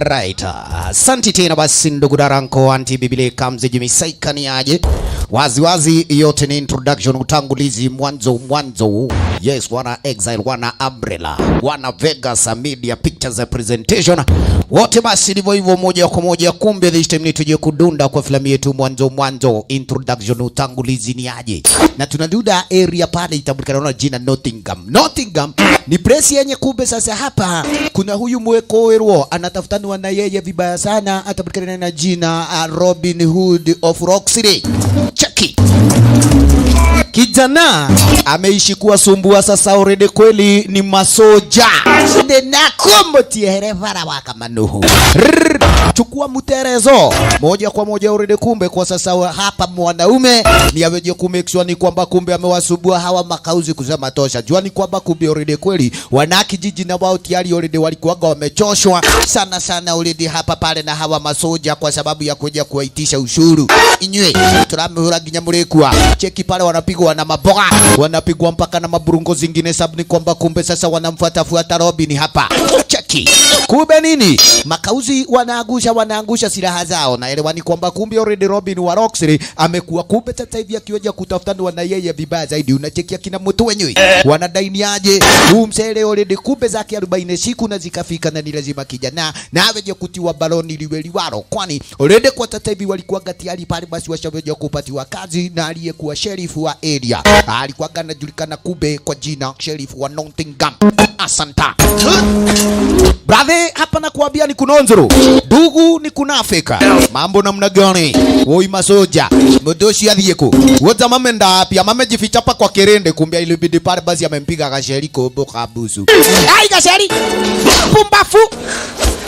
Right. Asante tena basi ndugu daranko anti bibile kamze jimisaikani aje. Wazi wazi yote ni introduction, utangulizi, mwanzo mwanzo. Yes, wana Exile, wana Umbrella, wana Vegas Media Pictures Presentation. Wote basi ndivyo hivyo moja kwa moja. Kumbe this time ni tuje kudunda kwa filamu yetu mwanzo mwanzo, introduction, utangulizi ni aje. Na tunadunda area pale itambulikana na jina Nottingham. Nottingham ni place yenye kumbe sasa hapa kuna huyu mwekoerwo anatafutaniwa na yeye vibaya sana, atapatikana na jina Robin Hood of Rock City. Cheki kijana ameishi kuwasumbua sasa already, kweli ni masoja ndinakumutiehere wakamanuhu. Chukua mterezo moja kwa moja already, kumbe kwa sasa hapa mwanaume ni aweje ku make sure ni kwamba kumbe amewasumbua hawa makauzi kusema tosha. Jua ni kwamba kumbe already kweli wanakijiji na wao tayari already walikuwaga wamechoshwa sana sana already hapa pale na hawa masoja kwa sababu ya kuja kuwaitisha ushuru. Inywe turamihura nginya murikua. Cheki pale wanapigwa na maboga, wanapigwa mpaka na maburungo zingine, sababu ni kwamba kumbe sasa wanamfuata fuata Robin hapa. Cheki kumbe nini, makauzi wanaangusha wanaangusha silaha zao, na elewa ni kwamba kumbe already Robin wa Rocksley amekuwa kumbe sasa hivi akiweja kutafutana na yeye vibaya zaidi. Unachekia kina mtu wenyewe wanadainiaje huu msele already kumbe zake 40 siku na zikafika, na ni lazima kijana na aweje kutiwa baloni liwe liwaro, kwani already kwa sasa hivi walikuwa tayari pale basi washaweja kupatiwa kazi na aliyekuwa sheriff wa area alikuwa anajulikana kumbe kwa jina sheriff wa Nottingham. Asanta brother, hapa nakuambia ni kunonzoro ndugu, ni kunafika mambo namna gani? Woi masoja mudoshi athiĩ kũ wota mamenda wapi? Amejificha hapa kwa kirende, kumbe ilibidi pale basi amempiga gasheri kombo kabusu. Ai gasheri pumbafu.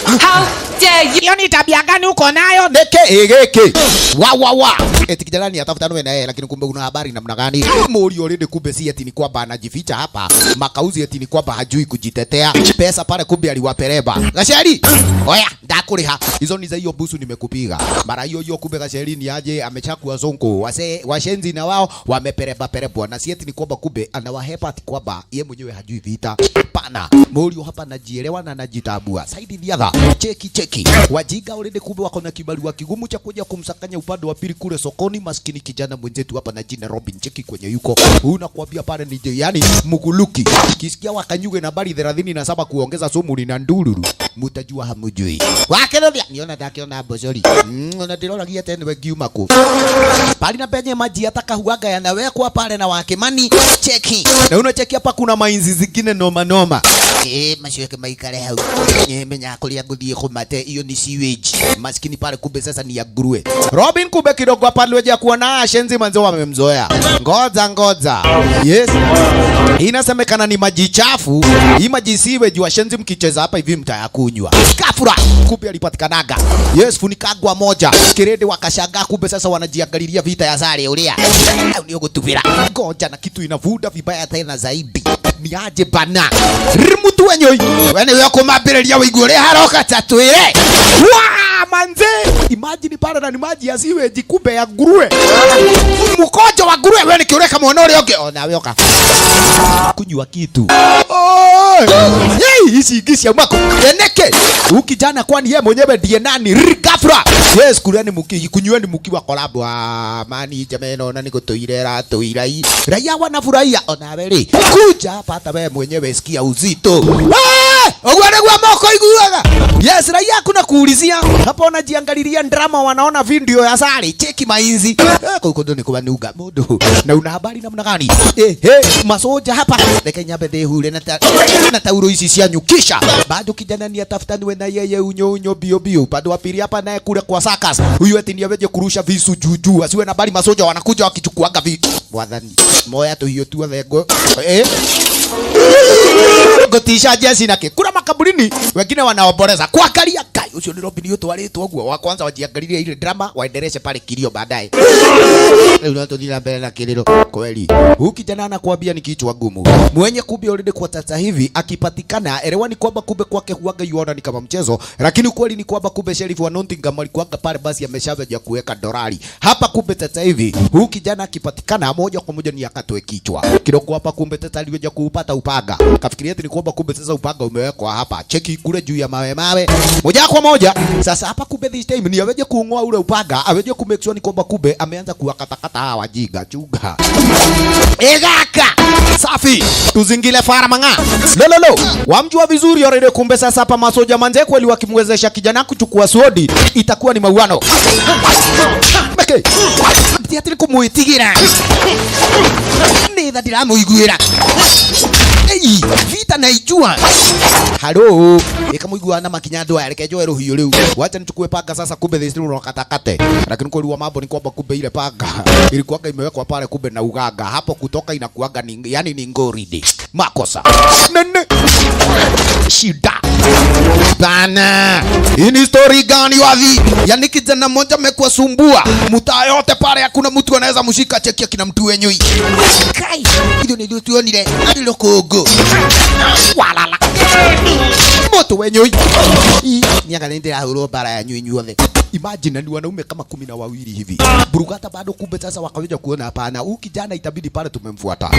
How dare you? Hiyo ni tabia gani uko nayo? Neke egeke wa wa wa. Eti kijana ni atafuta na yeye, lakini kumbe una habari namna gani? Muri already kumbe si eti ni kwamba anajificha hapa makauzi, eti ni kwamba hajui kujitetea. Pesa pale kumbe aliwapereba. Gasheri, oya ndakuriha hizo ni za hiyo busu nimekupiga mara hiyo hiyo. Kumbe Gasheri ni aje amechakua zonko wase washenzi na wao wamepereba perebwa, na si eti ni kwamba kumbe anawahepa ati kwamba ye mwenyewe hajui vita. Pana Murio hapa anajielewa na anajitambua. Saidi the other cheki cheki wajinga already kumbe wako na kibarua kigumu cha kuja kumsakanya upande wa pili kule sokoni. Maskini kijana mwenzetu hapa na jina Robin, cheki kwenye yuko huyu, nakwambia pale ni yani muguluki kisikia wakanyuge nambari 37 kuongeza sumu na ndururu, mutajua hamujui wakeroria niona ndakiona mbocori ona ndiroragia tene ngiuma ku pali na penye maji atakahuaga yanawekwa pale na wakimani cheki na unacheki hapa kuna mainzi zingine noma noma maciweke maikare hau menya kuria nguthie kumate iyo ni sewage maskini pale kumbe sasa ni ya nguruwe. Robin kumbe kidogo hapa aliweja kuona shenzi manzo wamemzoea. Ngoja ngoja, yes, inasemekana ni maji chafu hii maji sewage, washenzi mkicheza hapa hivi mtayakunywa. Kafura kumbe alipatikanaga, yes, funikagwa moja kirende wakashangaa, kumbe sasa wanajiangalilia vita ya sare uria au ndio gutubira ngoja na kitu inavuda vibaya tena zaidi ni aje bana rimutu wenyoi wene we kumambiriria wigue uria haroka tatwire wa manze imagine pale na ni maji ya sewage kumbe ya nguruwe mkojo wa nguruwe we nikiureka mwana uria ungi ona we oka kunywa kitu. Oi! Hey, hizi ingĩ cia mwako eneke huyu kijana kwani ye mwenyewe ndiye nani? Ghafla yes, kuleni muki kunyweni mukiwa kolabo. Ah, mani jamaa naona ni gutuire ratuira raia wanafurahia ona we rĩ kuja hapa hata wewe mwenyewe sikia uzito. Ũguo nĩguo moko iguaga. Yes, raia kuna kuulizia hapo, wanajiangalilia drama, wanaona video ya sare cheki mainzi kuu kundu ni kubanuga mundu na una habari namna gani? Masoja hapa reke nyambe ndihure na tauro ici cianyu kisha bado kijana ni atafutaniwe na yeye unyo unyo bio bio bado wa pili hapa naye kule kwa sakas huyu eti ni aweje kurusha visu juu juu asiwe na bali masoja wanakuja wakichukuaga vi mwathani moya tuhiũ tuothe ngo ngutisha jesi nake kura makaburini wengine wanaomboleza kuangalia kai ucio ni Robin utwaritwo guo wa kwanza wajiangalirie ile drama waendeleshe pale kilio baadaye rĩu no tũthiĩ na mbere na kĩrĩro kweli. Huyu kijana anakuambia ni kichwa gumu mwenye kumbe already kwa sasa hivi akipatikana, elewa ni kwamba kumbe kwake huaga yuona ni kama mchezo, lakini ukweli ni kwamba kumbe sheriff wa Nottingham alikuwaga pale basi ameshaanza kuweka dorari hapa. Kumbe sasa hivi huyu kijana akipatikana moja kwa moja ni akatoe kichwa kidogo hapa. Kumbe tata aliweza kuupa kupata upanga. Kafikiria eti ni kwamba kumbe sasa upanga umewekwa hapa. Cheki kule juu ya mawe mawe. Moja kwa moja. Sasa hapa kumbe this time ni aweje kuung'oa ule upanga, aweje ku make sure ni kwamba kumbe ameanza kuwakatakata hawa wajinga. Chunga. Egaka. Safi. Tuzingile fara mang'a. Lololo. Wamjua vizuri already kumbe sasa hapa masoja manze kweli wakimwezesha kijana kuchukua sword itakuwa ni mauano. Meke. Ti kumuitigira. Nĩ tha ndĩramũiguĩra. Ei, vita naijua. Halo, ikamuigua na makinya andũ aya, reke njoe rũhiũ rĩu. Wacha nichukue panga sasa, kumbe this no katakate. Lakini kweli wa mambo ni kwamba kumbe ile panga ilikuwaga imewekwa pale kumbe na uganga. Hapo kutoka inakuwaga ni yani ni ngoridi. Makosa. Nene. Shida. Bana. Hii ni story gani wavi? Yani kijana mmoja amekuwa sumbua. Mtaa yote pale hakuna mtu anaweza mshika, cheki kina mtu wenyewe. Kai, hilo ndio tuonire. Rũkũngũ. Walala. Moto wenyewe. Niangalie ndĩrahũrwo bara yanyu inyuothe. Imagine ni wanaume kama 12 hivi. Burugata bado kumbe sasa wakaweza kuona hapana, huyu kijana itabidi pale tumemfuata.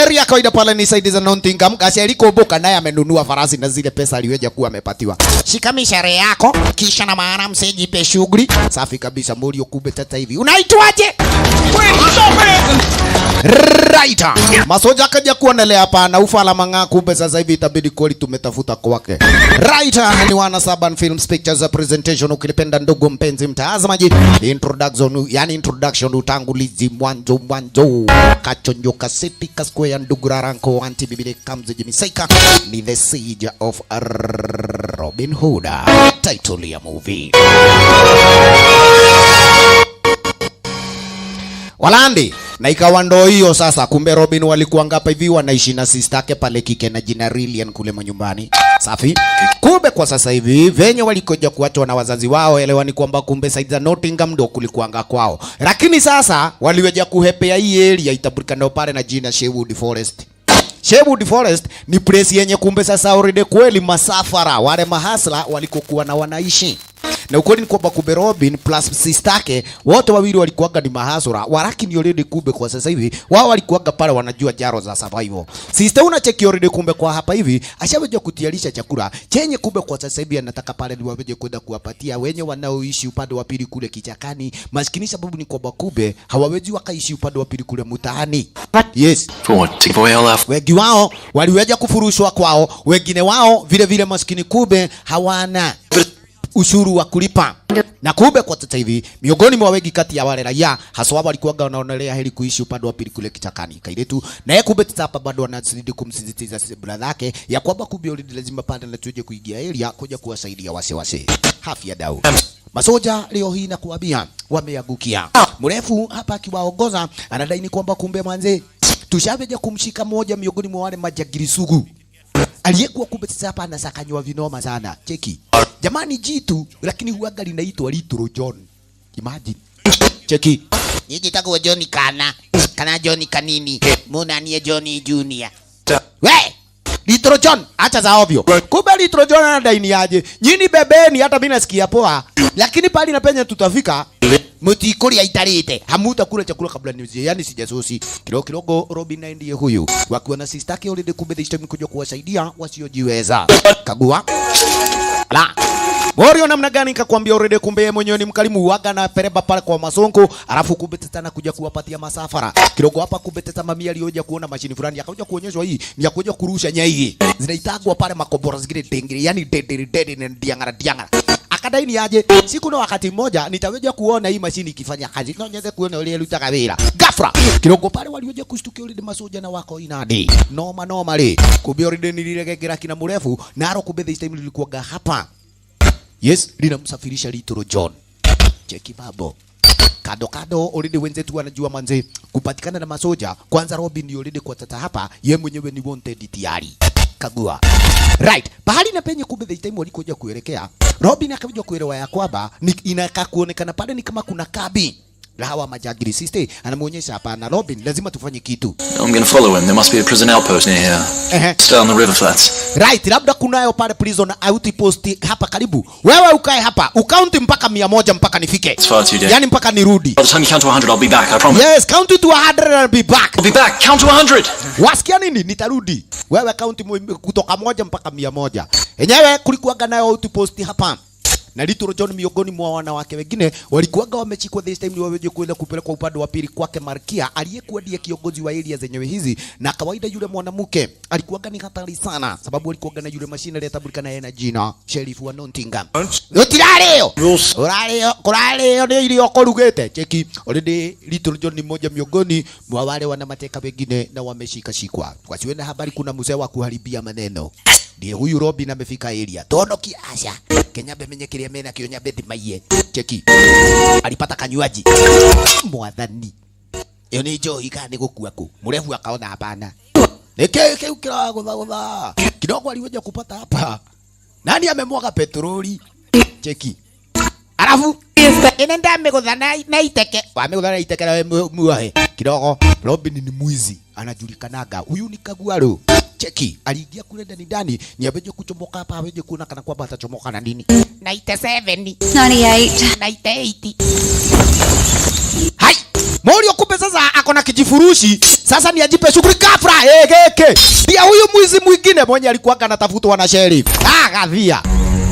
Area kawaida pale ni side za Nottingham. Gasheri Komboka naye amenunua farasi na zile pesa aliweja kuwa amepatiwa. Shika mishare yako kisha na maana msejipe shughuli. Safi kabisa Morio kumbe sasa hivi. Unaitwaje? Right. Masoja akaja kuonelea hapana, ufala mang'aa kumbe sasa hivi itabidi kweli tumetafuta kwake. Right, ni wana Saban Films Pictures presentation, ukilipenda ndugu mpenzi mtazamaji, introduction, yani introduction, utangulizi, mwanzo mwanzo, kachonjo kaseti kasquare, ndugu raranko anti bibile kamze jimisaika ni The Siege of Robin Hood, title ya movie. Walandi na ikawa ndo hiyo sasa. Kumbe Robin walikuwa ngapa hivi wanaishi na sister yake pale kike na jina Lilian kule manyumbani. Safi. Kumbe kwa sasa hivi venye walikoja kuachwa na wazazi wao, elewa ni kwamba kumbe side za Nottingham ndo kulikuanga kwao, lakini sasa waliweja kuhepea hii area itabulikana pale na jina Sherwood Forest. Sherwood Forest ni place yenye kumbe sasa already kweli masafara wale mahasla walikokuwa na wanaishi. Na ukweli ni kwamba kumbe Robin plus sister yake wote wawili walikuwaga ni mahasura, walakini already kumbe kwa sasa hivi wao walikuwaga pale wanajua jaro za survival. Sister unacheki already kumbe kwa hapa hivi ashaweja kutiarisha chakula chenye kumbe kwa sasa hivi anataka pale ni waweje kwenda kuwapatia wenye wanaoishi upande wa pili kule kichakani. Maskini sababu ni kwamba kumbe hawawezi wakaishi upande wa pili kule mtaani. Yes. Wengi wao waliweja kufurushwa kwao, wengine wao vile vile maskini kumbe hawana ushuru wa kulipa. Na kumbe kwa sasa hivi miongoni mwa wengi kati ya wale raia haswa walikuwa wanaonelea heri kuishi upande wa pili kule kichakani. Kairetu na yeye kumbe sasa hapa bado anazidi kumsisitiza brother yake ya kwamba kumbe already lazima pande na tuje kuingia area kuja kuwasaidia wase wase. Hafia dau. Masoja leo hii nakuambia wameangukia. Mrefu hapa akiwaongoza anadai ni kwamba kumbe manze tushaweja kumshika moja miongoni mwa wale majagiri sugu aliyekuwa kumbe sasa hapa anasakanywa vinoma sana. Cheki. Jamani jitu lakini huaga linaitwa Little John. Imagine. Cheki. Nijitagwo John kana kana John kanini munanie John Junior. We! Little John, acha za ovyo. Kumbe Little John anadai aje? Nyinyi bebeni hata mimi nasikia poa. Lakini pali na penye tutafika mutikuria itarite. Hamutakula chakula kabla niuzie. Yani sijasusi. Kidogo kidogo Robin naye ndiye huyu. Wakiwa na sister yake already kumbe this time kuja kuwasaidia wasiojiweza. Kagua. La. Morio namna gani nikakwambia already kumbe yeye mwenyewe ni mkarimu waga na pereba pale kwa masonko, alafu kumbe tena kuja kuwapatia masafara. Kidogo hapa kumbe tata mamia alioja kuona mashini fulani akakuja kuonyeshwa hii ni ya kuja kurusha nyaigi. Zinaitagwa pale makombora zingine dengere, yani dedere dedere na diangara diangara. Akadai ni aje siku na wakati mmoja nitaweja kuona hii mashini ikifanya kazi. No nyeze kuona ile ilutaka wira. Ghafla kidogo pale walioja kushtukia ile masoja na wako inadi. Noma noma le. Kumbe already niliregegera kina mrefu naro kumbe this time lilikuwa hapa. Yes, linamsafirisha Little John. Cheki babo. Kado kado already wenzetu wanajua manze kupatikana na masoja. Kwanza Robin already kwa tata hapa ye mwenyewe ni wanted tayari. Kagua. Right. Pahali na penye kumbe the time walikoja kuelekea, Robin akakuja kuelewa ya kwamba inakaa kuonekana pale ni kama kuna kabi La hawa majagiri sister anamuonyesha hapana, Robin, lazima tufanye kitu. I'm gonna follow him. There must be a prison outpost near here. Ehe. Stay on the river flats. Right, labda kunayo pale prison outpost hapa karibu. Wewe ukae hapa, ucount mpaka 100 mpaka nifike. It's far too dangerous. Yani mpaka nirudi. By the time you count to 100, I'll be back. I promise. Yes, count to 100 and be back. I'll be back. Count to 100. Wasikia nini? Nitarudi. Wewe count kutoka 1 mpaka 100. Enyewe kulikuwaga nayo outpost hapa. Na Little John miongoni mwa wanawake wengine walikuwaga wamechikwa this time ni waweje kuenda kupelekwa upande wa pili kwake Malkia aliyekuwa ndiye kiongozi wa area zenyewe hizi. Na kawaida yule mwanamke alikuwaga ni hatari sana, sababu alikuwaga na yule mashine aliyetambulikana yeye na jina Sheriff wa Nottingham. Utirarĩo ũrarĩo kũrarĩo nĩ irio ũkũrugĩte. Cheki, already Little John ni mmoja miongoni mwa wale wanamateka wengine na wameshika shikwa. Wasiwe na habari, kuna mzee wa kuharibia maneno ndiye huyu Robin amefika area. Tonoki asha Kenya menye kiria mena kio nyambe thimaiye. Cheki, alipata kanywaji mwathani, iyo ni njohi kana ni gukua ku murefu? Akaona hapana, niki kiu kiragutha kidogo aliweza kupata hapa. Nani amemwaga petroli? Cheki, alafu ine ndamigutha na iteke wamigutha na iteke na muohe kidogo. Robin ni mwizi anajulikanaga, huyu ni kaguaro. Cheki, aliingia kule ndani ndani ni aweje kuchomoka hapa, aweje kuona kana kwamba atachomoka na nini. 97. 98. 98. Hai Morio, kumbe sasa ako na kijifurushi sasa ni ajipe shughuli ghafla. Eh, geke pia huyu mwizi mwingine mwenye alikuwa anatafutwa na sheriff. Ah, gadhia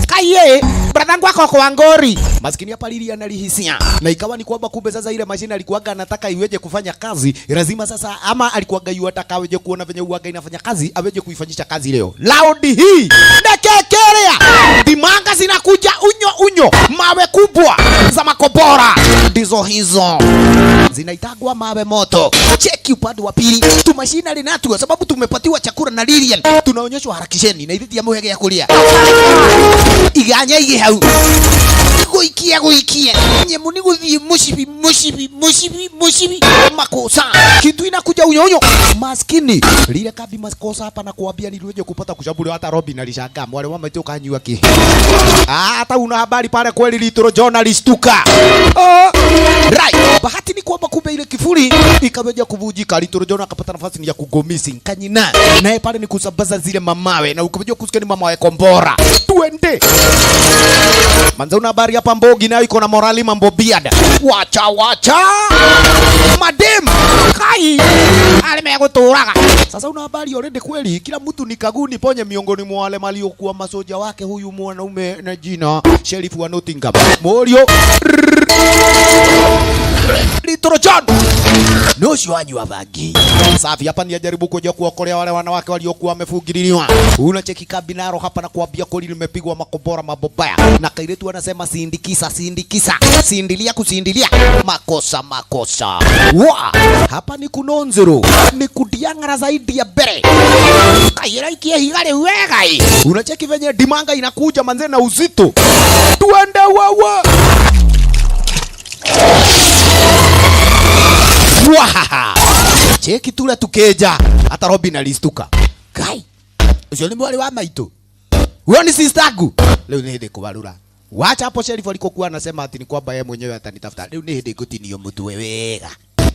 kaiye brathangu ako kwa ngori maskini hapa lili analihisia, na ikawa ni kwamba kumbe sasa ile mashine alikuwaga anataka iweje kufanya kazi lazima sasa, ama alikuwaga yuataka aweje kuona venye uwaga inafanya kazi, aweje kuifanyisha kazi leo. Laundi hii nekekelea dimanga zinakuja unyo unyo, mawe kubwa za makobora ndizo hizo zinaitagwa mawe moto. Cheki upande wa pili tumashina linatu, sababu tumepatiwa chakula na Lilian, tunaonyeshwa harakisheni na ithitia muhege ya kulia iganya ige hau guikia guikia nyemu ni guthie mushibi mushibi mushibi mushibi makosa kitu inakuja unyonyo maskini lile kabi makosa hapa na kuambia niliweje kupata kushambuliwa. Hata Robin alishangaa mwale wa maito kanyua ki. Ah, hata una habari pale kweli Little John alishtuka. Oh, right, bahati ni kwamba kumbe ile kifuli ikaweja kuvujika. Little John akapata nafasi ya kugomisi kanyina naye pale ni kusambaza zile mamawe na ukaweza kusikia ni mamawe kombora tuende manza. Una habari hapa Mbogi nayo iko na morali mambo biada. Wacha wacha madem kai alimeguturaga. Sasa una habari already kweli kila mtu ni kaguni ponye miongoni mwa wale waliokuwa masoja wake huyu mwanaume na jina Sheriff wa Nottingham Morio Little John nocio wanyua bangi safi. Hapa ni ajaribu kuja kuokolea wale wanawake waliokuwa wamefungililiwa. Unacheki kabinaro hapa na kuambia kweli limepigwa makombora mabobaya, na kairetu anasema sindikisa sindikisa sindilia kusindilia makosa makosa wa hapa ni kunonzero ni kudiang'ara zaidi ya mbere kaira ikie higa riu wegai. Unacheki venye dimanga inakuja manze na uzito, tuende wawa. Wahaha. Cheki tule tukeja hata Robin alistuka kai ucio ni mwari wa maitu, huyo ni sister yangu. Leo ni hindi kubarura wacha hapo. Sheriff alikokuwa anasema ati ni kwamba yeye mwenyewe atanitafuta. Leo ni hindi kutinio mtu wega,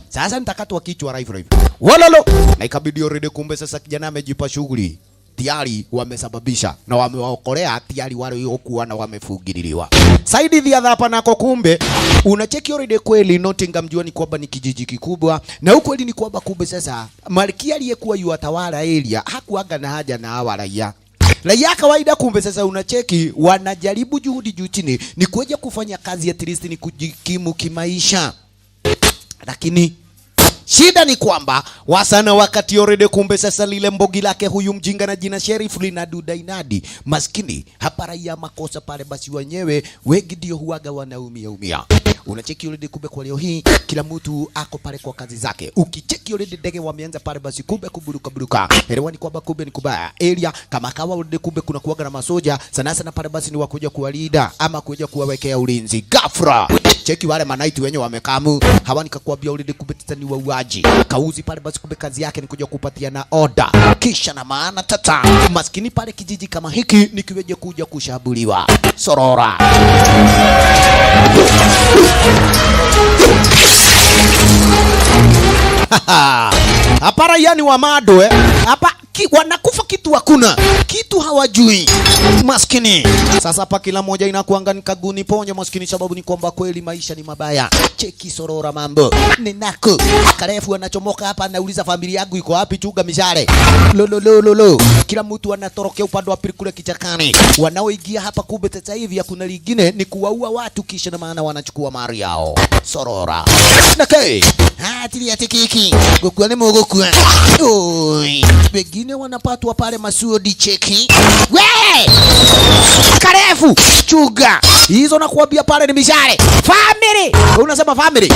sasa nitakatwa kichwa live live wololo, na ikabidi already kumbe sasa kijana amejipa shughuli tayari, wamesababisha na wamewaokolea tayari wale waliokuwa na wamefugililiwa saidi dhia hapa nako. Kumbe unacheki already kweli Nottingham jua ni kwamba ni kijiji kikubwa, na ukweli ni kwamba kumbe sasa malkia aliyekuwa yuatawala area hakuaga na haja na hawa raia raia kawaida. Kumbe sasa unacheki wanajaribu juhudi juu chini ni kuja kufanya kazi at least ni kujikimu kimaisha, lakini shida ni kwamba wasana wakati already kumbe sasa lile mbogi lake huyu mjinga na jina Sheriff linaduda inadi maskini hapa raia makosa pale, basi wenyewe wengi ndio huaga wanaumia umia. Unacheki already kumbe kwa leo hii kila mtu ako pale kwa kazi zake. Ukicheki already ndege wameanza pale basi kumbe kuburuka buruka. Elewa ni kwamba kumbe ni kubaya area kama kawa already kumbe kuna kuwaga na masoja sana sana pale basi ni wakuja kuwalinda ama kuja kuwawekea ulinzi. Ghafla cheki wale manaiti wenye wamekamu hawa, nikakwambia already kumbe tata ni wauaji kauzi pale basi kumbe kazi yake ni kuja kupatia na oda kisha na maana tata maskini pale kijiji kama hiki nikiweje kuja kushambuliwa sorora. Hapa raia ni wamado, eh. Hapa wanakufa kitu hakuna, kitu hawajui maskini. Sasa hapa kila moja inakuanga ni kaguni ponyo maskini, sababu ni kwamba kweli maisha ni mabaya. Cheki sorora mambo ninako karefu anachomoka hapa, anauliza familia yangu iko wapi? Chuga mishale lo lo lo lo lo, kila mtu anatorokea upande wa pili kule kichakani. Wanaoingia hapa kumbe sasa hivi hakuna lingine ni kuwaua watu, kisha na maana wanachukua mali yao. Sorora na hatiri atikiki gukua ni mugukua. Oi, wengine wanapatwa pale masuodi. Cheki we karefu chuga hizo nakuambia pale ni mishale. Family, unasema family,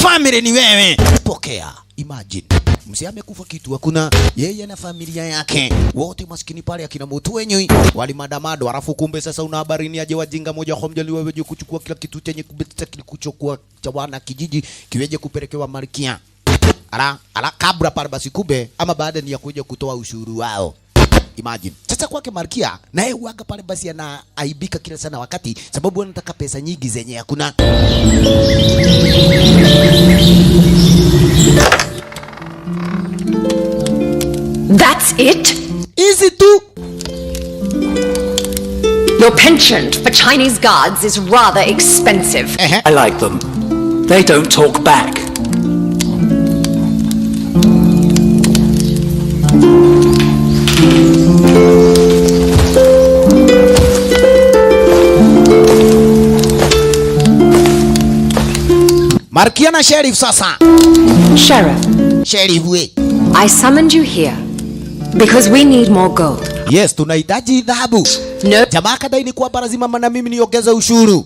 family ni wewe, pokea. Imagine mzee amekufa kitu hakuna, yeye na familia yake wote maskini pale akina mutu wenyewe walimadamado. Alafu kumbe sasa una habari ni aje wajinga moja kwa moja liweje kuchukua kila kitu chenye kubeta kilikuchokuwa cha wana kijiji kiweje kupelekewa malkia ala ala kabla pale basi kumbe ama baada ni ya kuja kutoa ushuru wao. Imagine. Sasa kwake malkia naye huaga pale basi anaaibika kila sana wakati sababu anataka pesa nyingi zenye hakuna. That's it? Hizi tu. Your penchant for Chinese gods is rather expensive. Ehe. I like them. They don't talk back. Malkia na sheriff sasa. Sheriff, Sheriff we. I summoned you here because we need more gold. Yes, tunahitaji dhahabu. No, Jamaa kadai ni kwamba lazima na mimi niongeze ushuru.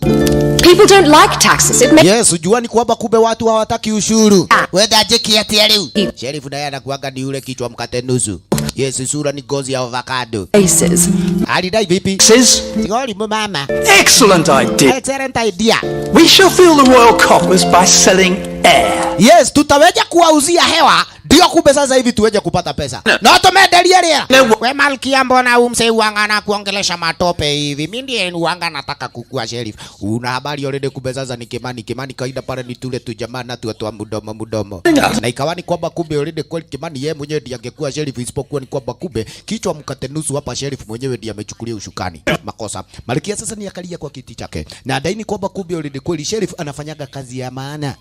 people don't like taxes. It makes Yes, ujua ni kwamba kumbe watu hawataki ushuru. Ah. Wewe jeki ati leo. Sheriff naye anakuanga ni yule kichwa mkate nusu. Yes, sura ni ngozi ya avocado. faces. Alidai vipi? Says, Tigoli mama. excellent idea. Excellent idea. We shall fill the royal coffers by selling air. Yes, tutaweja kuwauzia hewa ndio kumbe sasa hivi tuweje kupata pesa. No tumendelie rĩera. No. We malkia, mbona huyu msee uanga na kuongelesha matope hivi? Mimi ndiye uanga nataka kukua sheriff. Una habari already kumbe sasa ni Kimani. Kimani kaida pale ni tule tu jamaa na tu tu mdomo mdomo. Na ikawa ni kwamba kumbe already kweli Kimani yeye mwenyewe ndiye angekuwa sheriff, isipokuwa ni kwamba kumbe kichwa mkate nusu hapa sheriff mwenyewe ndiye amechukulia ushukani. Makosa. Malkia sasa ni akalia kwa kiti chake. Na dai ni kwamba kumbe already kweli sheriff anafanyaga kazi ya maana.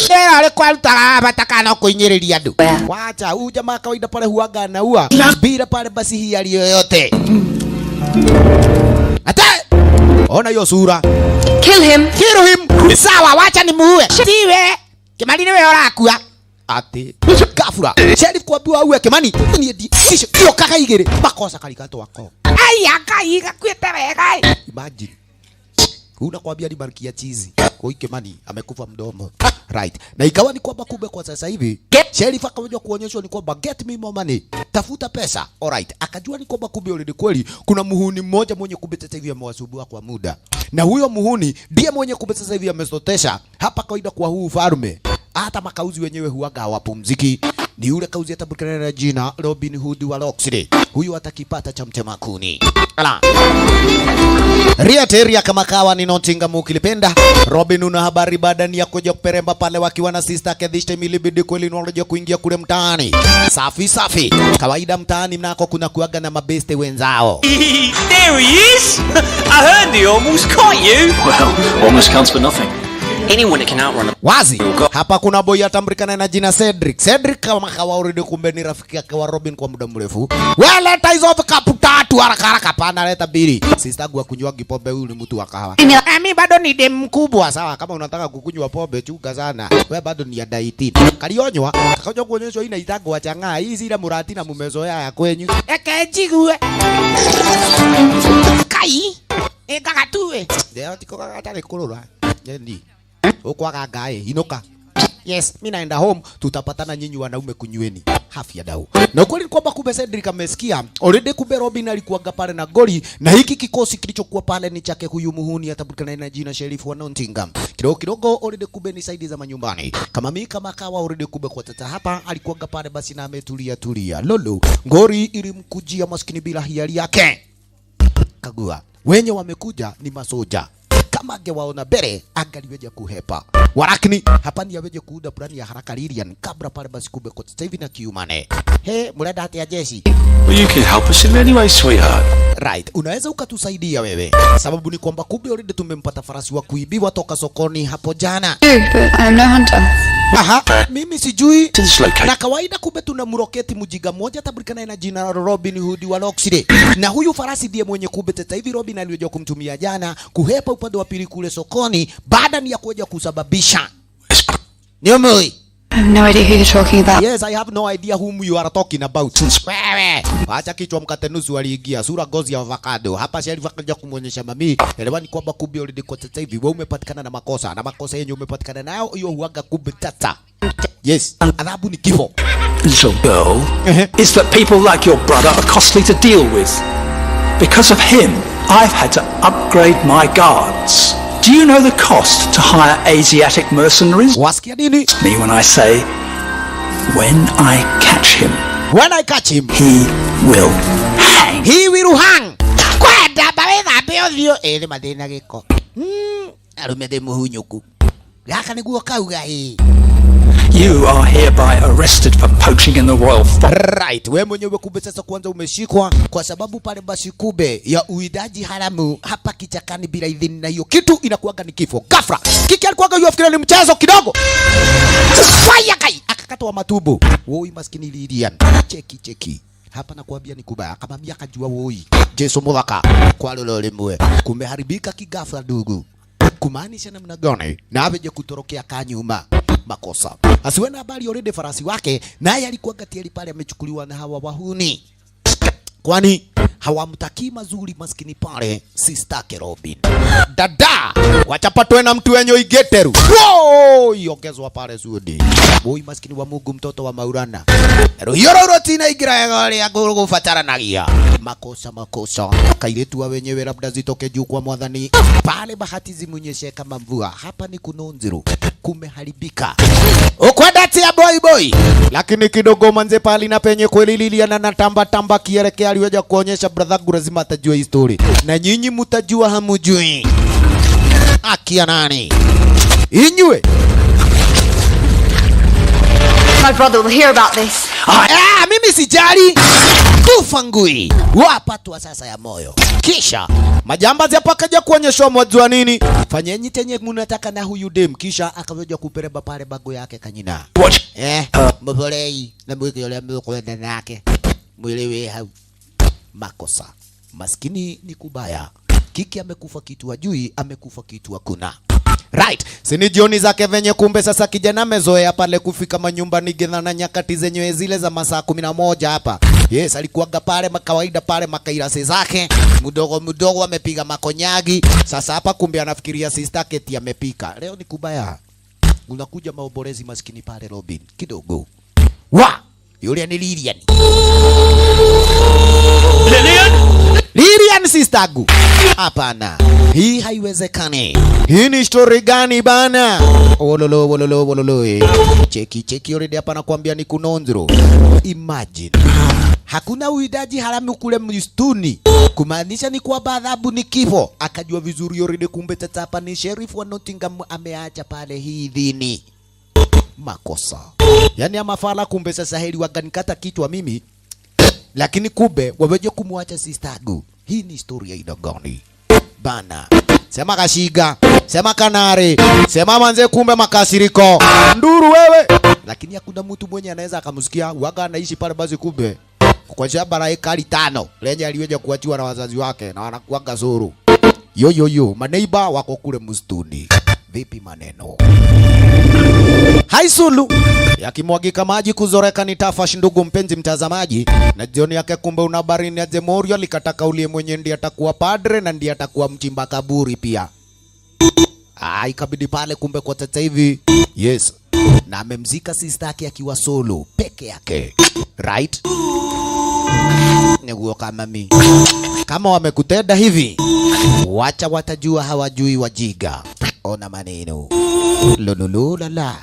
Ndera alikuwa arutaga batakana kuinyiriria andu. Wacha huyu jamaa kawaida pale huaga anaua bila pale basi hiari yoyote. Ata ona hiyo sura. Kill him. Kill him. Sawa, wacha nimuue. Siwe. Kimani niwe urakua. Ati ghafla sheriff kuambiwa auwe Kimani ni ndi icio iyo kaka igiri makosa karikato wako. Ai akai gakuite wega. Imagine. Unakwambia ni malkia chizi. Kwa hiyo Kimani amekufa mdomo. Right. Na ikawa ni kwamba kumbe kwa sasa hivi sheriff akaweza kuonyeshwa ni kwamba get me more money. Tafuta pesa. Alright. Akajua ni kwamba kumbe already kweli kuna muhuni mmoja mwenye kumbe sasa hivi amewasumbua kwa muda. Na huyo muhuni ndiye mwenye kumbe sasa hivi amesotesha hapa kawaida kwa huu ufalme. Hata makauzi wenyewe huaga hawapumziki. Ni yule kauzi atabukana na jina Robin Hood wa Locksley. Huyu atakipata cha mtema kuni. Ala. Ria teria kama kawa ni Nottingham ukilipenda. Robin una habari baada ya kuja kuperemba pale wakiwa na sister yake this time ilibidi kweli ni kuingia kule mtaani. Safi safi. Kawaida mtaani mnako kuna kuaga na mabeste wenzao. There he is! I heard he almost caught you. Well, almost counts for nothing. Anyone that can outrun a Wazi. Hapa kuna boy atambulikana na jina Cedric. Cedric kama kawa already kumbe ni rafiki yake wa Robin kwa muda mrefu. Wewe leta hizo vikapu tatu haraka haraka, pana leta mbili. Sister yangu akunywa pombe, huyu ni mtu wa kahawa. Mimi bado ni dem mkubwa, sawa. Kama unataka kukunywa pombe chunga sana. Wewe bado ni under 18. Kalionywa, kakoja kuonyeshwa inaitangwa chang'aa. Hii zile murati na mumezoea ya kwenyu. Eke njigue. Kai. Ĩgagatue. Leo tiko gagatari kurura. Nyendi. Ukwaga ngaĩ inuka. Yes, mi naenda home, tutapatana nyinyi wanaume kunyweni. Hafya dau. Na ukweli ni kwamba kumbe Cedric amesikia already, kumbe Robin alikuwaga pale na goli, na hiki kikosi kilichokuwa pale ni chake huyu muhuni atabulikana na jina Sheriff wa Nottingham. Kidogo kidogo already kumbe ni saidi za manyumbani. Kama mi kama kawa already kumbe kwa tata hapa alikuwaga pale basi na ametulia tulia. Lolo, ngori ilimkujia maskini bila hiari yake. Kagua. Wenye wamekuja ni masoja. Kama angewaona mbele angaliweja kuhepa. Walakini hapa ni aweje kuunda plani ya haraka Lilian kabla pale basi kumbe kwa sasa hivi na kiumane. He, mrenda hati ya jeshi. Well, you can help us in many ways, sweetheart. Right, unaweza ukatusaidia wewe. Sababu ni kwamba kumbe already tumempata farasi wa kuibiwa toka sokoni hapo jana. Do, but I am no hunter. Aha, mimi sijui. To this location. Na kawaida kumbe tuna mroketi mjiga mmoja tabulikana na jina Robin Hood wa Locksley. Na huyu farasi ndiye mwenye kumbe sasa hivi Robin aliweza kumtumia jana kuhepa upande wa pili kule sokoni baada ni ya kuja kusababisha. Niomoi. I have no idea who you're talking about. Yes, I have no idea whom you are talking about. Wewe, acha kichwa mkate nusu aliingia sura ngozi ya avocado. Hapa sheriff akaja kumuonyesha mami. Elewa ni kwamba kumbe already kwa sasa hivi wewe umepatikana na makosa, na makosa yenye umepatikana nayo hiyo huaga kumbe tata. Yes, adhabu ni kifo. Little girl, is that people like your brother are costly to deal with. Because of him, I've had to upgrade my guards. Do you know the cost to hire Asiatic mercenaries? Wasikia nini? Me when I say, when I catch him, When I catch him, he will hang. He will hang. Kwenda mbawe thambe ũthiũ. Ĩ nĩ mathĩna gĩko. Arũme ndĩ mũhunyũku. Gaka nĩguo kauga ĩ. You are hereby arrested for poaching in the royal forest. Right, we mwenyewe kumbe sasa kwanza umeshikwa kwa sababu pale basi kumbe ya uidaji haramu hapa kichakani bila idhini, na hiyo kitu inakuwaga ni kifo. Ghafla kiki alikuwaga yuafikiria ni mchezo kidogo, fire kai akakatwa matumbo. Woi maskini Lilian, cheki cheki hapa nakwambia ni kubaya, akamwambia akajua woi Jesu muthaka kwa lolo limwe kumeharibika kigafla ndugu, kumaanisha namna gani? Na aweje kutorokea kanyuma makosa asiwe na habari already farasi wake naye alikuwa gatieli pale amechukuliwa na hawa wahuni, kwani hawamtakii mazuri maskini pale sistake Robin. Dada wachapatwe na mtu wenye igeteru iongezwa pale sudi woi maskini wa Mungu mtoto wa Maulana ruhioro rutina ingira wega uria gubataranagia makosa makosa kairetu wa wenyewe labda zitoke juu kwa mwathani pale bahati zimunyeshe kama mvua. Hapa ni kunonziru kumeharibika ukwenda tia boy boy, lakini kidogo manze pali na penye kweli Lilian anatamba tamba kielekea aliweza kuonyesha brother yangu lazima atajua hii story, na nyinyi mtajua hamujui. Akia nani inywe. My brother will hear about this. Ah, mimi sijali kufa ngui wapatwa sasa ya moyo. Kisha majambazi hapa akaja kuonyeshwa mwajua nini, fanyeni chenye mnataka na huyu dem. Kisha akaweja kupereba pale bago yake kanyina. Watch. Mbolei na mwike yule mkwenda nake mwili we hau makosa maskini ni kubaya. Kiki amekufa kitu ajui, amekufa kitu hakuna. Right, sini jioni zake venye kumbe sasa kijana amezoea pale kufika manyumbani gedha na nyakati zenyewe zile za masaa 11 hapa. Yes, alikuwaga pale makawaida pale makairase zake mdogo mdogo amepiga makonyagi. Sasa hapa kumbe anafikiria sister Keti amepika. Leo ni kubaya. Unakuja maombolezi maskini pale Robin kidogo. Wa! Yule ni Lilian. Lillian? Lilian sistagu. Hapana, hii haiwezekani. Hii ni story gani bana? Wololo wololo wololo. Cheki cheki already hapa nakwambia ni kunonzro. Imagine. Hakuna uidaji haramu kule msituni. Kumaanisha ni kwamba adhabu ni kifo. Akajua vizuri already kumbe tata hapa ni sheriff wa Nottingham ameacha pale hii idhini. Makosa. Yaani amafala kumbe sasa heri waganikata kichwa mimi, lakini kumbe waweje kumwacha sistagu. Hii ni historia ina gani bana? Sema kashiga, sema kanare, sema manze, kumbe makasiriko nduru wewe, lakini hakuna mtu mwenye anaweza akamsikia. Waga anaishi pale basi, kumbe kwa shamba la ekari 5 lenye aliweja kuachiwa na wazazi wake na wanakuanga zuru yo yo yo, maneiba wako kule msituni. Vipi maneno Haisulu yakimwagika maji kuzoreka ni tafash, ndugu mpenzi mtazamaji. Na jioni yake kumbe una habari ni aje Morio alikataka ulie mwenye ndiye atakuwa padre na ndiye atakuwa mchimba kaburi pia. Ikabidi pale kumbe kwa sasa hivi. Yes. Na amemzika sister yake akiwa solo peke yake. Right? Niguo kama mi. Kama wamekutenda hivi, wacha watajua hawajui wajiga. Ona maneno. Lololo la la.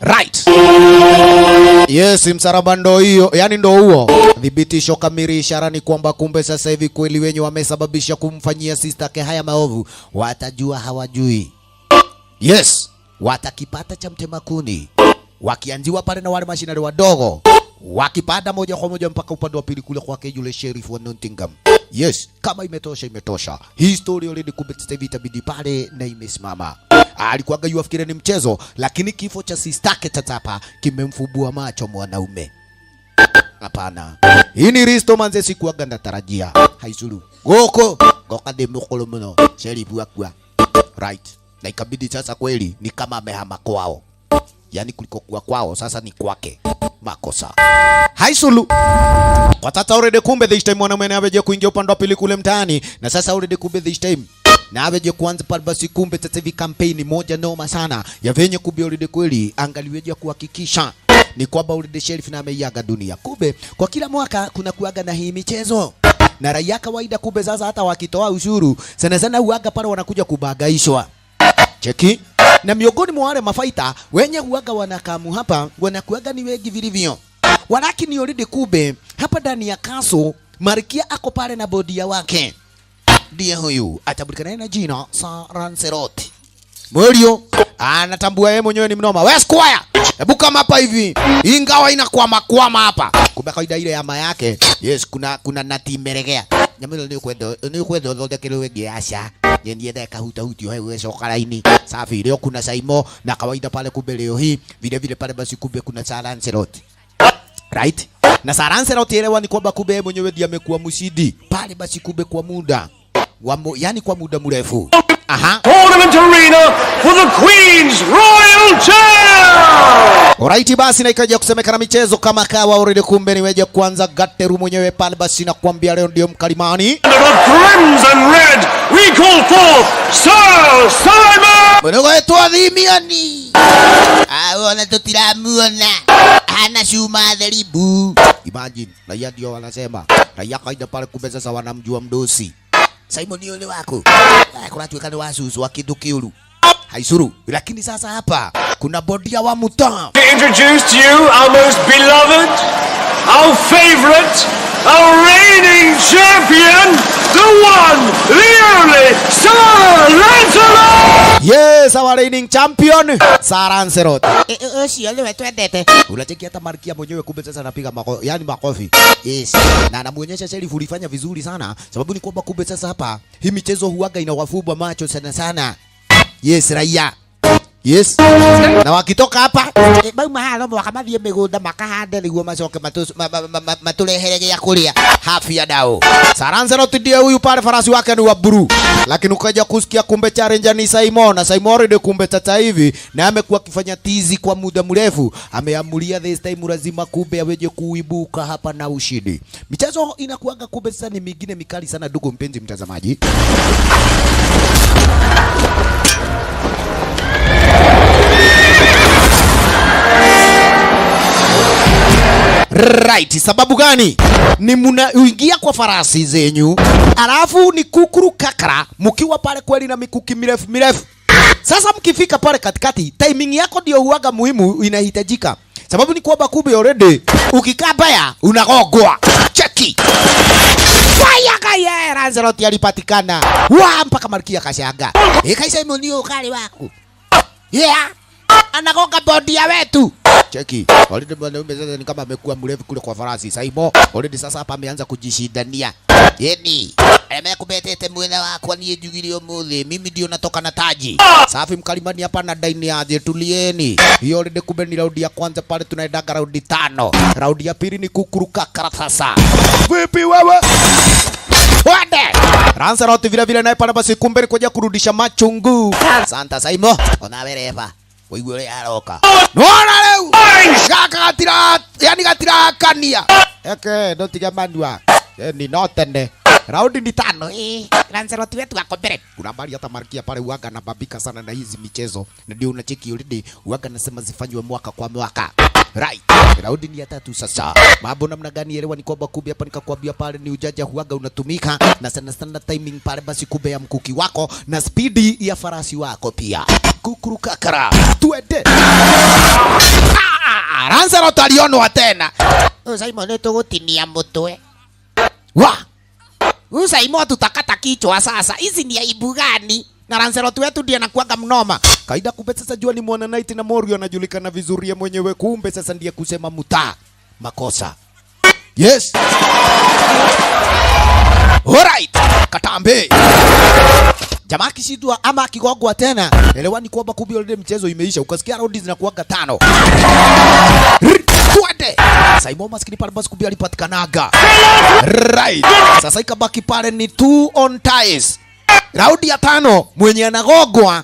Right. Yes, msalaba ndo hiyo, yani ndo huo. Thibitisho kamili, ishara ni kwamba kumbe sasa hivi kweli wenye wamesababisha kumfanyia sister ke haya maovu watajua hawajui. Yes, watakipata cha mtema kuni wakianziwa pale na wale mashinari wadogo, wakipanda moja kwa moja mpaka upande wa pili kule kwake yule sheriff wa Nottingham. Yes, kama imetosha imetosha. Hii story already kumbe sasa hivi itabidi pale na imesimama. Alikuwaga yuafikiri ni mchezo, lakini kifo cha sistake Tatapa kimemfubua macho mwanaume. Hapana. Hii ni risto manze, sikuwaga natarajia. Haizuru. Goko goka de mukolo muno. Sheriff wakwa. Right. Na ikabidi sasa kweli ni kama amehama kwao. Yani kuliko kuwa kwao sasa ni kwake. Makosa. Haisulu. Kwa sasa already kumbe this time mwanaume naye aweje kuingia upande wa pili kule mtaani, na sasa already kumbe this time na aweje kuanza pale basi kumbe sasa hivi kampeni moja noma sana ya venye kumbe already kweli angaliweje kuhakikisha ni kwamba already sheriff na ameiaga dunia. Kumbe kwa kila mwaka kuna kuaga na hii michezo na raia kawaida, kumbe sasa hata wakitoa ushuru sana sana huaga pale wanakuja kubagaishwa. Cheki. Na miongoni mwa wale mafaita wenye huaga wanakamu hapa wanakuaga ni wengi vilivyo. Walakini already kumbe hapa ndani ya kaso Malkia ako pale na bodia wake. Ndiye huyu atambulikana na jina Sir Lancelot. Mwerio anatambua yeye mwenyewe ni mnoma. We squire, hebu kama hapa hivi. Ingawa inakwama kwama hapa. Kumbe kawaida ile ama yake. Yes, kuna nati imeregea. Nyamilo ni kwenda thondekerwo ĩngĩ aca. Niende kahuta hutio he gũcoka laini. Safi, leo kuna Saimo na kawaida pale kumbe leo hii vile vile pale basi kumbe kuna Sir Lancelot. Right? Na Sir Lancelot elewa ni kwamba kumbe yeye mwenyewe ndiye amekuwa mshindi pale basi kumbe kwa muda yani kwa muda mrefu. Aha. Tournament arena for the Queen's Royal Chair. Alright basi, na ikaja kusemekana michezo kama kawa already kumbe niweje kuanza Gateru mwenyewe pale basi na kuambia leo ndio mkalimani. And of crimson red, we call forth Sir Simon. Mwenye wetu adhimiani. Aona tutiramuona. Hana shuma dheribu. Imagine, raia ndio wanasema. Raia kaida pale kumbe sasa wanamjua mdosi. Simon yule wako. Kuna tuweka ni wasusu wa kitu kiulu. Haisuru. Lakini sasa hapa kuna bondia wa mtaa. To introduce to you our most beloved, our favorite, our reigning champion, the one, the only, Sir Lancelot! Yes, our reigning champion, Sir Lancelot. Ucio niwe twendete. Unacheki hata Malkia mwenyewe kumbe sasa anapiga yani makofi. Yes. Na anamuonyesha sheriff ulifanya vizuri sana, sababu ni kwamba kumbe sasa hapa hii michezo huaga inawafubwa macho sana sana. Yes, raia. Yes. Na wakitoka hapa bauma halo mwaka mathie migunda makahande niguo macoke maturehere gĩa kũrĩa hafi ya dao. Sir Lancelot ndiye huyu pale, farasi wake ni wa blue. Lakini ukaja kusikia kumbe challenger ni Simon, na Simon already kumbe sasa hivi na amekuwa akifanya tizi kwa muda mrefu, ameamulia this time lazima kumbe aweje kuibuka hapa na ushindi. Michezo inakuanga kumbe sasa ni mingine mikali sana, ndugu mpenzi mtazamaji. Right, sababu gani? Ni munaingia kwa farasi zenyu, alafu ni kukuru kakara mkiwa pale kweli na mikuki mirefu mirefu. Sasa mkifika pale katikati, timing yako ndio huaga muhimu inahitajika. Sababu ni kwamba kumbe already ukikaa baya unagogwa. Cheki. Fire kaya Lancelot alipatikana. Wa mpaka Malkia kashaga. Kaisa imonio kale wako. Yeah. Anagonga bondia wetu. Cheki. Already mwanaume sasa ni kama amekuwa mrefu kule kwa farasi. Saimo already sasa hapa ameanza kujishindania. Yeni. Amekubetete mwena wako niye jugiri omuthi. Mimi ndio natoka na taji. Safi mkalimani hapa na daini aje tulieni. Hiyo already kumbe ni raundi ya kwanza pale tunaenda raundi 5. Raundi ya pili ni kukuruka karatasa. Vipi wewe? Wande! Lancelot vile vile naye pale basi kumbe ni kuja kurudisha machungu. Santa Saimo, ona wereva. Wewe ule aroka. Nona leo. Gaka gatira, yani gatira kania. Eke, ndo tiga manua. Ni notene. Raundi ni 5. Lancelot wetu ako mbele. Kuna mbali hata Malkia pale uaga na babika sana na hizi michezo. Na ndio unacheki already uaga nasema zifanywe mwaka kwa mwaka. Right. Raundi ni ya 3 sasa. Mambo namna gani? Elewa ni kwamba kumbe hapa nikakwambia pale ni ujanja huaga unatumika na sana sana timing pale basi kumbe ya mkuki wako na spidi ya farasi wako pia. Kukurukakara. Tuende. Lancelot Lancelot alionwa tena. Huyu Simon tugutinia mutwe. Wa! Huyu Simon tutakata kichwa sasa. Hizi ni aibu gani? Na Lancelot wetu ndiye anakuwaga mnoma. Kaida kumbe sasa jua ni mwana knight na Morio anajulikana vizuri ya mwenyewe, kumbe sasa ndiye kusema mutaa makosa. Yes. Alright. Katambe. Jamaa akishindwa ama akigongwa tena, elewa ni kwamba kumbe already mchezo imeisha. Ukasikia raundi zinakuwaga tano. Twende. Simon maskini pale basi kumbe alipatikanaga. Right. Sasa ikabaki pale ni two on ties. Raundi ya tano mwenye anagogwa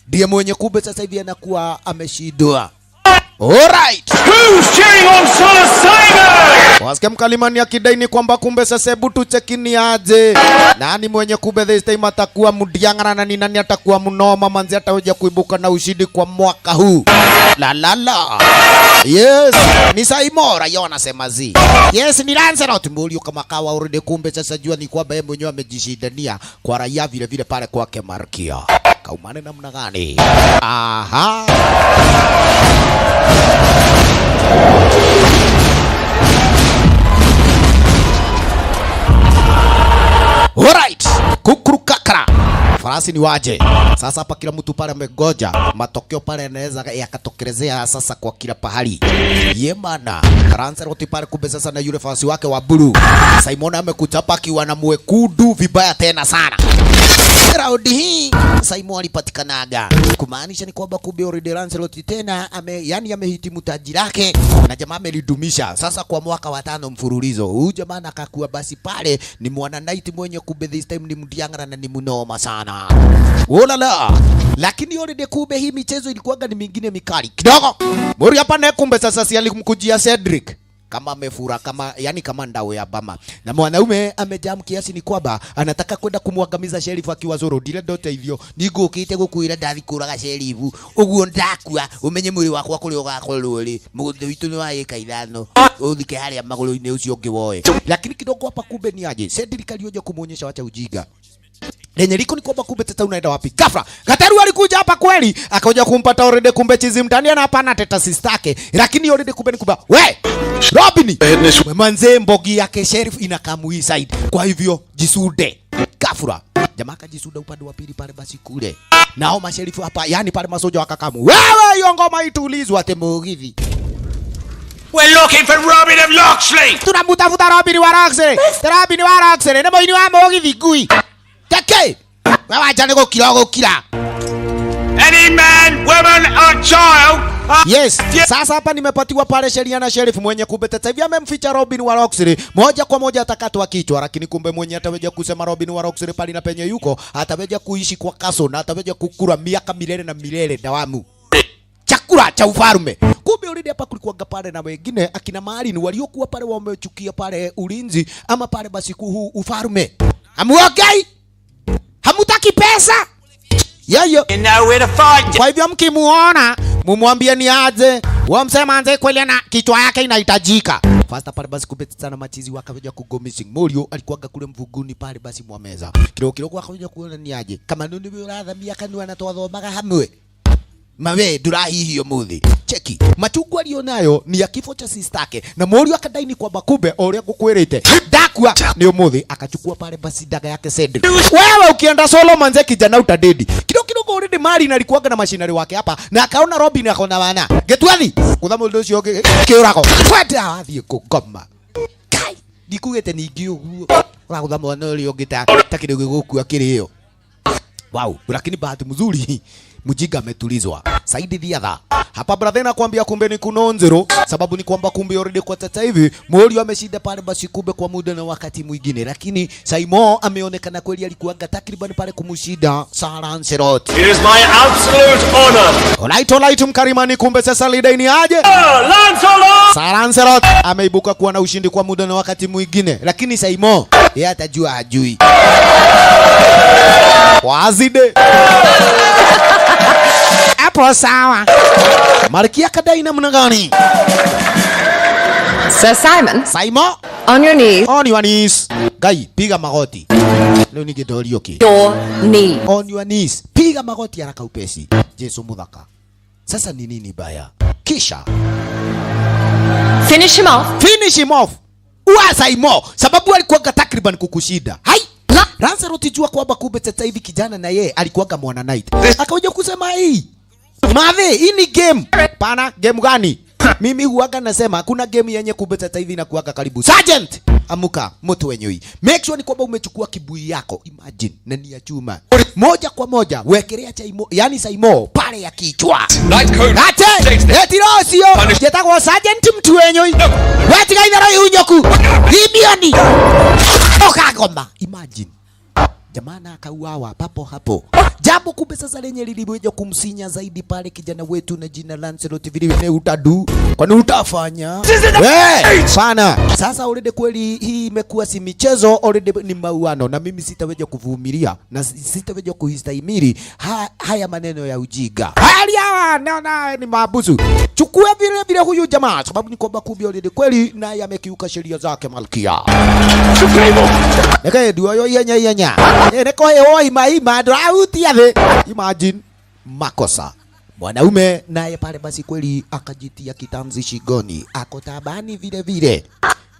ndiye mwenye kumbe sasa hivi anakuwa ameshindwa. Alright. Who's cheering on Sir Simon? Wasikia mkalimani akidai ni kwamba kumbe sasa hebu tuchekini aje. Nani mwenye kumbe this time atakuwa mdiangana na ni nani atakuwa mnoma manzi atakuja kuibuka na ushindi kwa mwaka huu. La la la. Yes, ni Saimora yeye anasema zi. Yes, ni Lancelot Mburio kama kawa already kumbe sasa jua ni kwamba yeye mwenyewe amejishindania kwa raia vile vile pale kwake Malkia. Kaumane namna gani? Aha. Alright. Kukuru kakra. Farasi ni waje. Sasa hapa kila mtu pale amegoja matokeo pale yanaweza yakatokelezea sasa kwa kila pahali. Yemana. Lancelot pale kumbe sasa na yule farasi wake wa blue. Simon amekuchapa akiwa na mwekudu vibaya tena sana. Raundi hii Simon alipatikanaga, kumaanisha ni kwamba kumbe already Lancelot tena yani amehitimu taji lake na jamaa amelidumisha sasa kwa mwaka wa tano mfululizo. Huyu jamaa akakuwa basi pale ni mwana knight mwenye kumbe this time ni mdiangara na ni mnoma sana. Olala. Lakini already kumbe hii michezo ilikuwaga ni mingine mikali kidogo. Muri hapa naye kumbe sasa si alimkujia Cedric kama amefura kama yani kama ndao ya bama na mwanaume amejam kiasi ni kwamba anataka kwenda kumwangamiza sheriff akiwa zoro ndire ndote hivyo ningũkĩte gũkwĩra ndathi kũraga sheriff ũguo ndakua umenye mwĩrĩ wakwa kũrĩa ũgakorwo ũrĩ mũgũnda witũ nĩ wa ĩka 5 ũthike harĩa magũrũ-inĩ ũcio ũngĩ woe. Lakini kidogo hapa kumbe ni aje Cedric alioja kumuonyesha wacha ujinga lenye liko ni kwamba kumbe tata unaenda wapi? Ghafla Gataru alikuja hapa kweli, akaja kumpata already kumbe chizi mtani na hapana teta sister yake, lakini already kumbe ni kumbe we Robin manze mbogi yake sheriff inakamu hii side, kwa hivyo jisude. Ghafla jamaa akajisuda upande wa pili pale basi kule nao masherifu hapa, yani pale masoja wakakamu, wewe hiyo ngoma itulizwa ate mugithi. We're looking for Robin of Locksley. Tunamutafuta Robin wa Locksley. Robin wa Locksley ni moini wa mugithi ngui. Keke! Wewe acha nigukira gukira. Any man, woman or child. Yes. Sasa hapa nimepatiwa pale sheria na sheriff mwenye kumbe sasa hivi amemficha Robin wa Locksley. Moja kwa moja atakatwa kichwa, lakini kumbe mwenye ataweja kusema Robin wa Locksley pale na penye yuko, ataweja kuishi kwa kaso na ataweja kukura miaka milele na milele dawamu. Chakula cha ufalme. Kumbe already hapa kulikuwa pale na wengine akina Marlin waliokuwa pale wamechukia pale ulinzi ama pale basi kuhu ufalme. Hamuogai? Hamutaki pesa? Yayo. You know where to find. Kwa hivyo mkimuona mumwambie ni aje. Wamsema anze kweli na kichwa yake inahitajika. Fasta pale basi kumbe sana machizi wakaja kugo missing. Morio alikuwaga kule mvuguni pale basi mwa meza. Kidogo kidogo akaja kuona ni aje. Kama nuni wewe urathamia kanua na twathomaga hamwe. Mawe ndurahihio muthi. Cheki. Machungwa alionayo ni ya kifo cha sister yake. Na Morio akadai ni kwamba kumbe oria ngukwirite ndakua ni umuthi, akachukua pale basi daga yake Cedric. Wewe ukienda solo manze kijana utadedi. Kidogo kidogo already Marlin alikuwaga na mashinari wake hapa na akaona Robin akona wana. Getwathi. Kutha mundu ucio kiurago. Kwenda athie kukoma. Kai, ndikugete ningi uguo. Uragutha mwana uria ungi ta kindu gigukua kirio. Wow, lakini bahati mzuri mjinga ametulizwa. Saidi Dhiadha. Hapa brother nakwambia kumbe ni kunonzero, sababu ni kwamba kumbe already kwa sasa hivi Morio ameshinda pale basi kumbe kwa muda na wakati mwingine, lakini Simon ameonekana kweli alikuanga takriban pale kumshinda Sir Lancelot. It is my absolute honor. Alright, alright mkarimani, kumbe sasa leader ni aje? Lancelot! Sir Lancelot ameibuka kuwa na ushindi kwa muda na wakati mwingine, lakini Simon yeye atajua hajui. Wazide. Hapo sawa. Malkia kadai namna gani? Sir Simon. Simon. On your knees. On your knees. Gai, piga magoti. Leo ni kidolio ki. Your knees. On your knees. Piga magoti haraka upesi. Jesu muthaka. Sasa ni nini baya? Kisha Finish him off. Finish him off. Uasaimo sababu alikuwaga takriban kukushida. Hai! Lancelot, jua kwamba kumbe sasa hivi kijana na yeye alikuwaga mwana knight. Akakuja kusema, "Hii Madhe, hii ni game." Pana, game gani? Mimi huwaga nasema kuna game yenye kumbe sasa hivi inakuwaga karibu. Sergeant, amuka mtu wenyewe. Make sure ni kwamba umechukua kibui yako. Imagine, na ni ya chuma. Moja kwa moja wekelea chaimo, yani Saimo pale ya kichwa. Knight code. Ate, etirosio. Jetagwo Sergeant mtu wenyewe. Wetiga ithero iunyoku. Gibioni. Okagoma. Imagine. Jamana akauawa papo hapo. Jambo kumbe sasa lenye liliweza kumsinya zaidi pale kijana wetu na jina Lancelot vile vile utadu. Kwani utafanya? We, pana. Sasa already kweli hii imekuwa si michezo, already ni mauano na mimi sitaweza kuvumilia na sitaweza kuhistahimili haya maneno ya ujiga. Hali hawa naona ni mabusu. Chukua vile vile huyu jamaa sababu ni kwamba kumbe already kweli naye amekiuka sheria zake malkia. Neke duoyo ihenya ihenya. Niko hewo ima ima ndũrahutia thĩ. Imagine makosa. Mwanaume naye pale basi kweli akajitia kitanzi shingoni, ako tabani vile vile.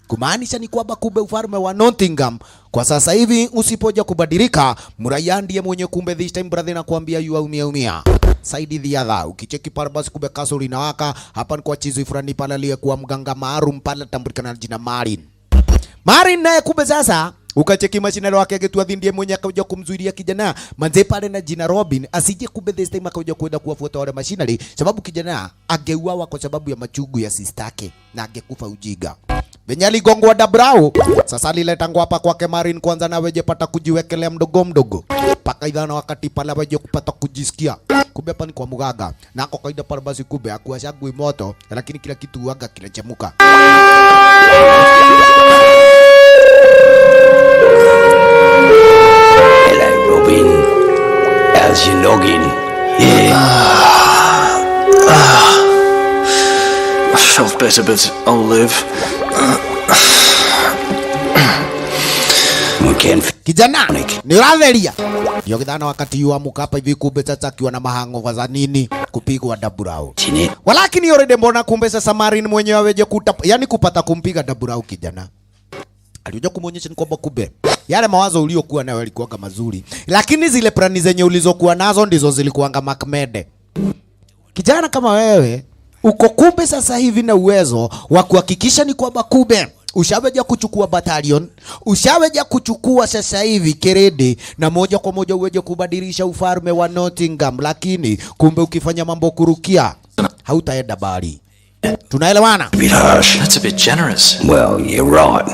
Kumaanisha ni kwamba kumbe ufalme wa Nottingham kwa sasa hivi usipoja kubadilika, mraia ndiye mwenye kumbe this time brother nakuambia you umia umia. Saidi the other, ukicheki pale basi kumbe castle inawaka. Hapa ni kwa chizi fulani pale aliyekuwa mganga maalum pale tambulikana na jina Marin. Marin naye kumbe sasa ukacheki mashinalo wake agetua ndiye mwenye akaja kumzuilia kijana manze pale na jina Robin asije kumbe this time akaja kwenda kuwafuata wale mashinali, sababu kijana angeuawa kwa sababu ya machungu ya sistake na angekufa ujiga. Venye aligongwa dabrao sasa aliletangwa hapa kwake Marin kwanza na weje pata kujiwekelea mdogo mdogo paka idhana wakati pala weje kupata kujisikia kumbe hapa ni kwa muganga na kwa kawaida pale basi kumbe akuashagui moto, lakini kila kitu huaga kinachemuka. Hello, Robin. How's your noggin? Yeah. I felt better, but I'll live. We can Kijana ni uratheria ndio kidhana wakati wa mukapa hivi kumbe sasa akiwa na mahango za nini kupigwa daburau. Chini. Walakini already mbona kumbe sasa Marin mwenyewe aweje yani kupata kumpiga daburau kijana. Alikuja kumuonyesha ni kwamba kumbe yale mawazo uliokuwa nayo yalikuwa mazuri, lakini zile plani zenye ulizokuwa nazo ndizo zilikuwa makmede. Kijana kama wewe uko kumbe sasa hivi na uwezo wa kuhakikisha ni kwamba kumbe ushaweja kuchukua battalion, ushaweja kuchukua sasa hivi kerede na moja kwa moja uweje kubadilisha ufalme wa Nottingham, lakini kumbe ukifanya mambo kurukia hautaenda bali. Tunaelewana? A bit harsh. That's a bit generous. Well, you're right.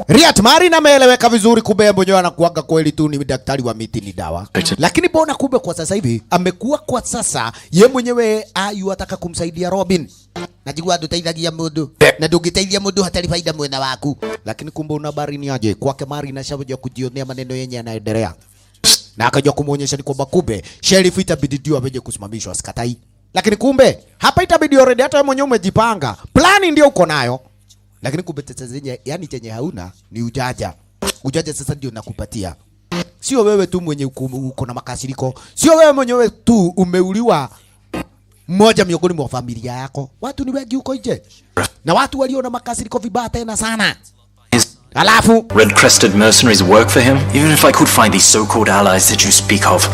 Riat Marin ameeleweka vizuri, kumbe mwenyewe anakuaga kweli tu ni daktari wa miti ni dawa. Lakini bona kumbe kwa sasa hivi amekuwa kwa sasa ye mwenyewe ayu ataka kumsaidia Robin. Najua nduteithagia mundu na ndungiteithia mundu hatari faida mwena waku. Lakini kumbe una habari ni aje kwake Marin ashaje kujionea maneno yenye yanaendelea. Na akaja kumuonyesha ni kwamba kumbe sheriff itabidi ndio aweje kusimamishwa, sikatai. Lakini kumbe hapa itabidi already hata wewe mwenyewe umejipanga. Plani ndio uko nayo. Lakini kumbe tete zenye, yani chenye hauna ni ujaja. Ujaja sasa ndio nakupatia. Sio wewe tu mwenye uko na makasiriko. Sio wewe mwenyewe tu umeuliwa mmoja miongoni mwa familia yako. Watu ni wengi huko nje. Na watu walio na makasiriko vibaya tena sana. Alafu Red-crested mercenaries work for him? Even if I could find these so-called allies that you speak of,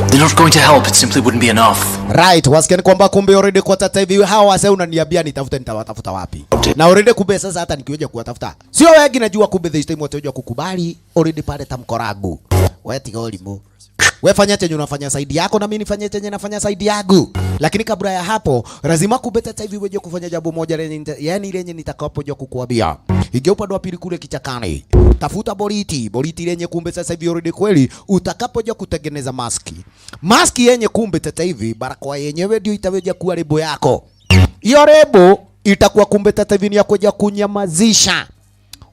they're not going to help. It simply wouldn't be enough. Right, wasikia ni kwamba kumbe already kwa sasa hivi hawa wase unaniambia nitafute nitawatafuta wapi? Na already kumbe sasa hata nikiweja kuwatafuta. Sio wengi najua kumbe this time watakuja kukubali already pale tamkoragu. Wewe tiga ulimu. Wewe fanya chenye unafanya side yako na mimi nifanye chenye nafanya side yangu. Lakini kabla ya hapo lazima kumbe sasa hivi wewe kufanya jambo moja lenye yani lenye nitakapokuja kukuambia. Ingia upande wa pili kule kichakani. Tafuta boriti, boriti lenye kumbe sasa hivi already kweli utakapoja kutengeneza maski. Maski yenye kumbe sasa hivi barakoa yenyewe ndio itaweja kuwa lebo yako. Hiyo lebo itakuwa kumbe sasa hivi ni ya kuja kunyamazisha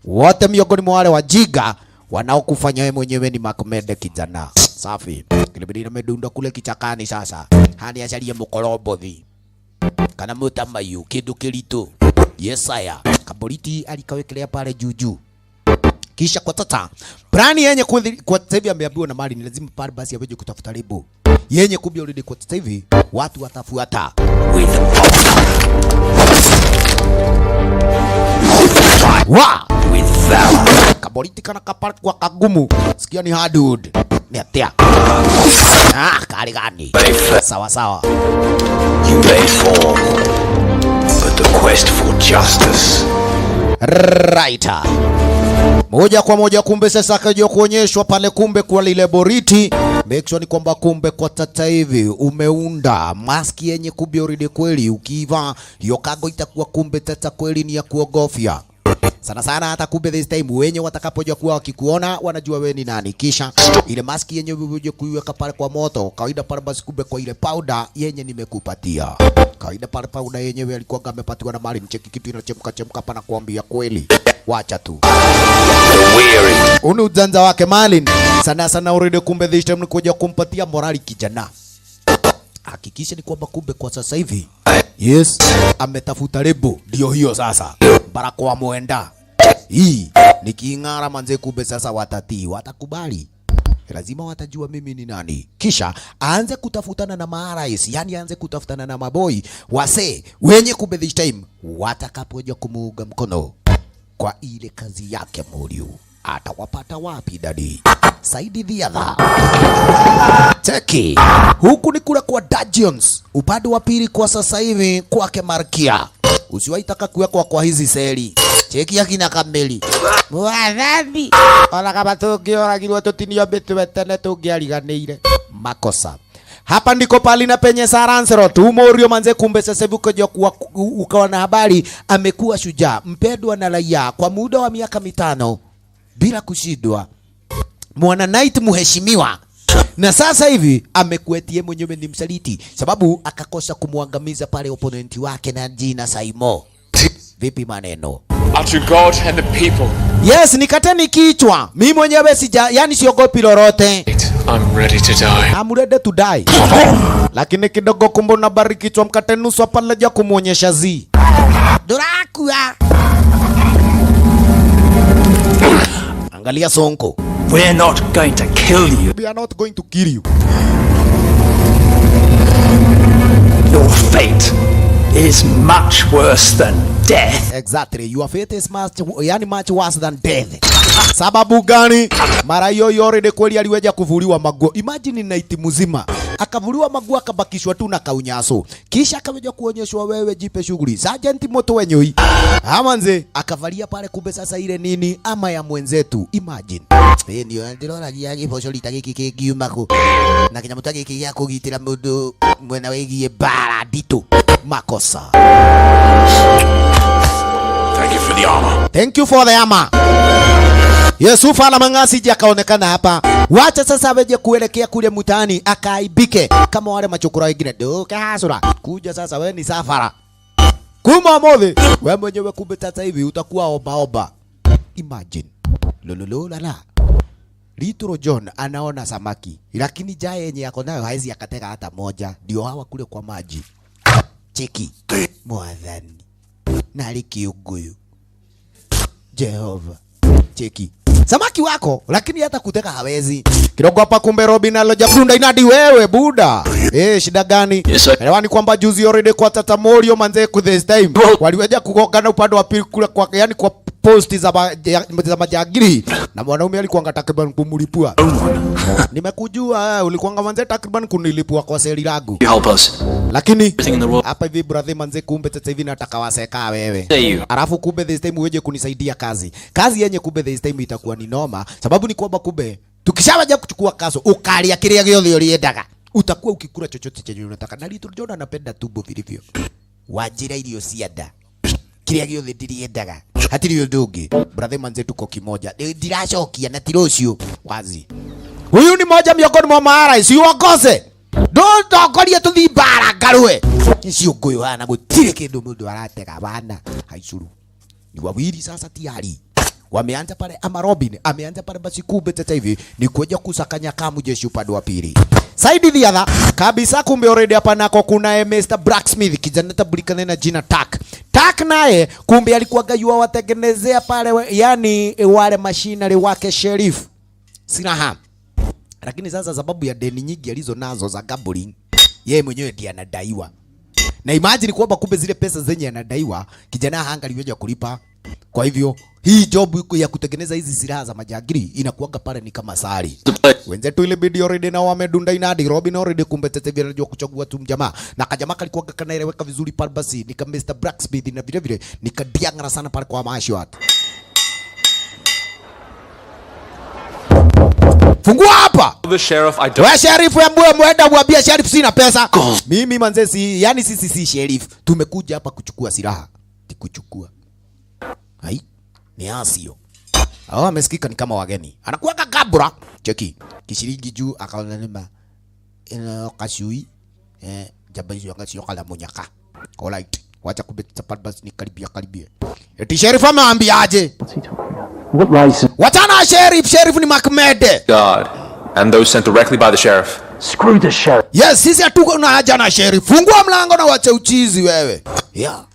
wote miongoni mwa wale wajiga wanaokufanya wewe mwenyewe ni makomede kijana. Safi. Kilibidi na kule kichakani sasa. Hani acarie mukorombothi kana mutamayu kindu kiritu. Yesaya. Kaboriti alikawekelea pale juju. Kisha kwa tata plani yenye kwa sasa hivi ameambiwa na Mali ni lazima pale basi aweje kutafuta lebo yenye kumbe already kwa sasa hivi watu watafuata. With the pop. Wa With valor. Kaboriti kana kapar kwa kagumu. Sikia ni hardwood. Ni atia. Ah, kali gani? Sawa sawa. You may fall, but the quest for justice Right. Moja kwa moja kumbe sasa akaja kuonyeshwa pale kumbe kwa lile boriti. Make sure ni kwamba kumbe kwa tata hivi umeunda maski yenye kumbe already kweli ukiiva hiyo kago itakuwa kumbe tata kweli ni ya kuogofya. Sana sana hata kumbe this time wenye watakapoja kuwa wakikuona wanajua wewe ni nani. Kisha ile maski yenye uje kuiweka pale kwa moto, kawaida pale basi kumbe kwa ile powder yenye nimekupatia. Kawaida pale powder yenyewe alikuwa amepatiwa na mali mcheki kitu inachemka chemka hapa na kuambia kweli. Wacha tu. The weary Uni ujanja wake Malin. Sana sana already kumbe this time ni kuja kumpatia morali kijana. Hakikisha ni kwamba kumbe kwa sasa hivi yes, ametafuta lebo, ndio hiyo sasa. Barakoa mwenda hii niking'ara manze, kumbe sasa watatii, watakubali, lazima watajua mimi ni nani. Kisha aanze kutafutana na maarais, yani aanze kutafutana na maboi wase wenye kumbe this time watakapoja kumuunga mkono kwa ile kazi yake Muriu, atawapata wapi dadi? Saidi the other cheki huku ni kule kwa Dungeons, upande wa pili kwa sasa hivi kwake Markia. Usiwaitaka kuwekwa kwa hizi seli. Cheki akina Kameli mwathani, ona kama tũngĩoragirwo tũtinio mĩtwe tene tũngĩariganĩire makosa. Hapa ndiko pali na penye Sir Lancelot umorio manze, kumbe sasa hivi ukaja kuwa ukawa na habari amekuwa shujaa mpendwa na raia kwa muda wa miaka 5 bila kushindwa, mwana knight muheshimiwa, na sasa hivi amekuetie mwenyewe ni msaliti, sababu akakosa kumwangamiza pale opponent wake na jina Saimo. Vipi maneno? Are to God and the people. Yes, nikateni kichwa. Mimi mwenyewe sija, yani siogopi lolote. I'm ready to die. I'm ready to die. Lakini kidogo kumbe unabari kichwa mkate nusu pale ja kumuonyesha zi. Durakua. Angalia sonko. We're not going to kill you. We are not going to kill you. Your fate is much worse than death. Exactly. Your fate is much, yani much worse than death. Sababu gani? Mara hiyo already kweli aliweja kuvuliwa maguo. Imagine night mzima. Akavuliwa maguo akabakishwa tu na kaunyaso. Kisha akaweja kuonyeshwa wewe jipe shughuli. Sergeant moto wenyoi. Amanze akavalia pale kumbe sasa ile nini ama ya mwenzetu. Imagine. Eh, ndio ndiroragia giboco rita giki kingiuma ku. Na kinyamu ta giki gĩa kũgitĩra mũndũ mwena wĩgiĩ mbara nditũ. Makosa. Thank you for the armor. Thank you for the armor. Yesu fala mang'asi je akaonekana hapa. Wacha sasa weje kuelekea kule mtaani akaibike kama wale machokora wengine. Ndoka hasura. Kuja sasa we ni safara. Kuma mothi. We mwenyewe kumbe sasa hivi utakuwa oba oba. Imagine. Lololo la la. Little John anaona samaki, lakini jaa yenye ako nayo haezi akatega hata moja. Ndio hawa kule kwa maji. Cheki. Mwathani. Nali kiunguyu. Jehova. Cheki. Samaki wako lakini hata kuteka hawezi. Kidogo hapa kumbe Robin aloja bunda inadi wewe buda. Eh, shida gani? Yes, sir. Elewa ni kwamba juzi already kwa Tata Morio manze ku this time. Waliweja kugongana upande wa pili kule kwa yani kwa posti za majagiri. Na mwanaume alikuwa takriban kumlipua. Nimekujua ulikuwa manze takriban kunilipua kwa seli langu. You help us. Lakini Everything in the world. hapa hivi brother manze kumbe sasa hivi nataka waseka wewe. Say you. Alafu kumbe this time uweje kunisaidia kazi. Kazi yenye kumbe this time itakuwa ni noma, sababu ni kwamba kumbe tukishawaja kuchukua kaso ukalia kiria giothe uriendaga. Utakuwa ukikula chochote chenye unataka. Na Little John anapenda tumbo vilivyo. Wajira irio cia nda. Kiria giothe ndiriendaga. Hatiri undu ungi. Brother manze tuko kimoja. Ndiracokia na ti rucio. Wazi. Huyu ni moja miongoni mwa maara, si uongoze. Ndũtongorie tũthiĩ mbara ngarũe. Icio ngũyũ hana gũtirĩ kĩndũ mũndũ aratega bana. Haicuru. Ni wawili sasa tayari. Wameanza pale ama Robin ameanza pale basi kumbe sasa hivi ni kuja kusakanya kamu jeshi upande wa pili. Saidi the other kabisa kumbe already hapa nako kuna Mr. Blacksmith kijana tambulikane na jina Tak. Tak naye kumbe alikuwa gayua watengenezea pale yani wale machinery wake sheriff Sinaha. Lakini sasa sababu ya deni nyingi alizo nazo za gambling, yeye mwenyewe ndiye anadaiwa. Na imagine kwamba kumbe zile pesa zenye anadaiwa kijana hangaliweza kulipa. Kwa hivyo hii job ya kutengeneza hizi silaha za majangili inakuwaga pale ni kama sari. Wenzetu ile bidi already na wamedunda inadi Robin already kumbe tete vile anajua kuchagua tu mjamaa. Na kajamaa kalikuwa kanaeleweka vizuri pale basi ni kama Mr. Blacksmith na vile vile nikadiangara sana pale kwa mashi watu. Fungua hapa. The sheriff, I don't. Wewe sheriff ambue mwenda mwambie sheriff sina pesa. Mimi manze si yani sisi si sheriff. Tumekuja hapa kuchukua silaha. Tikuchukua. Hai. Ni asio. Hao amesikika ni kama wageni. Anakuwa kabra. Cheki. Kishiringi juu akaona nima. Ina kashui. Jaba hizo akasio kala munyaka. Alright. Wacha kubeta basi ni karibia karibia. Eti sheriff ameambiaje? What license? Wachana sheriff, sheriff ni Macmede. God. And those sent directly by the sheriff. Screw the sheriff. Yes, sisi hatuko na haja na sheriff. Fungua mlango na wache uchizi wewe. Yeah.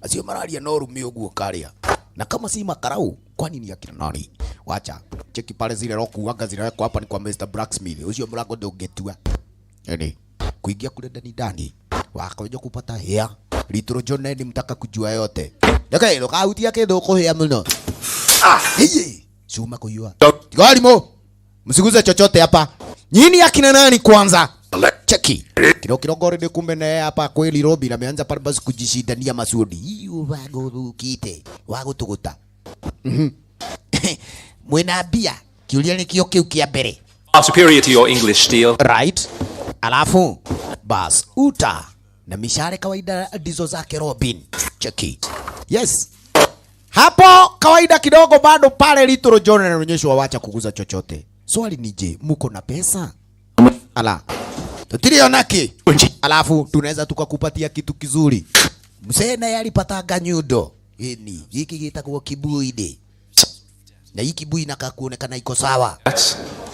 Asio malaria no rumi uguo karia. Na kama si makarau, kwani ni akina nani? Wacha. Cheki pale zile roku waga zinawekwa hapa ni kwa Mr. Blacksmith. Ucio mlango ndũngĩtua. Yaani kuingia kule ndani ndani wakaja kupata hea. Little John ni mtaka kujua yote. Okay, ndukahutia kindu kuhia muno. Ah, heye. Cuma kuyua. Tigarimo. Msiguze chochote hapa. Nyinyi akina nani kwanza? Cheki. Kilo kidogo already kumbe na hapa kweli Robin ameanza pale basi kujishindania masudi. Hiyo wagothukite. Wagutuguta. Mwina bia. Kiulia ni kio kiu kia mbere. Are superior to your English steel. Right. Alafu bas uta na mishale kawaida ndizo zake Robin. Cheki. Yes. Hapo kawaida kidogo bado pale Little John anaonyeshwa wacha kuguza chochote. Swali ni je, muko na pesa? Ala. Tutilionaki. Alafu tunaweza tukakupatia kitu kizuri. Mzee naye alipataga nyundo. Ini hiki gitagwo kibuidi. Na hii kibui inakaa kuonekana iko sawa.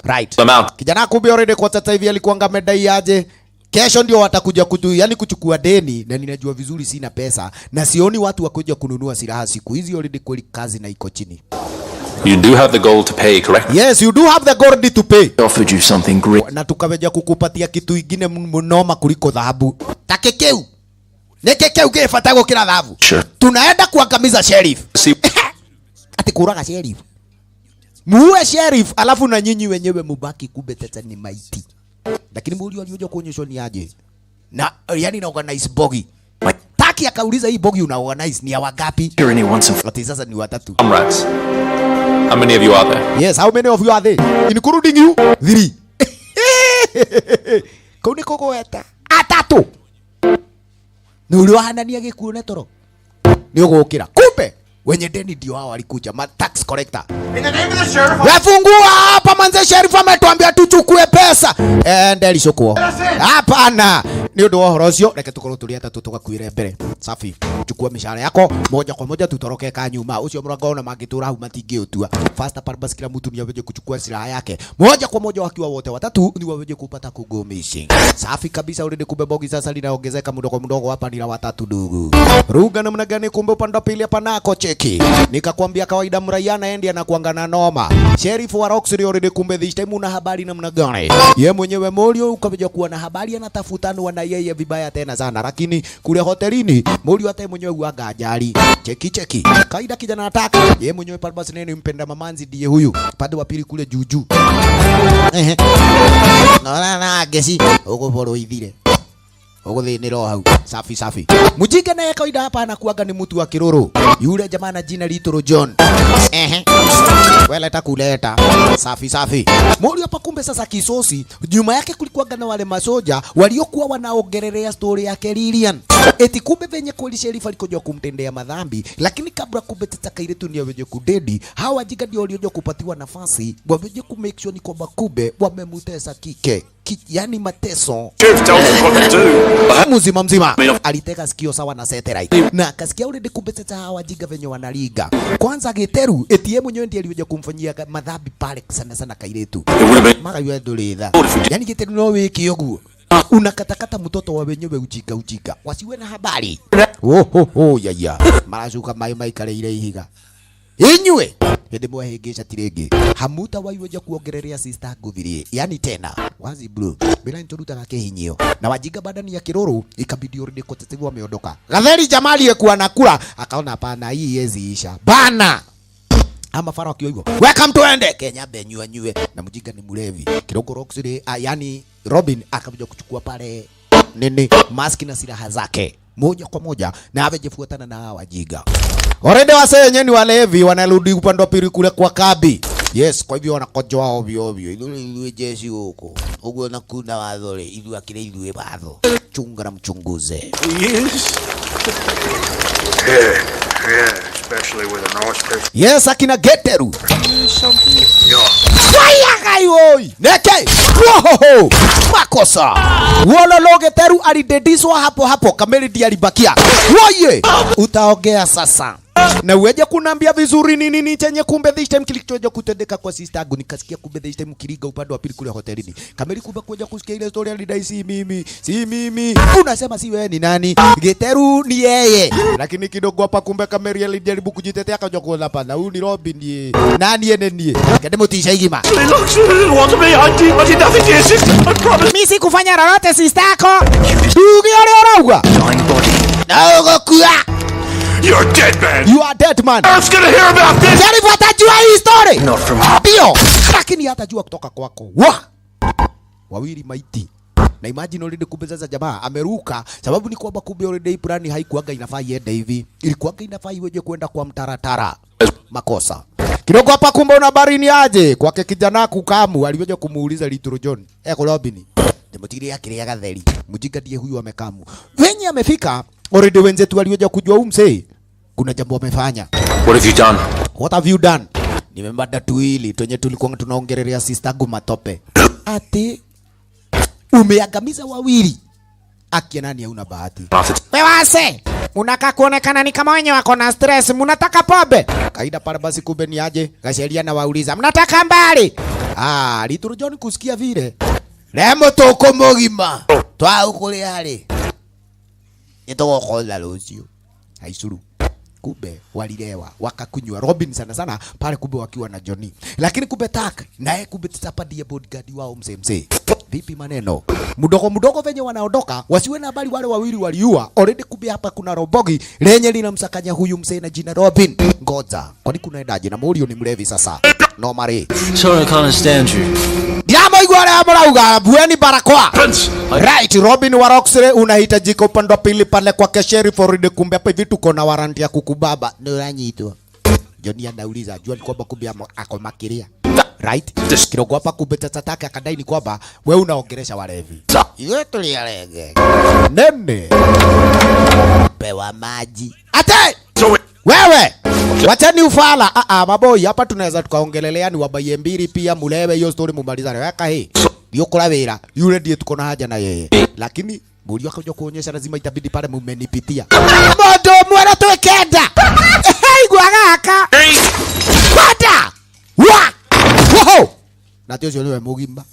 Right. Kijana kumbe already kwa sasa hivi alikuwa amedai aje. Kesho ndio watakuja kutu, yani kuchukua deni na ninajua vizuri sina pesa na sioni watu wakuja kununua silaha siku hizi already kweli kazi na iko chini. You do have the gold to pay, correct? Yes, you do have the gold to pay. Offered you something great. Na tukaweja kukupatia kitu ingine mnoma kuliko dhahabu. Takekeu. Nekekeu kefata gukira dhahabu. Sure. Tunaenda kuangamiza sheriff. See. Ati kuraga sheriff. Muue sheriff alafu na nyinyi wenyewe mubaki kumbe tata ni maiti. Lakini muri alioja kuonyeshwa ni aje. Na yani na organize bogi. Taki akauliza hii bogi una organize ni ya wangapi? Ati sasa ni watatu. Comrades. How many of you are there? Yes, how many of you are there? Including you? 3. Kauni kogweta. Atatu. Ni uliwahanania gikuo ne toro. Ni ugukira. Kumbe wenye deni ndio hao walikuja, ma tax collector. In the name of the sheriff. Wafungua hapa manze, sheriff ametuambia tuchukue pesa. Ndeli shukuo. Hapana. Ni undu wa horo ucio reke tukorwo turi atatu tugakuire mbere. Safi. Chukua mishahara yako moja kwa moja tutoroke ka nyuma. Ucio mrango ona mangitura hau matingĩũtua. Faster parbas kila mtu ni aweje kuchukua silaha yake. Moja kwa moja wakiwa wote watatu ni waweje kupata kugomishi. Safi kabisa already kumbe bogi sasa linaongezeka mdogo mdogo hapa ni la watatu dugu. Ruga namna gani kumbe upande wa pili hapa nako cheki. Nikakwambia kawaida mraiana endi anakuangana noma. Sheriff wa Roxy already kumbe this time una habari namna gani? Ye mwenyewe Morio ukaja kuwa na habari anatafutanwa na yeye vibaya tena sana, lakini kule hotelini Morio hata mwenyewe huaga ajali. Cheki cheki. Kaida kijana anataka yeye mwenyewe pale basi nini mpenda mamanzi ndiye huyu. Pande wa pili kule juju. Ehe. Na na gesi uko boro ithire. Uguthinira hau. Safi safi. Mujinga naye kawaida hapa anakuaga ni mtu wa kiruru. Yule jamaa na jina Little John. Ehe. Weleta kuleta. Safi safi. Mori hapa kumbe sasa kisosi, nyuma yake kulikuwaga na wale masoja waliokuwa wanaongelelea story yake Lilian. Eti kumbe venye kweli sheriff alikuja kumtendea madhambi, lakini kabla kumbe tata kairetu ndio wenye kudedi, hawa wajinga ndio walioja kupatiwa nafasi, waweje ku make sure ni kwamba kumbe wamemutesa kike. Yani mateso. Mzima mzima aliteka sikio sawa na satellite na akasikia already kumbe sasa hawa wajinga venye wanaliga. Kwanza Giteru eti mwenyewe ndiye alioja kumfanyia madhambi pale sana sana kairetu. Mara yeye ndulitha. Yani Giteru no wiki oguo. Unakatakata mtoto wa wenyewe ujinga ujinga. Wasiwe na habari. Oh ho ho ya ya. Maracuka mai maikareire ihiga. Inywe hĩndĩ mwahĩngĩca ti rĩngĩ hamuta waiweja kuongererea sister ngũthirie yani tena wazi blue bila nitũrutaga kĩhinyio na wajinga badani ya kiruru ikabidi already kote sasa wameondoka. Gatheri jamali yekuwa nakula akaona hapana, hii yezi isha bana ama fara wakiwa hivyo welcome tuende Kenya benyua nyue na mjinga ni mlevi kidogo Roxy, yani Robin akakuja kuchukua pale nini maski na silaha zake moja kwa moja na amejifuatana na hawa wajinga. Already wase wenyewe ni walevi wanarudi upande wa pili kule kwa kabi. Yes, kwa hivyo wanakojoa ovyo ovyo. Ithuĩ jeshi huko. Uguo na kuna watho rĩ, ithuĩ akĩrĩ ithuĩ watho. Chunga na mchunguze. Yes. Yeah, yeah, especially with a nice piece. Yes, akina Geteru. Yeah. Wai neke. Wohoho. Makosa. Wololo Geteru alidediswa hapo hapo, Kameli ndiye alibakia. Woye. Utaongea sasa. Na uweje kunambia vizuri ni nini chenye kumbe this time kilichoja kutendeka kwa sister yangu. Nikasikia kumbe this time kiliga upande wa pili kule hotelini. Kameli kumbe kuja kusikia ile story alidai si mimi, si mimi. Unasema si wewe ni nani? Geteru ni yeye. Lakini kidogo hapa kumbe Kameli alijaribu kujitetea akaja kuona hapa na huyu ni Robin ndiye. Nani yeye ndiye? Kende mutisha igima. Mimi sikufanya lolote sister yako. Dugi ole orauga. Na ugokua. You're dead man. You are dead man. Earth's gonna hear about this. Sheriff atajua hii story. Not from Ndio. Lakini hatajua kutoka kwako. Wa. Wawili maiti. Na imagine already kumbe sasa jamaa ameruka sababu ni kwamba kumbe already plani haikuaga inafaa iende hivi. Ilikuaga inafaa iweje kwenda kwa mtaratara. Makosa. Kidogo hapa kumbe una habari ni aje? Kwake kijana kukamu aliweje kumuuliza Little John. Eko Robin. Ndimutirie akiria gatheri. Mjinga ndiye huyu amekamu. Venye amefika already wenzetu waliweja kujua huyu msee kuna jambo amefanya. What have you done? What have you done? Nimemada tuili twenye tulikuwa tunaongelelea sister yangu matope. Ati umeangamiza wawili. Akia nani hauna bahati? Wewase, unaka kuonekana ni kama wenye wako na stress, mnataka pombe. Kaida pale basi kumbe ni aje? Gasheria na wauliza, mnataka mbali? Ah, Little John kusikia vile. Remo toko mugima. Twa ukuri nitogokola rucio. Haisuru. Kumbe walilewa wakakunywa Robin sana sana pale kumbe wakiwa na Johnny, lakini kumbe Tak naye kumbe tapa ndiye bodyguard wao mzee mzee. Vipi maneno mdogo mdogo venye wanaondoka wasiwe na habari wale wawili waliua already. Kumbe hapa kuna robogi lenye linamsakanya huyu mzee na jina Robin. Ngoja, kwani kunaendaje? Na Morio ni mlevi sasa. No mare. Sorry, I can't understand you. Ndiamo igwa aria murauga bueni barakoa. Right, Robin wa Roxley unahitajika upande wa pili pale kwa Sheriff already. Kumbe hapa hivi tuko na waranti ya kukubaba. Ndio unanyitwa. Johnny anauliza jua ni kwamba kumbe ako makiria. Right? Kidogo hapa kumbe tatataka akadai ni kwamba wewe unaongelesha walevi. Iwe tuliarege. Nene. Pewa maji. Ate! Wewe! Wachani ufala. Maboi hapa tunaweza tukaongelelea ni wabaye mbili pia mulewe hiyo story mumalizane. Weka hii. Ndio kula wira. Yule ndiye tuko na haja na yeye. Lakini Mũriũ akaja kuonyesha lazima itabidi pale mumenipitia. Mondo mwera twekenda. Igua gaka. Kwata. Wa. Woho. Na ti ucio niwe mugima.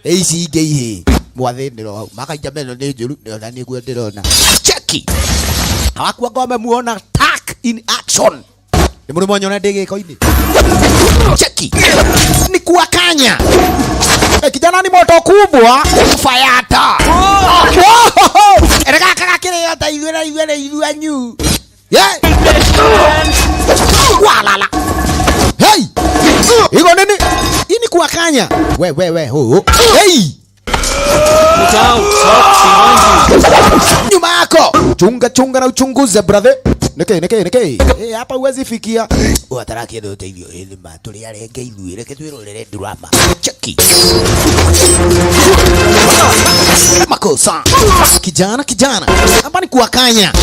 Ici ingĩ ihĩ. Mwathĩnĩro hau. Makaija meno nĩ njũru na nĩguo ndĩrona. Cheki. Hawakuanga wamemuona Tak in action. Nĩ mũrĩ mwanyona ndĩ gĩko-inĩ. Cheki. Ni kuwakanya. Kijana ni moto kubwa. Fayata. Erega kaka ta ithuĩ na ithuĩ na ithuĩ anyu. Yeah. Walala. Hey. Iko nini? Hii ni kuwakanya. We we we ho. Hey. Look out, behind you. Nyuma yako. Chunga chunga na uchunguze brother. Neke neke neke. Eh, hapa huwezi fikia. Uataraki ndio uteithio ĩthĩ ma tũrĩ arenge ithuĩ reke twĩrorere drama. Cheki. Makosa. Kijana kijana. Hapa ni kuwakanya.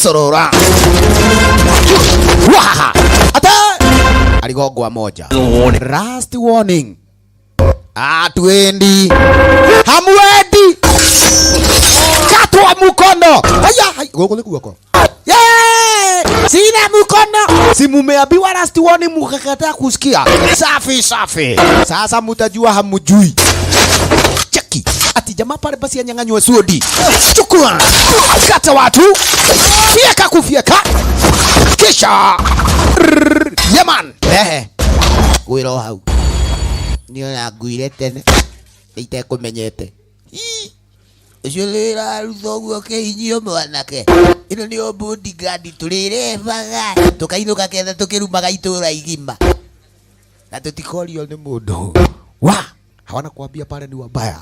Sorora. Wahaha. Ata aligongwa moja. Last warning. Twendi. Hamwendi. Katwa mkono. Haya, goko ni guoko. Yeah! Sina mkono. Si mumeambiwa last warning mkakataa kusikia. Safi safi. Sasa mtajua hamjui. Cheki. Ati jamaa pale basi anyang'anywe suodi. Chukua. Kata watu. Fieka kufieka. Kisha Yeah man. Ehe. Gwĩra o hau. Niĩ ona nguire tene. Itekũmenyete. Ũcio rĩraruta ũguo kĩhinyio mwanake. Ĩno nĩyo bodyguard tũrĩrebaga. Tũkainũka ketha tũkĩrumaga itũra igima. Na tutikorio nĩ mũndũ. Wa! Hawana kuambia pale ni wabaya.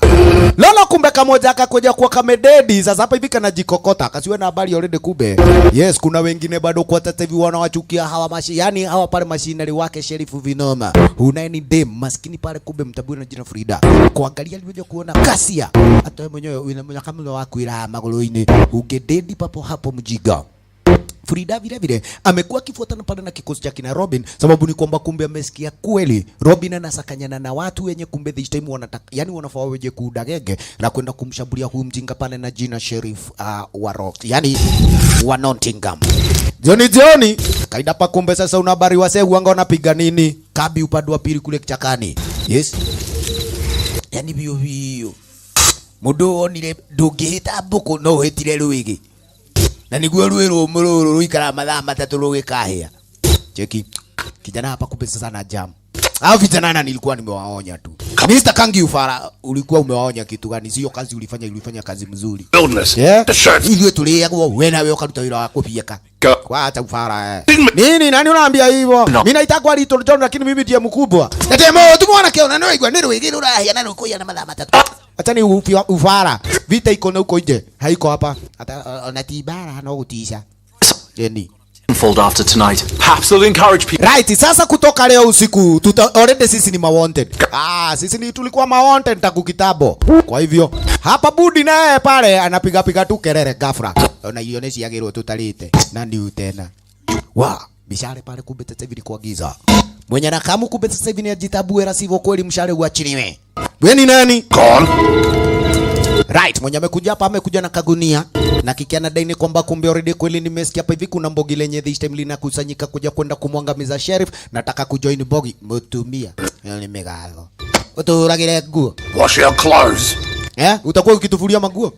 Lolo kumbe kamoja akakuja kwa kamededi. Sasa hapa hivi kanajikokota. Kasiwe na habari already kumbe. Yes, kuna wengine bado kwa tata hivi wanawachukia hawa mashi. Yani hawa pale mashinari wake Sheriff Vinoma. Hunaye ni dem maskini pale kumbe mtaburi na jina Frida. Kuangalia alivyokuja kuona kasia. Hata wewe mwenyewe unamwona kama wakuira maguru-inĩ. Ungededi papo hapo mjiga. Frida vile vile amekuwa akifuatana pale na kikosi cha kina Robin, sababu ni kwamba kumbe amesikia kweli Robin anasakanyana na watu wenye kumbe this time wanataka, yani wanafaa weje kuuda genge na kwenda kumshambulia huyu mjinga pale na jina Sheriff wa Rock, yani wa Nottingham. Jioni jioni kaida pa kumbe sasa una habari wase huanga wanapiga nini kabi upande wa pili kule kichakani. Yes, yani bio bio mundu wonire ndungihita mbuku no uhitire rwigi na niguo rwĩ rũmũ rũrũ rũikaraga mathaa matatũ rũgĩkahĩa. Cheki kijana hapa kumbe sasa na jam. Hao vijana na nilikuwa nimewaonya tu. Mr. Kangi Ufara, ulikuwa umewaonya kitu gani? Sio kazi ulifanya, ulifanya kazi mzuri. Wilderness. Yeah. The shirt. Ithuĩ tũrĩagwo we nawe ũkaruta wĩra wa kũbieka. Go. Kwa hata ufara eh. Nini nani unaambia hivyo? No. Mimi naitagwa Little John lakini mimi ndiye mkubwa. Ete mo tu mwana keo na no igwa nĩ rwĩgĩ rũrahĩa na rũkũiya na mathaa matatũ. Acha ni ufara. Vita iko na huko nje. Haiko hapa. Hata ona ti bara no gutisha. Yeni. Fold after tonight. Perhaps they'll encourage people. Right, sasa kutoka leo usiku tuta already sisi ni ma wanted. Ah, sisi ni tulikuwa ma wanted tangu kitambo. Kwa hivyo hapa budi naye pale anapiga piga tu kelele ghafla. Ona hiyo ni ciagirwo tutarite. Na ndio tena. Wa, mishale pale kumbe sasa hivi ni kuagiza. Mwenye nakamu kumbe sasa hivi ni ajitabue la sivyo kweli mshale uachiliwe. Wewe ni nani? Gone. Right, mwenye amekuja hapa amekuja na kagunia na kikiana daini kwamba kumbe already kweli nimesikia hapa hivi kuna mbogi lenye this time linakusanyika kuja kwenda kumwangamiza sheriff. Nataka kujoin mbogi mutumia. Ni migatho. Uturagire nguo. Wash your clothes. Eh? Utakuwa ukitufulia manguo?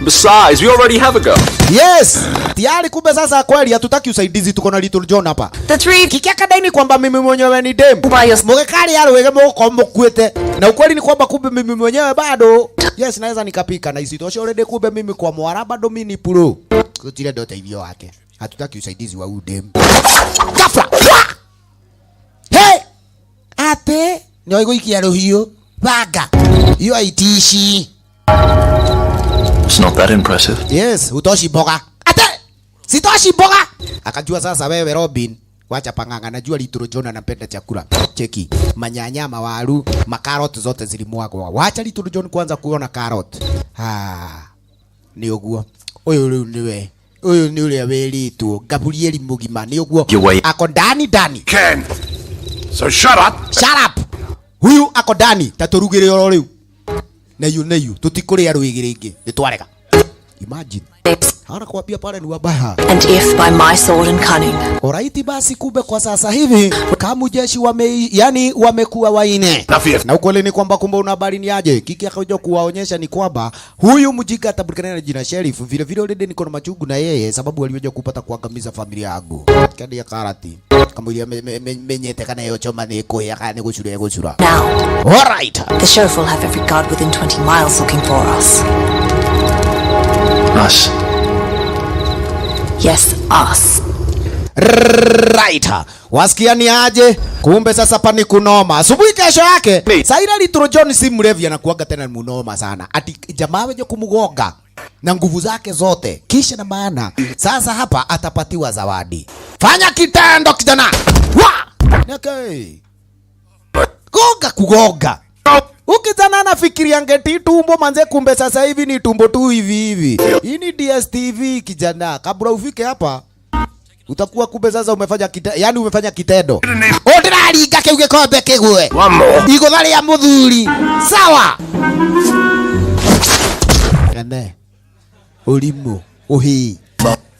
Besides, we already have a girl. Yes. Tayari kumbe sasa kweli hatutaki usaidizi, tuko na Little John hapa. The three Kikiaka daini kwamba mimi mwenyewe ni dem. By your- Mugekari arwege muko mukuete. Na ukweli ni kwamba kumbe mimi mwenyewe bado yes naweza nikapika na isitoshe already kumbe mimi kwa mwara bado mimi ni pro. Kutire ndo teithio wake. Hatutaki usaidizi wa udem. Ghafla. Hey! Ate ni oiguikia ruhiu. Banga. Hiyo haitishi. It's not that impressive. Yes, hutoshi mboga. Ate! Sitoshi mboga. Akajua sasa wewe Robin, wacha panganga, najua Little John anapenda chakula. Cheki, manyanya, mawaru, makarot zote zilimwagwa. Wacha Little John kwanza kuona karot. Ah, ni uguo. Uyu riu niwe. Uyu ni uria wiritwo Gabrieli mugima ni uguo. Your way. Ako ndani ndani. Ken. So shut up. Shut up. Huyu ako ndani taturugire oro riu. Na yu tutikuria rwigi ringi. Nitwarega. Imagine. Hawana kuambia pale ni wabaya. And if by my sword and cunning, Oraiti basi kumbe kwa sasa hivi kamu jeshi wame, yani wamekuwa waine. Nafia. Na ukweli ni kwamba kumbe una habari ni aje? Kiki akaja kuwaonyesha ni kwamba huyu mjinga atabulikana na jina Sheriff vile vile already niko na machungu na yeye sababu aliweza kupata kuangamiza familia yangu. Kandi ya karati. Kama ile menyete kana yo choma ni kuya kana gucura gucura. now All right. the sheriff will have every guard within 20 miles looking for us. Us. Yes, us. Right. Wasikia ni aje? Kumbe sasa pani kunoma. Asubuhi kesho yake, Saira Little John si mlevi anakuaga tena munoma sana. Ati jamaa wenye kumgonga na nguvu zake zote. Kisha na maana sasa hapa atapatiwa zawadi. Fanya kitendo kijana. Wa! Okay. Goga kugoga. Ukijana anafikiria ngeti tumbo manze, kumbe sasa hivi ni tumbo tu hivi hivi. Hii ni DSTV kijana. Kabla ufike hapa utakuwa kumbe sasa umefanya yani umefanya kitendo. Ndiraringa kiu gikombe kigwe. One more. Igotha ria muthuri. Sawa. Ene. Urimu uhi.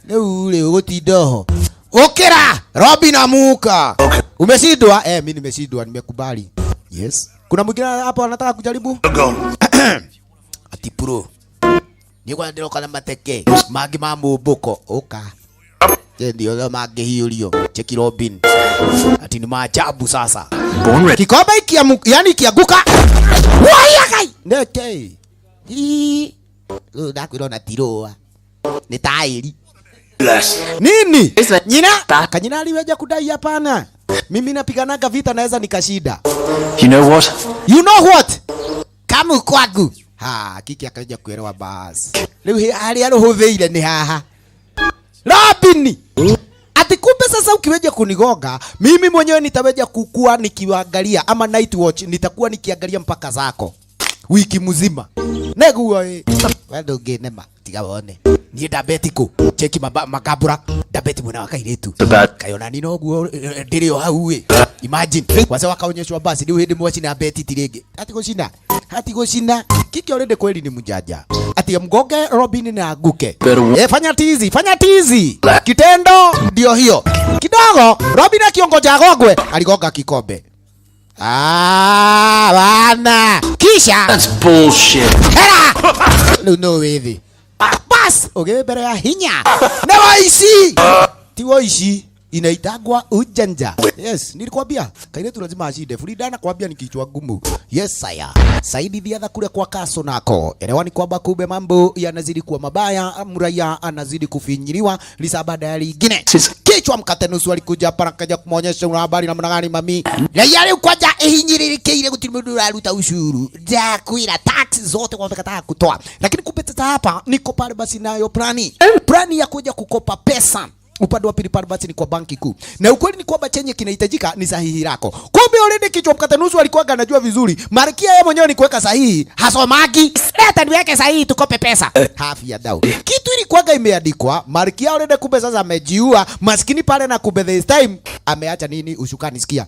Riu ri ugutinda ho. Ukira Robin amuka. Okay. Umeshindwa? Eh, mimi nimeshindwa, nimekubali. Yes. Kuna mwingine hapo anataka kujaribu? Go. Ati pro. Ni kwa ndiroka na mateke. Mangi ma mumbuko. Uka. Ndio mangĩhiũrio. Cheki Robin. Ati ni maajabu sasa. Born ready. Kikombe yani ikianguka. Waya kai. Neke. Ii. Ndakwĩra ona ti rũa. Nĩ tairi. Bless. Nini? Nyina? Kanyina aliweja kudai hapana. Mimi napiganaga vita naweza nikashinda. You know what? You know what? Kamu kwangu. Ha, kiki akaja kuelewa basi. Rĩu harĩa rũhũthĩire nĩ haha. Robin! Ati kumbe sasa ukiweja kunigonga, mimi mwenyewe nitaweja kukua nikiangalia ama night watch nitakuwa nikiangalia mpaka zako wiki mzima. Neguo ĩ. We ndũngĩnema tiga wone. Niĩ ndambeti kũ? Cheki makambura. Ndambeti mwena wa kairĩtu. Kayona ni noguo ndĩrĩ o hau ĩ. Imagine. Wase wakaonyeshwa basi rĩu hĩndĩ mwacina beti ti rĩngĩ. Ati gũcina. Ati gũcina. Kiki already kweli ni mjanja. Ati mgonge Robin na anguke. Fanya tizi, fanya tizi. Kitendo ndio hiyo. Kidogo Robin akiongoja agongwe, aligonga kikombe. Ah, bana. Kisha That's bullshit. Hera! Rĩu no wĩthĩ. Bas, ũgĩ mbere ya hinya. Nĩ waici. Ti waici. Inaitagwa ujanja. Yes, nilikwambia kairetu lazima ashinde. Frida anakwambia ni kichwa gumu. Yes, saya. Saidi dhiadha kule kwa kaso nako. Elewa ni kwamba kumbe mambo yanazidi kuwa mabaya, mraia anazidi kufinyiliwa lisa baada ya lingine. Kichwa mkate nusu alikuja hapa akaja kumuonyesha una habari namna gani mami. Raia rĩu kwanja ihinyĩrĩrĩkĩire gũtirĩ mũndũ ũraruta ushuru. Ndakwĩra tax zote wamekataa kutoa. Lakini kumbe sasa hapa niko pale basi nayo plani. Plani ya kuja kukopa pesa. Upande wa pili pale basi ni kwa banki kuu. Na ukweli ni kwamba chenye kinahitajika ni sahihi lako. Kumbe already kichwa mkate nusu alikuwa anajua vizuri. Malkia yeye mwenyewe ni kuweka sahihi, hasomagi. Leta niweke sahihi tukope pesa. Half ya dau. Kitu ilikuwa imeandikwa, malkia already kumbe sasa amejiua, maskini pale na kumbe this time ameacha nini ushukani sikia.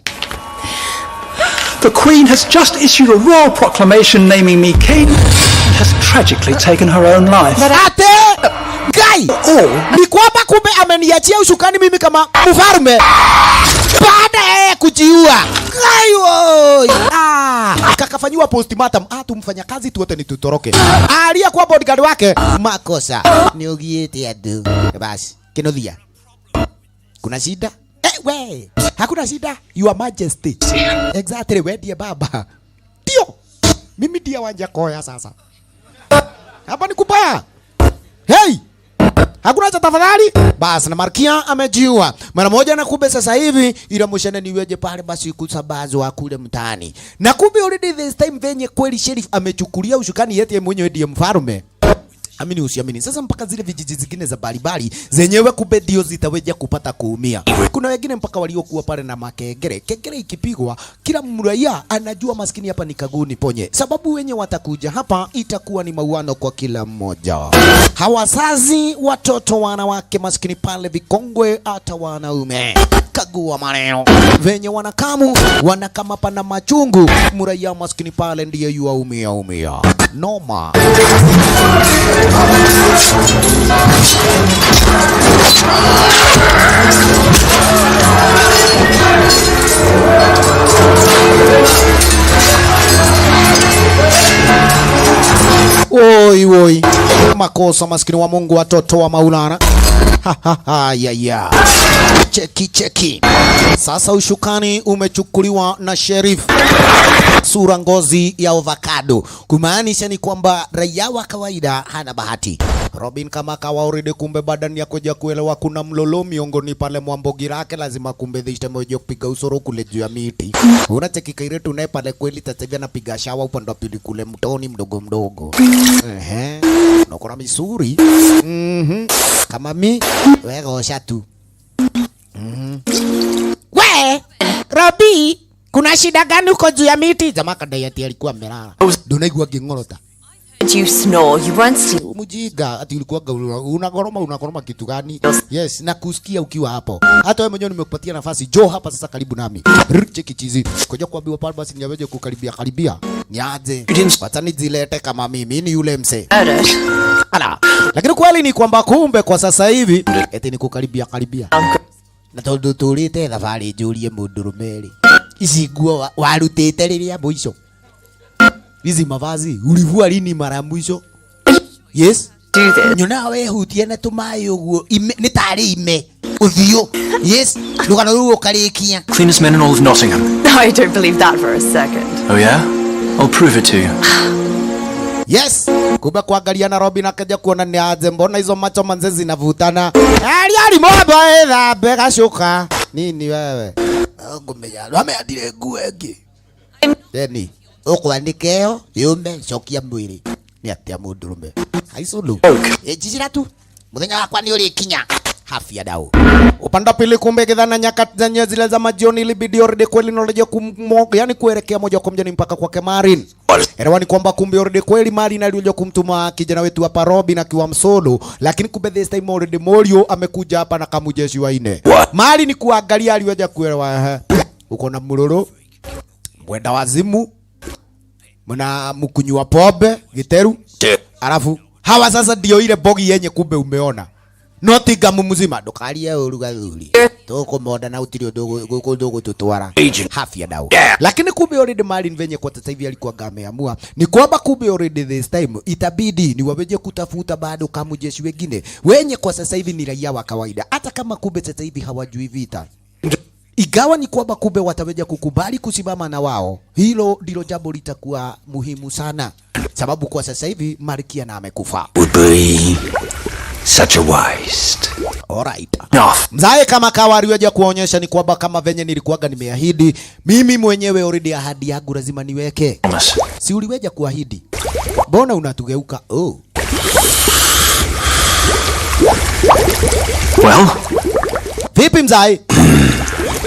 The Queen has just issued a royal proclamation naming me king and has tragically taken her own life. Ate Guy, ni kwamba kumbe ameniachia ushukani mimi kama mfalme baada ya kujiua. Guy woi. Kakafanyiwa postmortem. Tumfanya kazi tu wote ni tutoroke. Alia kwa bodyguard wake makosa ni ugiete adu. Basi kinothia. Kuna shida? We, hakuna shida. Your Majesty. Exactly, we ndiye baba. Ndio. Mimi ndiye Wanjakoya sasa. Hapa ni kubaya. Hey! Hakuna cha tafadhali. Basi na Malkia amejiua mara moja, na kumbe sasa hivi ila mshana niweje pale basi kusambazwa kule mtaani. Na kumbe already this time venye kweli sheriff amechukulia ushukani yete mwenyewe ndiye mfalme. Amini usiamini. Sasa mpaka zile vijiji zingine za balibali zenyewe kumbe ndio zitaweja kupata kuumia. Kuna wengine mpaka waliokuwa pale na makengere. Kengere ikipigwa kila mraia anajua maskini hapa ni kaguni ponye. Sababu wenye watakuja hapa itakuwa ni mauano kwa kila mmoja. Hawazazi, watoto, wanawake maskini pale, vikongwe hata wanaume. Kagua maneno. Venye wanakamu wanakama pana machungu, mraia maskini pale ndiye yuaumia umia. Noma. Oi oi. Makosa maskini wa Mungu, watoto wa Maulana. Ha ha ha ya ya. Cheki cheki. Sasa ushukani umechukuliwa na sheriff. Sura ngozi ya avocado. Kumaanisha ni kwamba raia wa kawaida hana bahati. Robin kama kawaida kumbe badani ya kuja kuelewa kuna mlolo miongoni pale mwambogi lake lazima kumbe dhishte moja kupiga usoro kule juu ya miti. Unacheki kairetu naye pale kweli tatavi anapiga shawa upande wa pili kule mtoni mdogo mdogo. Ehe. Na kuna misuri. Kama mi wewe tu. We Robi, kuna shida gani uko juu ya miti? Jamaa kadai ati alikuwa amelala. Ndio ngingorota. You snore, you weren't sleeping. Mjinga ati ulikuwa unagoroma unagoroma kitu gani? Yes, na kusikia ukiwa hapo. Hata wewe mwenyewe nimekupatia nafasi. Jo hapa sasa karibu nami. Cheki chizi. Koja kuambiwa pale basi niaweje kukaribia karibia. Niaje? Wacha nijilete kama mimi ni yule mse. Ala. Lakini kweli ni kwamba kumbe kwa sasa hivi eti ni kukaribia karibia. Na tondu turite thabarĩ njũrie mũndũrũme rĩ, ici nguo warutĩte rĩrĩa mũico? Hizi mavazi ulivua lini mara mwisho? Yes. Nyonaga wehutie na tũmaĩ ũguo nĩ tarĩ ime. Uthio. Yes, rugano rũu ũkarĩkia. Cleanest men in all of Nottingham. I don't believe that for a second. Oh yeah? I'll prove it to you. Yes, kumbe kuangalia na Robin akaja kuona ni aje, mbona hizo macho manze zinavutana. Ali ali mwamba ethambe gacuka. Nini wewe? Ngumenya, ameandire nguo ĩngĩ. Deni, ũkwandĩka ĩyo yume cokia mwĩrĩ. Nĩ atĩa mũndũrũme? Haiculu. Njicira tu. Mũthenya wakwa nĩ ũrĩkinya. Hafia dau. Upande wa pili kumbe kidhana nyakati zenye zile za majioni ilibidi already kweli knowledge yani kuelekea moja kwa moja ni mpaka kwake Marin. Elewa ni kwamba kumbe already kweli Marin alikuja kumtuma kijana wetu hapa Robin akiwa msolo, lakini kumbe this time already Morio amekuja hapa na kamujeshi wa ine. Marin ni kuangalia aliweza kuelewa uko na mururu mwenda wazimu mna mkunywa pombe giteru, alafu hawa sasa ndio ile bogi yenye kumbe umeona Nottingham mzima ndukarie uru gathuri tukumonda na utiri undu gututwara hafia dau. Lakini kumbe already Marin venye kwa sasa hivi alikuwa ameamua ni kwamba kumbe already this time itabidi ni waweje kutafuta bado kama jeshi wengine wenye kwa sasa hivi ni raia wa kawaida, hata kama kumbe sasa hivi hawajui vita, igawa ni kwamba kumbe wataweja kukubali kusimama na wao. Hilo ndilo jambo litakuwa muhimu sana, sababu kwa sasa hivi Malkia na amekufa. Would be such a waste. Alright. Mzae kama kawa aliweja kuonyesha ni kwamba kama venye nilikuwaga nimeahidi, mimi mwenyewe already ahadi yangu lazima niweke. Si uliweja kuahidi? Mbona unatugeuka? Oh. Well, vipi mzae?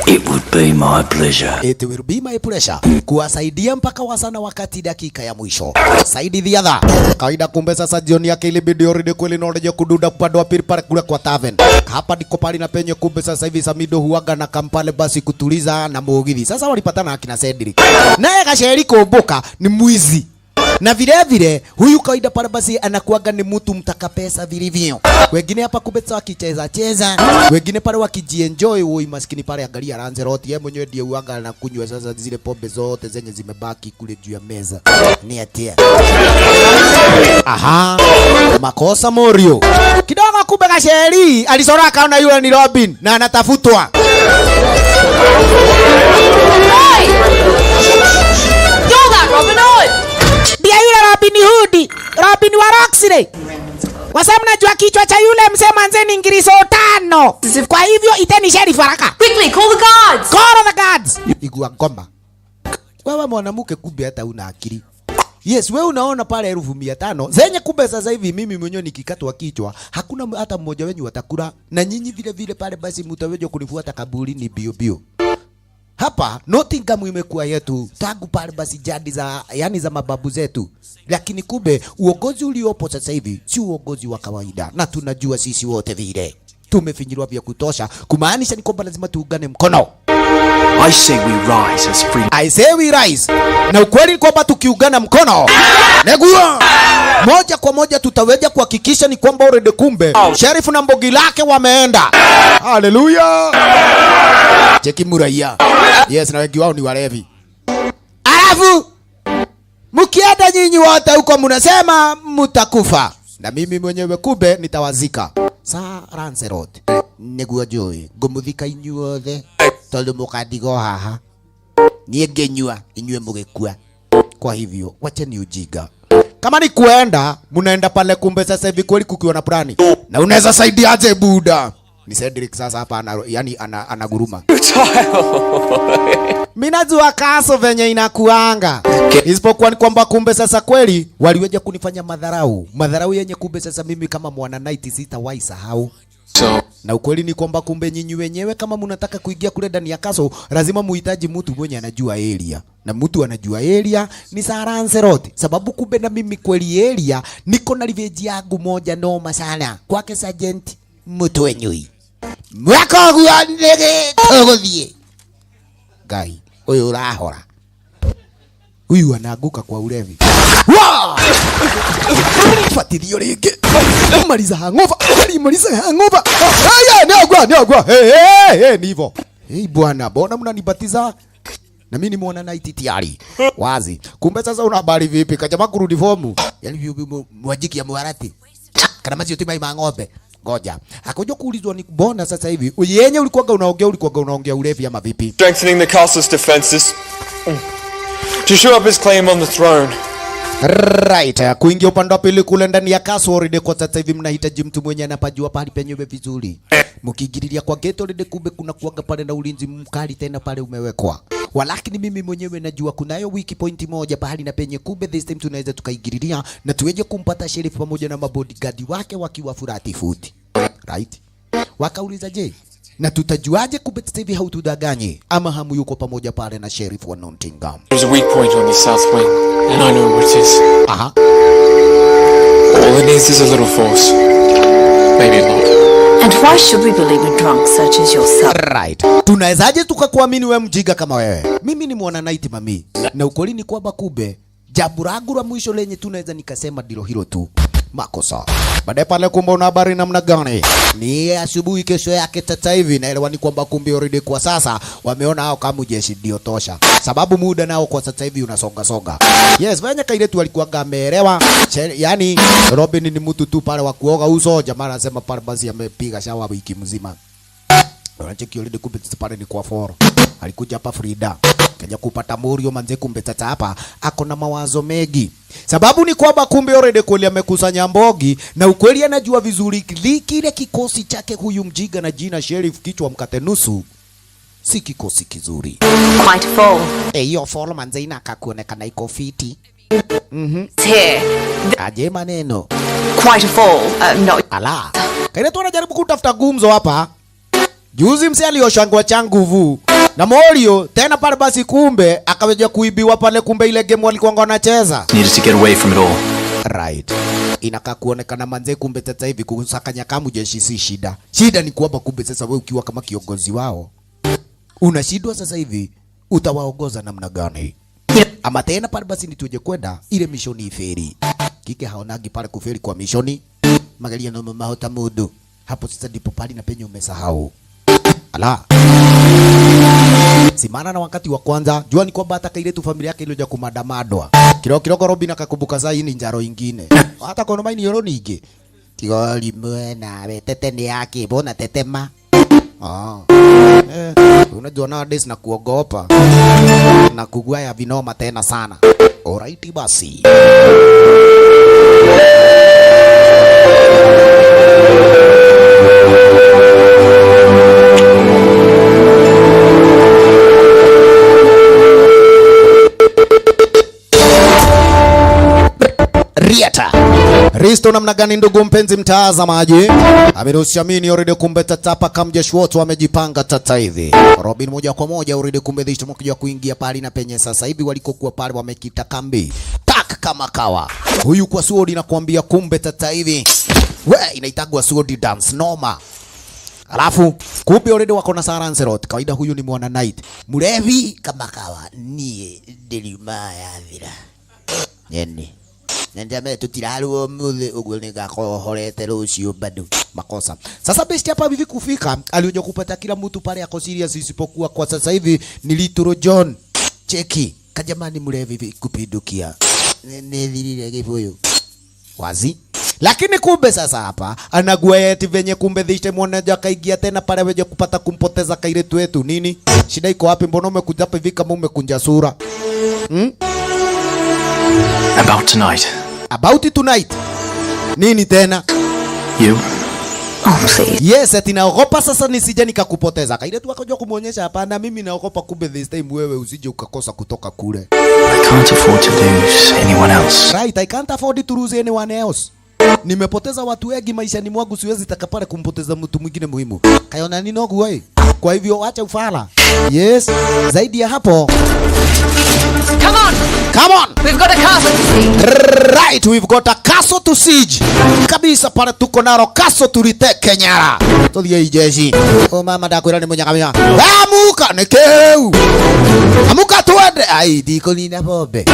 It would be my pleasure. It will be my pleasure kuwasaidia mpaka wasana wakati dakika ya mwisho. Saidi the other. Kawaida kumbe sasa jioni yake ilibidi already kweli knowledge kududa upande wa pili pale kule kwa tavern. Hapa ndiko pale na penye kumbe sasa hivi Samido huaga na kampale basi kutuliza na mugithi. Sasa walipatana akina Cedric. Naye Gacheri kumbuka ni mwizi. Na vile vile huyu kawaida pale basi anakuaga ni mtu mtaka pesa vilivyo. Wengine hapa kumbe wakicheza cheza, wengine pale wakijienjoy. Woi maskini pale angalia Lancelot yeye mwenyewe ndiye uaga na kunywa sasa zile pombe zote zenye zimebaki kule juu ya meza. Ni atia. Aha. Makosa Morio. Kidogo kumbe Gacheri alisora akaona yule ni Robin na anatafutwa. Hey! You're that Robin Hood. Dia yule Robin Hood, Robin wa Roxley. Kwa sababu najua kichwa cha yule mzee manze ni ngiriso 5. Kwa hivyo iteni sheriff haraka. Quickly call the guards. Call the guards. Igua ngoma. Wewe mwanamke kumbe hata una akili. Yes, wewe unaona pale 1500 zenye kumbe sasa hivi mimi mwenyewe nikikatwa kichwa hakuna hata mmoja wenyu watakula, na nyinyi vile vile pale basi mtaweje kunifuata kaburini bio bio. Hapa Nottingham imekuwa yetu tangu pale basi jadi za yani za mababu zetu, lakini kumbe uongozi uliopo sasa hivi si uongozi wa kawaida, na tunajua sisi wote vile tumefinyiliwa vya kutosha, kumaanisha ni kwamba lazima tuungane mkono. I say we rise as free. I say we rise. Na ukweli ni kwamba tukiungana mkono negua moja kwa moja tutaweza kuhakikisha ni kwamba already kumbe sheriff na mbogi lake wameenda. Hallelujah. Cheki muraia. Yes, na wengi wao ni walevi. Alafu mkienda nyinyi wote huko mnasema mtakufa, na mimi mwenyewe kumbe nitawazika. Sa Lancelot niguo njui ngumuthika inyuothe tondu mukandigo haha niĩ ngĩnyua inyuĩ mũgĩkua. Kwa hivyo wacheni ujinga. Kama ni kuenda munaenda pale kumbe sasa hivi kweli kukiwa na plani. Na unaweza saidiaje buda? Ni Cedric sasa hapa ana, yani anaguruma. Mimi najua kaso venye inakuanga. Isipokuwa ni kwamba kumbe sasa kweli waliweja kunifanya madharau. Madharau yenye kumbe sasa mimi kama mwana knight sitawahi sahau. So na ukweli ni kwamba kumbe nyinyi wenyewe kama mnataka kuingia kule ndani ya kaso lazima muhitaji mtu mwenye anajua area. Na mtu anajua area ni Sir Lancelot, sababu kumbe na mimi kweli area niko na revenge yangu moja noma sana kwake Sergeant Mutwenyui. Mwaka gwa ndege tuguthie. Ngai uyu urahora. Huyu anaanguka kwa ulevi. Wa! Fuatilio ringi. Maliza hangover. Maliza hangover. Haya, niagwa, niagwa. Hey, hey, hey, ni hivyo. Hey bwana, mbona mnanibatiza? Na mimi nimeona night tayari. Wazi. Kumbe sasa una habari vipi? Kajamaa kurudi fomu. Yaani mwajiki ya mwarati. Kana mazi yote mai ng'ombe. Ngoja. Akaja kuulizwa ni mbona sasa hivi yenye ulikuwaga unaongea ulevi ama vipi? Strengthening the castle's defenses to shore up his claim on the throne. Right, kuingia upande wa pili kule ndani ya castle already kwa sasa hivi mnahitaji mtu mwenye anapajua pahali penyewe vizuri. Mkiingililia kwa gate already kumbe kuna kuaga pale na ulinzi mkali tena pale umewekwa. Walakini mimi mwenyewe najua kunayo weak point moja pahali na penye kumbe this time tunaweza tukaingililia na tuweje kumpata sheriff pamoja na mabodyguard wake wakiwa furati futi. Right? Wakauliza, je, na tutajuaje kumbe sasa hivi hautudaganyi ama hamu yuko pamoja pale na sheriff wa Nottingham? There's a weak point on the south wing, and I know what it is. All it needs is a little force. Maybe a lot. And why should we believe a drunk such as yourself? Right. Tunawezaje tukakuamini wewe mjiga kama wewe? Mimi ni mwana knight, mami. Na ukweli ni kwamba kumbe jambo langu la mwisho lenye tunaweza nikasema ndilo hilo tu. Makosa. Baadaye pale kumbe una habari namna gani? Ni asubuhi kesho yake tata hivi naelewa ni kwamba kumbe already kwa sasa wameona hao kama jeshi ndio tosha. Sababu muda nao kwa sasa hivi unasonga songa. Yes, venye kairetu alikuwa ameelewa. Yani Robin ni mtu tu pale wa kuoga uso, jamaa anasema pale basi amepiga shawa wiki mzima. Unacheki already kumbe sasa pale ni kwa foro. Alikuja hapa Frida. Kaja kupata Morio manze, kumbe sasa hapa ako na mawazo mengi. Sababu ni kwamba kumbe already kweli amekusanya mbogi na ukweli anajua vizuri kile kikosi chake huyu mjiga na jina Sheriff kichwa mkate nusu si kikosi kizuri. Quite full. Eh, hiyo fall manze inaka kuonekana iko fiti. It's here. Aje maneno. Quite a fall. No. Ala. Kaile tu anajaribu kutafuta gumzo hapa. Juzi mse alioshangwa cha nguvu na Morio tena pale basi, kumbe akaweja kuibiwa pale, kumbe ile game walikuwa wanacheza. Needed to get away from it all. Right. Inakaa kuonekana manze, kumbe sasa hivi kusakanya kamu jeshi si shida. Shida ni kwamba kumbe sasa wewe ukiwa kama kiongozi wao unashindwa sasa hivi utawaongoza namna gani? Ama tena pale basi ni tuje kwenda ile mishoni iferi. Kike haonagi pale kuferi kwa mishoni. Mageria no mahota mundu. Hapo sasa ndipo pale na penye umesahau. Ala. Simana na wakati wa kwanza, jua ni kwamba hata kairetu familia yake ilioja kumadamadwa. Kiroko kiroko Robin akakumbuka saa hii ni njaro ingine. Hata kono maini yoro ningi. Tigori mwena we tete ni yake, mbona tetema? Ah. Eh, unajua nowadays na kuogopa na kugwaya vinoma tena sana. Alright basi. Rieta. Risto namna gani ndugu mpenzi mtazamaji? Amirusiamini already kumbe tatapa kamjeshi wote wamejipanga tata hivi. Robin moja kwa moja already kumbe dhishi tumekuja kuingia pale na penye sasa hivi walikokuwa pale wamekita kambi. Tak kama kawa. Huyu kwa sword nakwambia kumbe tata hivi. We inaitagwa sword dance noma. Alafu kumbe already wako na Sir Lancelot. Kawaida huyu ni mwana knight. Mlevi kama kawa nie ndiriuma yathira. Nyeni. Nendame tutirarwo umuthi uguo ningakorwo horete rucio bado makosa. Sasa best hapa hivi kufika alioja kupata kila mtu pale ako serious isipokuwa kwa sasa hivi ni Little John. Cheki kajamani mlevi hivi kupindukia. Nithirire gibuyu. Wazi. Lakini kumbe sasa hapa anagua eti venye kumbe dhishte mwoneja akaingia tena pale weje kupata kumpoteza kairetu wetu nini? Shida iko wapi? Mbona umekuja hapa hivi kama umekunja sura? About tonight. About tonight. Nini tena? You? Oh, please. Yes, ati naogopa sasa nisije nikakupoteza. Kaile tu akajua kumuonyesha hapana, mimi naogopa kumbe this time wewe usije ukakosa kutoka kule. I can't afford to lose anyone else. Right, I can't afford to lose anyone else. Nimepoteza watu wengi maishani mwangu, siwezi taka pale kumpoteza mtu mwingine muhimu. Kayona nini ogu wewe? Kwa hivyo acha ufala. Yes, zaidi ya hapo. Come on! Come on. We've got a castle to siege. Right, we've got a castle to siege. Kabisa pale tuko naro castle tuliteke nyara. Tuthie ijeshi. O mama ndakwira ni munyakamia. Amuka ni keu. Amuka twende. Ai ndikunina bombe.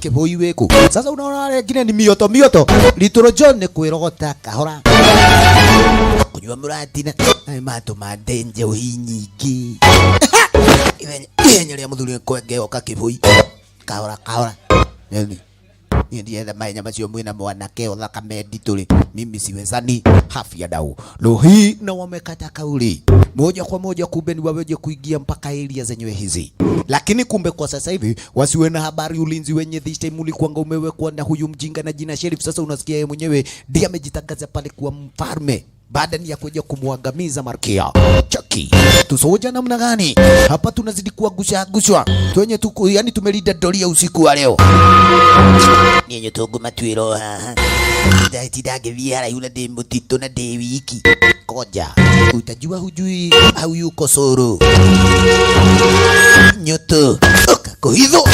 Kibui wiku. Sasa unaona wale wengine ni mioto mioto. Little John ni kwirogota kahora. Kunywa muratina. Ai matuma ndenje nyingĩ. Ihenya rĩa mũthuri kwenge oka kibui. Kahora kahora. Nini? Niĩ ndietha mahenya macio mwĩna mwanake ũthaka nditũrĩ mimi siwezani hafya dau leo na wamekata kauli moja kwa moja, kumbe ni waweje kuingia mpaka area zenyewe hizi, lakini kumbe kwa sasa hivi wasiwe na habari ulinzi wenye this time ulikuwanga umewekwa na huyu mjinga na jina Sheriff. Sasa unasikia yeye mwenyewe ndiye amejitangaza pale kuwa mfalme baada ni ya kuja kumwangamiza Malkia. Chaki tusoja namna gani hapa, tunazidi kuagusha gushwa twenye tuko, yani tumelinda doria usiku wa leo nienye tunguma twiro haha ndagithie haraihu na ndi mutitu na ndi wiki koja utajua hujui au yuko soro nyoto kuhitho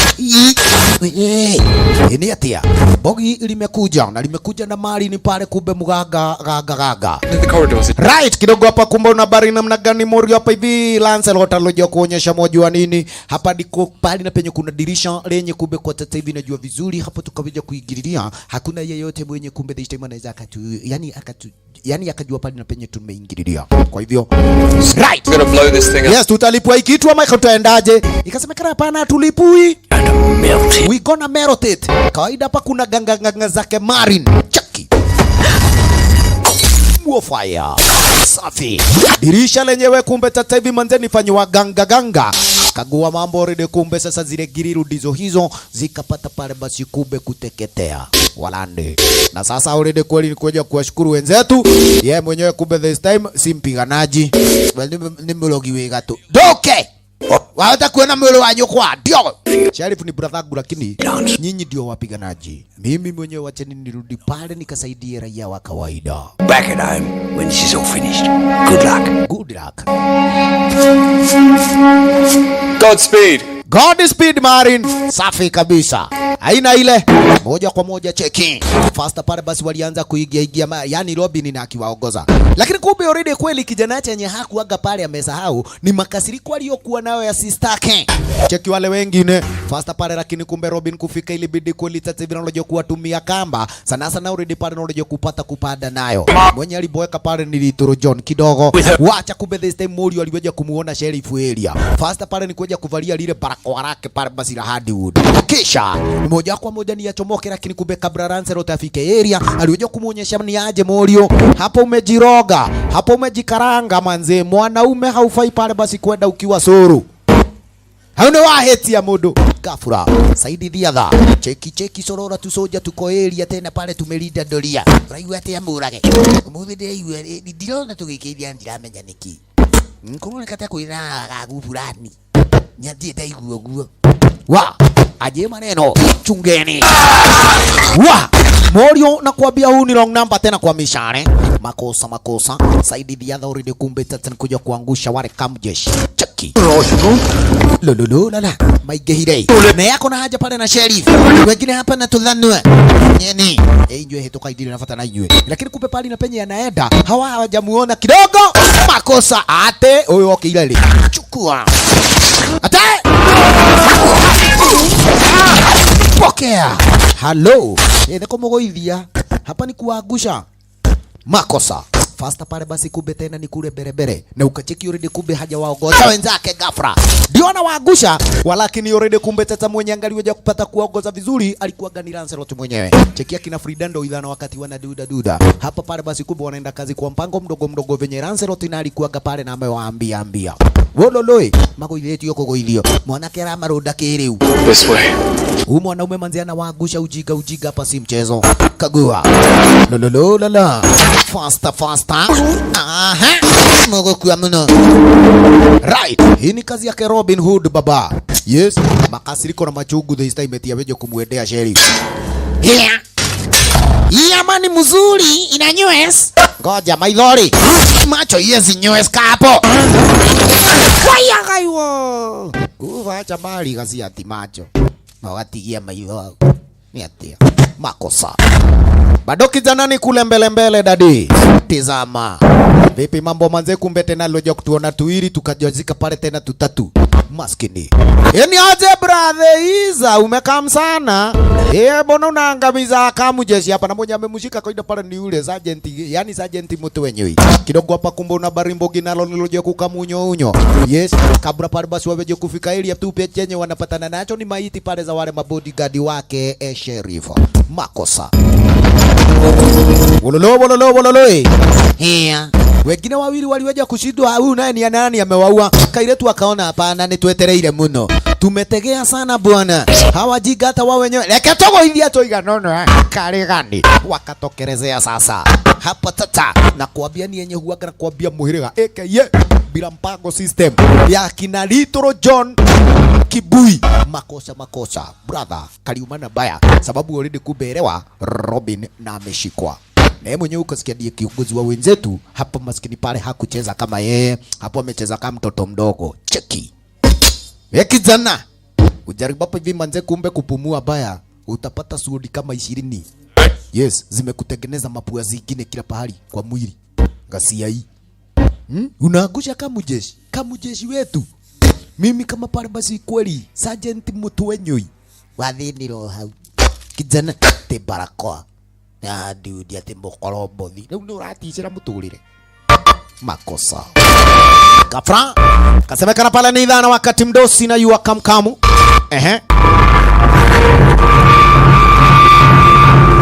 ni atia bogi limekuja na limekuja na mali ni pale kumbe muganga gaga gaga right kidogo hapa kumbe una habari namna gani mori hapa hivi Lancelot aloja kuonyesha mwajua nini hapa ndiko pali na penye kuna dirisha lenye kumbe kwa sasa hivi najua vizuri hapo tukaweza kuingililia hakuna yeyote mwenye kumbe this time anaweza akatu yani akatu yani akajua pali na penye tumeingililia kwa hivyo right Gonna blow this thing up. Yes, tutalipwa hiki kitu ama tutaendaje? Ikasemekana hapana, tulipui. We gonna melt it. Kawaida hapa kuna ganga ganga zake Marin. Chaki. Fire. Safi. Dirisha lenyewe kumbe tata hivi manzeni fanywa ganga ganga. Kagua mambo rede kumbe sasa zile giriru ndizo hizo zikapata pale basi kumbe kuteketea. Walande. Na sasa already kweli ni kuja kuwashukuru wenzetu. Yeye mwenyewe kumbe this time si mpiganaji. Ni mlogi wega tu. Doke. Waweza kuona mwili wa nyukwa ndio. Sheriff ni brother wangu lakini nyinyi ndio wapiganaji. Mimi mwenyewe wacheni nirudi pale nikasaidie raia wa kawaida. Back at home when this is all finished. Good luck. Good luck. Godspeed. Godspeed Marin. Safi kabisa. Haina ile moja kwa moja cheki. Faster pale basi walianza kuigia igia, yani Robin na akiwaongoza. Lakini kumbe already kweli kijana chenye hakuaga pale amesahau ni makasiriko aliyokuwa nayo ya sister yake. Cheki wale wengine. Faster pale lakini kumbe Robin kufika ilibidi kweli tata hivi analoje kuwatumia kamba. Sana sana already pale analoje kupata kupanda nayo. Mwenye aliboeka pale ni Little John kidogo. Wacha kumbe this time Mori aliweja kumuona Sheriff area. Faster pale ni kuja kuvalia lile barakoa lake pale basi la Hardwood. Kisha moja kwa moja ni achomoke, lakini kumbe kabla Lancelot afike area aliweza kumuonyesha ni aje Morio, hapo umejiroga, hapo umejikaranga manze, mwanaume haufai pale basi kwenda ukiwa suru. Hauna wahetia mundu gafura saidi thiatha cheki cheki sorora tusoja tuko area tena pale tumelinda doria uraigua atia murage umuthi ndiraigua ndirona tugikeithia ndiramenya niki nkuroneka ta kwina gagu fulani nyathie ndaigua guo wa aje maneno chungeni wa Morio na kuambia huu ni wrong number tena kwa mishare makosa makosa saidi the other already kumbe tata kuja kuangusha wale kamjeshi cheki lololo lala maigehire na yako na haja pale na sheriff wengine hapa na tudhanwe nyeni inywe hetoka idili nafuata na inywe lakini kumbe pale na penye anaenda hawa hawajamuona kidogo makosa ate huyo okay ile chukua ate pokea hello niko mugoithia hapa ni kuangusha makosa faster pale basi kumbe tena ni kule berebere na ukacheki already kumbe hajawaongoza wenzake ghafla ndio anawaangusha, walakini already kumbe tata mwenye angaliweza kupata kuongoza vizuri alikuwa gani Lancelot mwenyewe. Chekia kina Fridando idhana wakati wana duda duda hapa pale basi kumbe wanaenda kazi kwa mpango mdogo mdogo venye Lancelot na alikuwa pale na amewaambia ambia wololoi magoithĩtio kũgũithio mwanake aramarũnda kĩrĩu. This way. Huyu mwanaume manzi anawaangusha ujinga ujinga hapa si mchezo. Kagua. Lololo lala. Faster faster. Aha. Mugukua muno. Right. Hii ni kazi yake Robin Hood baba. Yes. Makasiriko na machungu this time eti aweje kumuendea sheriff. Yeah. Hii amani mzuri ina nywes. Ngoja maithori. Macho yezi nywes kapo. Waya kaiwo. Kuvacha mali kazi ati macho. Mawatigia maitho ni atia makosa bado kijana ni kule mbele mbele dadi tizama vipi mambo manze kumbe tena loja kutuona tuiri tukajazika pale tena tutatu Maskini. Yani aje brother Iza umekam sana. Mbona unaangamiza kamu jeshi hapa na mwenye amemshika kawaida pale ni yule sergeant, yani sergeant mtu wenyewe. Kidogo hapa kumbe una barimbo ginalo niloje kukamunyo unyo. Yes, kabla pale basi waweje kufika area tu pia chenye wanapatana nacho ni maiti pale za wale mabodyguard wake sheriff. Makosa. Wololo wololo wololo. Here. Wengine wawili waliweja kushindwa, huyu naye ni nani amewaua? Kairetu akaona hapana, ni twetereire muno. Tumetegea sana bwana. Hawa jiga hata wao wenyewe. Leke togo india toiga nono kare gani. Wakatokerezea sasa. Hapa tata na kuambia ni yenye huaga na kuambia muhiriga AKA bila mpango system ya kina Little John Kibui. Makosa makosa brother kaliumana baya sababu already kuberewa Robin na ameshikwa. Na yeye mwenyewe ukasikia ndiye kiongozi wa wenzetu hapa maskini pale hakucheza kama yeye, hapo amecheza kama mtoto mdogo. Cheki. We kijana, ujaribu hapo hivi manze kumbe kupumua baya, utapata suudi kama 20. Yes, zimekutengeneza mapua zingine kila pahali kwa mwili. Gasia hii. Unaangusha kama jeshi wetu. Mimi kama pale basi kweli, Sergeant Mutuenyui. Wathini hau. Kijana te barakoa. Na dude ati mukorombothi. Rĩu nĩ ũraticĩra mũtũrĩre. Makosa. Gafra kasemekana pale ni idhana wakati mdosi na yua kamkamu. Ehe.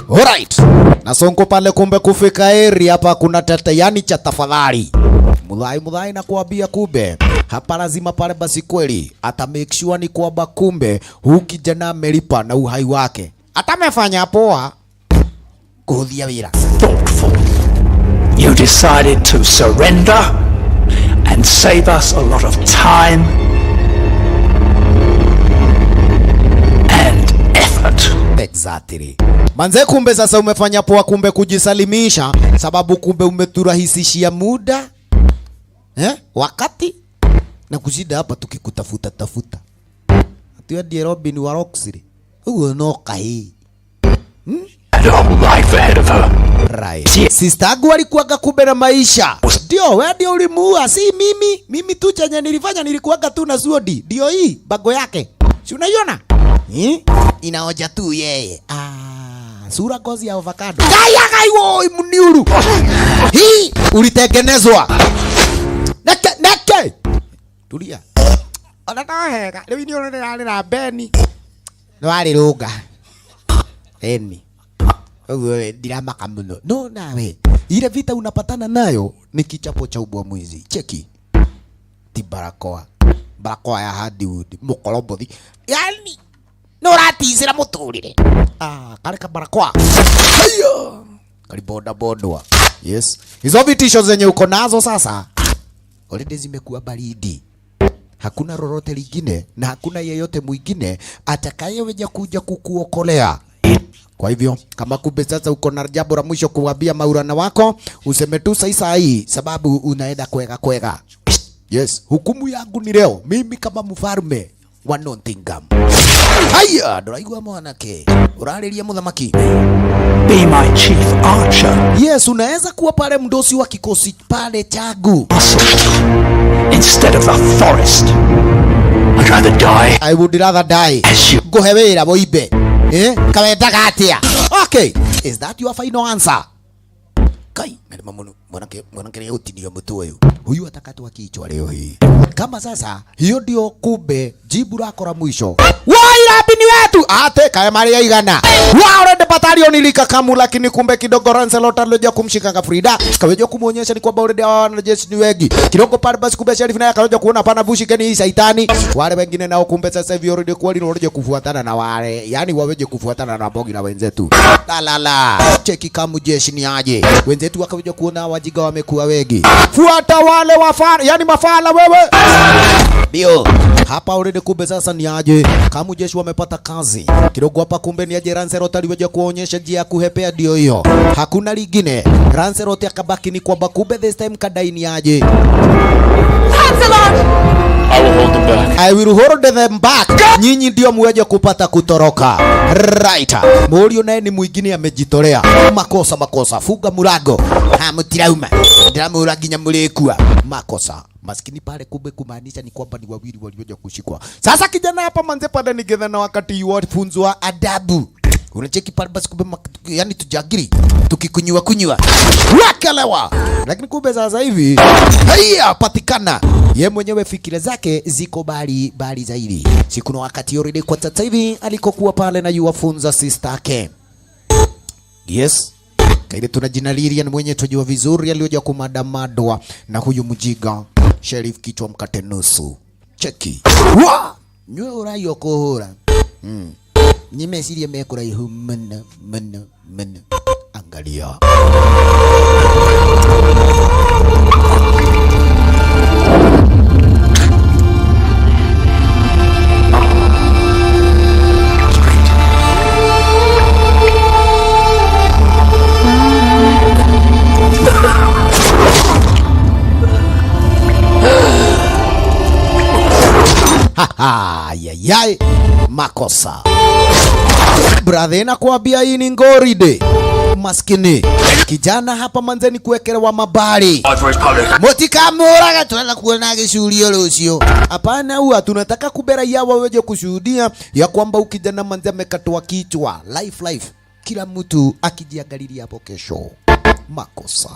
Alright. Na sonko pale kumbe kufika area hapa kuna tata yani cha tafadhali. Mudhai mudhai na kuambia kumbe hapa lazima pale basi kweli ata make sure ni kwamba kumbe huyu kijana amelipa na uhai wake. Atamefanya poa kuhudhia wira. Thoughtful. You decided to surrender and save us a lot of time and effort. Exactly. Manze kumbe sasa umefanya poa kumbe kujisalimisha sababu kumbe umeturahisishia muda wakati na kushida hapa tukikutafuta tafuta. Atuendie Robin wa Roxley. Uguo no kahi. Had a whole life ahead of her. Right. Sister yangu alikuwaga kumbe na maisha. Ndio, wewe ndio ulimuua, si mimi. Mimi tu chenye nilifanya nilikuwaga tu na suodi. Ndio hii bago yake. Si unaiona? Inaoja tu yeye. Ah, sura ngozi ya avocado. Kaya kai woi mniuru. Hii ulitengenezwa. Neke neke. Tulia. Ona no hega. Rĩu ni ũrarĩra Beni. No arĩrũnga. Eni. Uwe ndiramaka muno. No nawe. Ile vita unapatana nayo ni kichapo cha ubwa mwizi. Cheki. Ti barakoa. Barakoa ya hardwood. Mukorombothi. Yani no ratizira muturire. Ah, kale ka barakoa. Hayo. Kali boda bodwa. Yes. Hizo vitisho zenye uko nazo sasa already zimekuwa baridi. Hakuna lolote lingine na hakuna yeyote mwingine atakayeweza kuja kukuokolea. Kwa hivyo kama kumbe sasa uko na jambo la mwisho kuambia maurana wako, useme tu sasa hii sababu unaenda kwega kwega. Yes, hukumu yangu ni leo mimi kama mfalme wa Nottingham. Haya, nduraigua mwanake. Urariria muthamaki. Be my chief archer. Yes, unaweza kuwa pale mdosi wa kikosi pale changu. Instead of the forest. I'd rather die. I would rather die. Nguhe wira woibe. Kawendaga atia? Okay, is that your final answer? Kai, mwanake mwanake leo utinio mtu huyu. Huyu atakatwa kichwa leo hii. Kama sasa hiyo ndio kumbe jibu lako la mwisho. Wai rabini wetu ate kaya maria igana. Wa already battalion ilikakamu lakini kumbe kidogo Lancelot alioja kumshika Kafrida. Kaweja kumuonyesha ni kwamba already hawa wanajeshi ni wengi. Kidogo pale basi kumbe sheriff naye akaja kuona pana bushi keni hii shaitani. Wale wengine nao kumbe sasa hivi already kweli already kufuatana na wale. Yani waweje kufuatana na bogi na wenzetu. La la la. Cheki kama jeshi ni aje. Wenzetu wakaweja kuona wajiga wamekuwa wengi. Fuata wale wafala, yani mafala wewe. Bio. Hapa already kumbe sasa ni aje. Kama jeshi wamepata kazi. Kidogo hapa kumbe ni aje Lancelot aliweja kuonyesha njia ya kuhepea ndio hiyo. Hakuna lingine. Lancelot akabaki ni kwamba kumbe this time kadai ni aje. Lancelot! I will hold them back. I will hold them back. Nyinyi ndio muweje kupata kutoroka. Right. Mũriũ naye ni mwingine amejitolea. Makosa makosa. Funga mlango. Ha, mtirauma. Ndiramura nginya mlikuwa. Makosa. Maskini pale kumbe kumaanisha ni kwamba ni wawili walioja kushikwa. Sasa kijana hapa manze pale ni gedha na wakati yuwafunzwa adabu. Unacheki pale basi kumbe yani tujagiri tukikunywa kunywa wakelewa, lakini kumbe sasa hivi haya patikana ye mwenyewe fikira zake ziko bali bali zaidi. Siku na wakati already kwa sasa hivi alikokuwa pale na yuwafunza sister yake. Yes. Kaile tuna jina Lilian mwenye tujua vizuri alioja kumadamadwa na huyu mjiga Sheriff kichwa mkate nusu. Cheki. Wa! Nywe urayo kuhura. Nimesiria mekuraihu mno mno mno. Angalia. Ha, yai makosa. Brother nakwambia hii ni ngoride. Maskini kijana hapa manzeni kuwekelewa mabali. Mutikamuraga tunaenda kuona gĩcurio rũciũ. Hapana, huwa tunataka kubera ya waweje kushuhudia ya kwamba ukijana manze amekatwa kichwa. Life life. Kila mtu akijiangalilia hapo kesho. Makosa.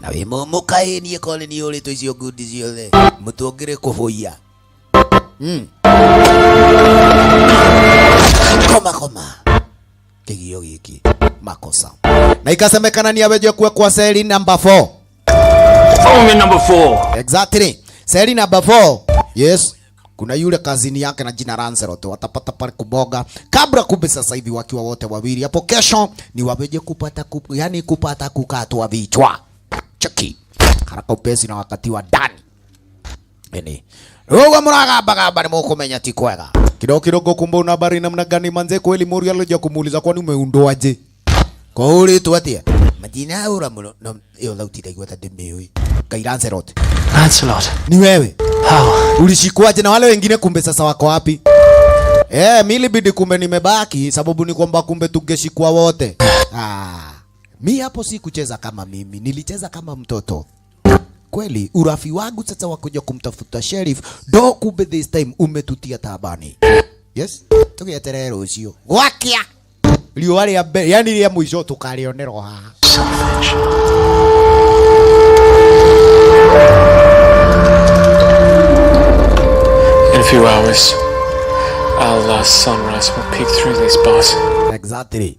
Na we mukae niĩ kore nĩ ũrĩtwo icio ngundi ciothe. Mũtũngĩre kũhũia. Koma koma. Kigio giki. Makosa. Na ikasemekana ni aweje kuwekwa seli number 4. Only number 4. Exactly. Seli number 4. Yes. Kuna yule kazini yake na jina Lancelot watapata pale kuboga kabla kumbe sasa hivi wakiwa wote wawili hapo kesho ni waweje kupata yani kupata kukatwa vichwa. Cheki. Haraka upesi na wakati wa ndani. Ene. Roga muragamba gamba ni mukumenya ti kwega. Kidogo kidogo kumbe una habari namna gani manze kweli Mori alikuja kumuuliza kwani umeundoaje? Kwa uri tu atia. Majina ura muno no iyo lauti ndaigua ta ndimiui. Kai Lancelot. Lancelot. Ni wewe. How? Ulishikwaje na wale wengine kumbe sasa wako wapi? Mimi kumbe nimebaki sababu ni kwamba kumbe tungeshikwa wote. Mi hapo si kucheza kama mimi, nilicheza kama mtoto. Kweli urafi wangu sasa wakuja kumtafuta sheriff do kumbe this time umetutia tabani. Yes, tugeterere rũciũ. Gwakia. Riũa rĩa mbere, yani rĩa mũico tukarĩonerwo haha. Selfish. In a few hours, our last sunrise will peek through these bars. Exactly.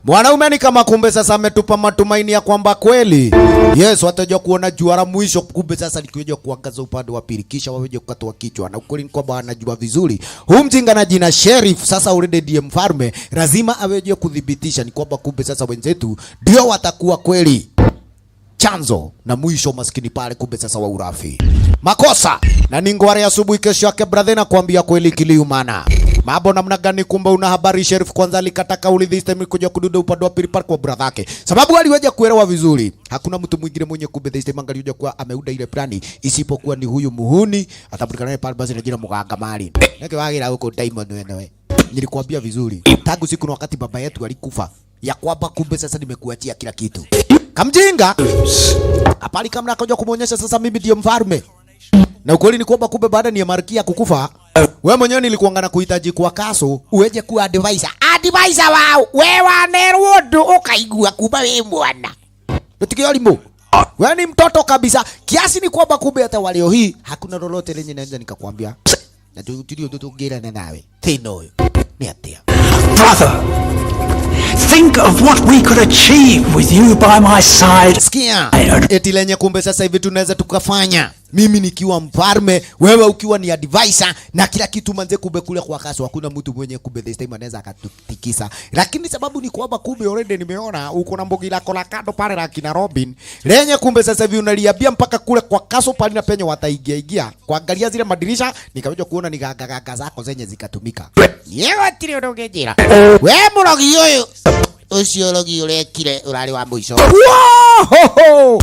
Mwanaume ni kama kumbe sasa ametupa matumaini ya kwamba kweli yes watajua kuona jua la mwisho kumbe sasa likiweja kuangaza upande wa pili kisha waweje kukatwa kichwa. Na ukweli ni kwamba anajua vizuri huu mjinga na jina Sheriff sasa already ndiye mfalme, lazima aweje kudhibitisha ni kwamba kumbe sasa wenzetu ndio watakuwa kweli chanzo na mwisho maskini pale kumbe sasa wa urafi. Makosa na ningware asubuhi kesho yake brother na kuambia kweli kiliumana. Mambo namna gani kumbe una habari Sheriff kwanza alikata kauli this time kuja kududa upande wa pili pale kwa brother yake. Sababu aliweja kuelewa vizuri. Hakuna mtu mwingine mwenye kumbe this time angalioja kuwa ameuda ile plani isipokuwa ni huyu muhuni atapatikana naye pale basi na jina Muganga Mali. Nake wagira huko Diamond wewe. Nilikwambia vizuri tangu siku na wakati baba yetu alikufa ya kwamba kumbe sasa nimekuachia kila kitu. Kamjinga apali kama akaja kumuonyesha sasa mimi ndiye mfalme. Na ukweli ni kwamba kumbe baada ni Malkia kukufa, wewe mwenyewe nilikuanga na kuhitaji kwa kaso uweje kuwa advisor. Advisor wao wewe wanerwo ndu ukaigua kumbe wewe mwana. Ndio limo. Wewe ni mtoto kabisa. Kiasi ni kwamba kumbe hata walio hii hakuna lolote lenye naweza nikakwambia. Na tulio tutungirana nawe. Tino. Ni atia. Brother, think of what we could achieve with you by my side. Sikia. Eti lenye kumbe sasa hivi tunaweza tukafanya. Mimi nikiwa mfalme, wewe ukiwa ni advisor na kila kitu manze kumbe kule kwa kaso hakuna mtu mwenye kumbe this time anaweza akatutikisa. Lakini sababu ni kwamba kumbe already nimeona uko na mbogi lako la kando pale la kina Robin. Lenye kumbe sasa hivi unaliambia mpaka kule kwa kaso pale na penye wataingia ingia. Kuangalia zile madirisha nikaweja kuona ni gaga gaga zako zenye zikatumika. Yewe tiri ndungejira. We murogi uyu ucio rogi urekire urari wa mwisho. Wow!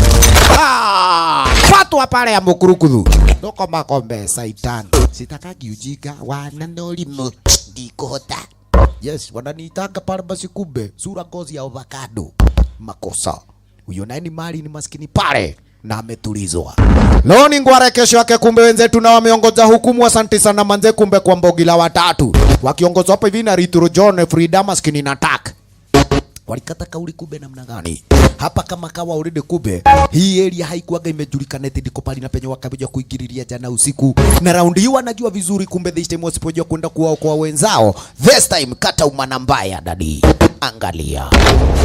Patwa Kichwa pale ya mukurukuthu. Doko makombe saitan. Sitakagi ujinga wana nolimo. Ndikuhota. Yes, wananiitanga pale basi kumbe sura ngozi ya avocado. Makosa. Huyo naye ni mali ni maskini pale na ametulizwa. Leo ni ngware kesho yake kumbe wenzetu na wameongoza hukumu. Asante sana manze, kumbe kwa mbogila watatu wakiongozwa hapa hivi na Rituro John Frida maskini na Tak walikata kauli kumbe namna gani hapa kama kawa already kumbe hii area haikuwaga imejulikana eti ndiko pali na penye wakakuja kuingililia jana usiku, na raundi hii wanajua vizuri kumbe this time wasipojua kwenda kuwaokoa wenzao, this time kata umana mbaya dadi. Angalia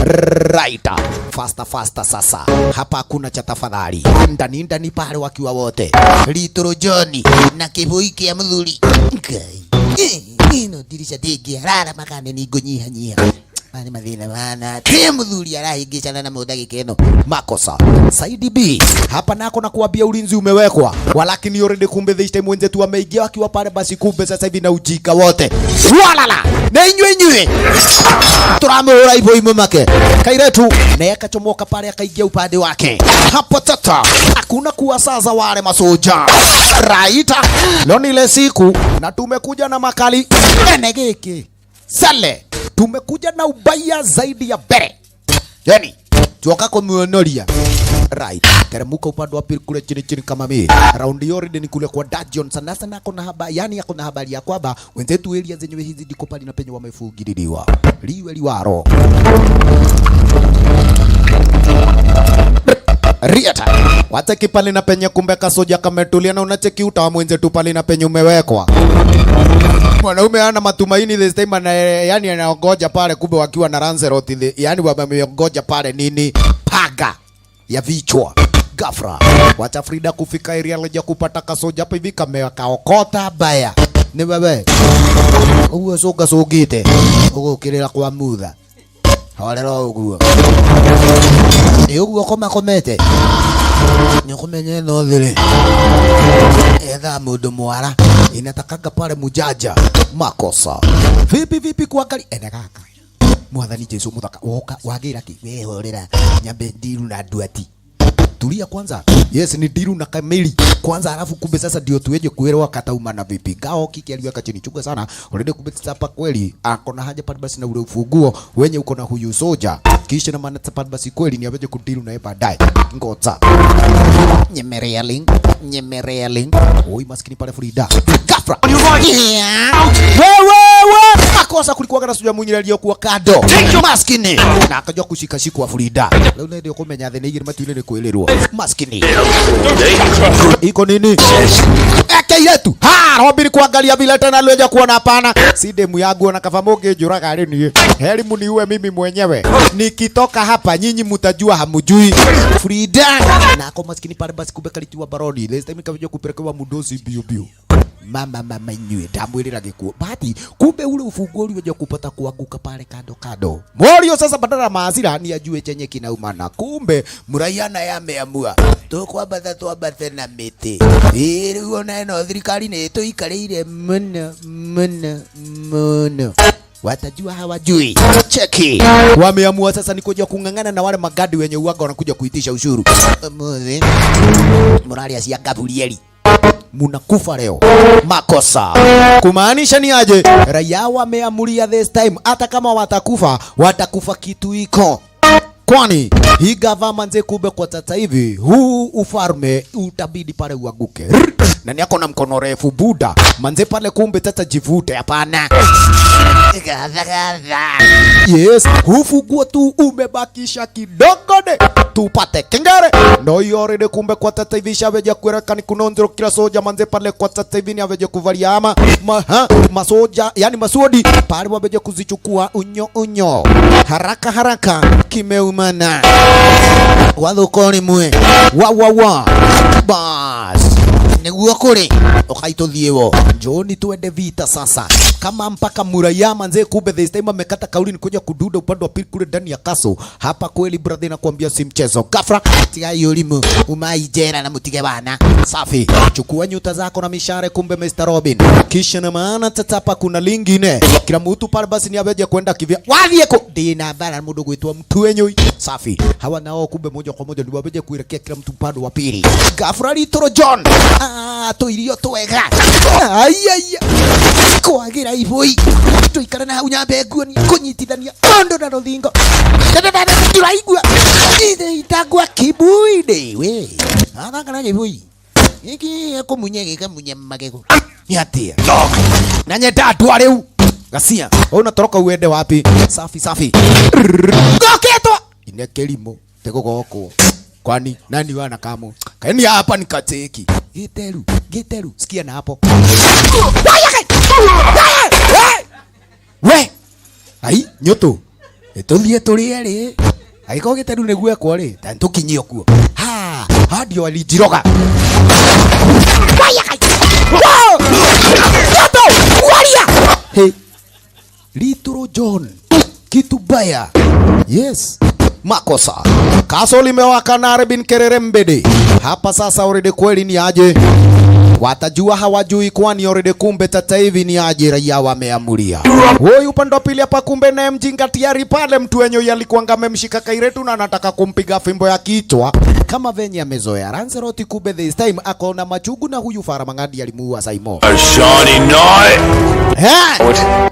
right, faster faster. Sasa hapa hakuna cha tafadhali, ndani ndani pale wakiwa wote Little John na kibui kia muthuri Ngai ino dirisha ndingĩarara makane ningũnyihanyiha mani mathina mana ti muthuri arahĩngĩcana na ndagĩka ĩno makosa. Saidi B hapa nako na kuambia ulinzi umewekwa, walakini already kumbe this time wenzetu wameingia wakiwa pale basi kumbe sasa hivi na ujika wote walala na inywe inywe turamũhũra ibo imwe make kairetu naye akachomoka pale akaingia upande wake hapo tata, hakuna kuwasaza wale masoja raita. Leo ni ile siku na tumekuja na makali ene giki sale, tumekuja na ubaya zaidi ya mbere, yani tuoka kumuonoria right. Teremuka upande wa pili kule chini chini kama mimi. Raundi already ni kule kwa Dungeon sana sana, kuna habari yani kuna habari ya kwamba wenzetu area zenyewe hizi ndiko pali na penye wamefugililiwa liwe liwaro Riata. Wacheki pale na penye kumbe kasoja kametulia na unacheki utawa mwenzetu pale na penye umewekwa. Mwanaume hana matumaini this time ana, yani anaongoja pale kumbe wakiwa na Lancelot yani wameongoja pale nini paga ya vichwa. Gafra. Wacha Frida kufika area leja kupata kasoja hapa hivi kamekaokota baya. Ni wewe. Uguo cũnga cũngĩte ũgũkĩrĩra kwa mutha. Horera ũguo. Nĩ ũguo komakomete. Nĩ ũkũmenya ĩno thĩrĩ. Etha mũndũ mwara. Inatakanga pale mujaja. Makosa. Vipi vipi kuangalia. Ene gaka. Mwathani Jesu muthaka. Woka wagĩra kĩ? We horera. Nyambe ndiru na nduati. Tulia kwanza. Yes, ni diru na kamili kwanza, alafu kumbe sasa ndio tuweje kuelewa katauma na vipi. Gao kiki aliweka chini, chunga sana. Already kumbe sasa hapa kweli akona haja pale basi na ule ufunguo wenye uko na huyu soja. Kisha na maana pale basi kweli ni aweje kudiru na yeye baadaye. Ngoza. Nyemerealing, nyemerealing. Oi maskini pale Frida. Gafra. Yeah. Wewe makosa kulikuwa na soja mwingine aliyokuwa kado. Maskini. Na akajua kushika shikwa Frida. Leo ndio kumenya thene igiri matuile ni kuelirwo. Maskini. Iko nini? Eke yetu. Ha, Robin kuangalia vile tena aliweza kuona hapana. Si demu yangu na kafa moge juraga leo ni. Heri muniue mimi mwenyewe. Nikitoka hapa nyinyi mtajua hamujui. Frida. Na ako maskini pale basi kumbe kalitiwa baroni. Last time kaja kupelekewa mudosi bio bio. Mama mama inywe ndamwirira gikuo bati kumbe ule ufunguo uliweza kupata kuanguka pale kando kando. Morio sasa badala maasira ni ajue chenye kinaumana, kumbe mraiana yameamua tukwambatha twambathe na miti ĩ rĩu ona ĩno thirikari nĩ ĩtũikarĩire mũno mũno mũno, watajua hawajui. Cheki, wameamua sasa ni kuja kung'ang'ana na wale magadi wenye uwaga wanakuja kuitisha ushuru. Mũthĩ mũraria cia Gabrieli munakufa leo. Makosa. Kumaanisha ni aje? Raia wameamuria this time, hata kama watakufa, watakufa kitu iko. Kwani hii gava manze, kumbe kwa sasa hivi huu ufalme utabidi pale uanguke. Nani ako na mkono refu buda manze pale, kumbe tata jivute, hapana. Yes, hufunguo tu umebakisha kidogo de tupate kengere ndo hiyo already. Kumbe kwa sasa hivi shaweja kuereka ni kunonzero kila soja manze pale kwa sasa hivi ni aweje kuvalia ama masoja yani maswodi pale waweje kuzichukua unyo unyo haraka haraka kimeumana wathukoni mwe wa wa wa bas Niguo kuri ukaitũthiĩ wo. Njooni tuende vita sasa. Kama mpaka muraya manze, kumbe this time amekata kauli ni kuja kududa upande wa pili kule ndani ya kaso. Hapa kweli brother, nakwambia si mchezo. Ghafla tigai ulimu umai jera na mutige bana. Safi. Chukua nyuta zako na mishare kumbe Mr. Robin. Kisha na maana tatapa kuna lingine. Kila mtu pale basi ni abeje kwenda kivya. Wathie ku ndina bara mundu gwitwa mtu. Safi. Hawa nao kumbe moja kwa moja ni wabeje kuelekea kila mtu upande wa pili. Ghafla Little John. Ah, tuirio twega. Ai ai. Kwagira ibui. Tuikare na hau nyambe nguonia kunyitithania ondo na ruthingo. Ndiraigua. Itagwa kibui we. Athaka na kibui. Giki kumunya gikamunya magego. Ni atia. Na nyenda andu ariu. Gacia. Unatoroka uende wapi? Safi safi. Goketwa. Ine kelimo tegogokwo. Kwani nani wana kamo? Kaeni hapa nikateki. Giteru, giteru. Sikia na hapo. We. Ai, nyoto. Tuthie turie ri. Aiko giteru niguo ekwo ri. Ta tukinyio kuo. Ha, hadi walijiroga. Nyoto, waria. Hey. Little John. Kitu baya. Yes. Makosa. Kaso limewaka na Arbin Kerere Mbede. Hapa sasa already kweli ni aje. Watajua hawajui kwani already kumbe tata hivi ni aje raia wameamulia. Huyu upande wa pili hapa kumbe naye mjinga tayari pale mtu wenye alikuwa amemshika kairetu na anataka kumpiga fimbo ya kichwa kama venye amezoea. Lancelot kumbe this time akona machugu na huyu Faramangadi alimuua Saimo. A shiny night.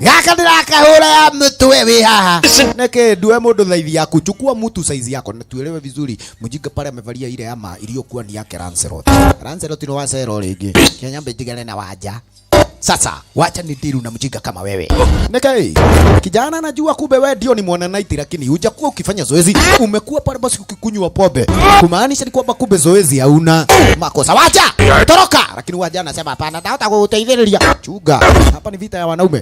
Gaka ndirakahura ya mtu wewe haha. Neke due mundu thaithi yaku, chukua mtu size yako na tuelewe vizuri. Mjinga pale amevalia ile ama iliyokuwa ni yake Lancelot. Lancelot ni wa sero ringi. Kenya mbe na waja. Sasa wacha ni diru na mjinga kama wewe. Neke kijana anajua kumbe wewe ndio ni mwana night, lakini hujakuwa ukifanya zoezi. Umekuwa pale basi ukikunywa pombe. Kumaanisha ni kwamba kumbe zoezi hauna. Makosa wacha. Toroka. Lakini waja anasema hapana, nataka kukuteithĩrĩria. Chunga. Hapa ni vita ya wanaume.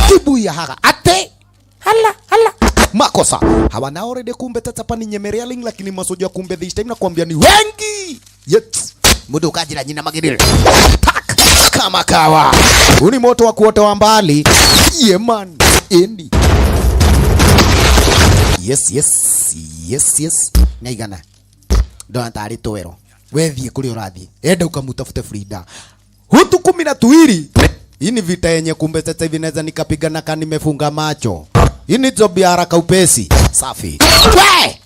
Kibu ya haga. Ate. Hala hala. Makosa. Hawana already kumbe tata ni nyemerealing, lakini masoja kumbe this time nakwambia ni wengi. Yes. Mundu ukajira nyina magirire. Tak. Kama kawa. Huu ni moto wa kuotoa mbali. Yeah man. Endi. Yes yes. Yes yes. Nyaigana. Ndona tari twero. Wethie kuri urathi. Enda ukamutafute Frida. Hutu 12. Hii ni vita yenye kumbe sasa hivi naweza nikapigana kama nimefunga macho. Hii ni job ya haraka upesi. Safi. We!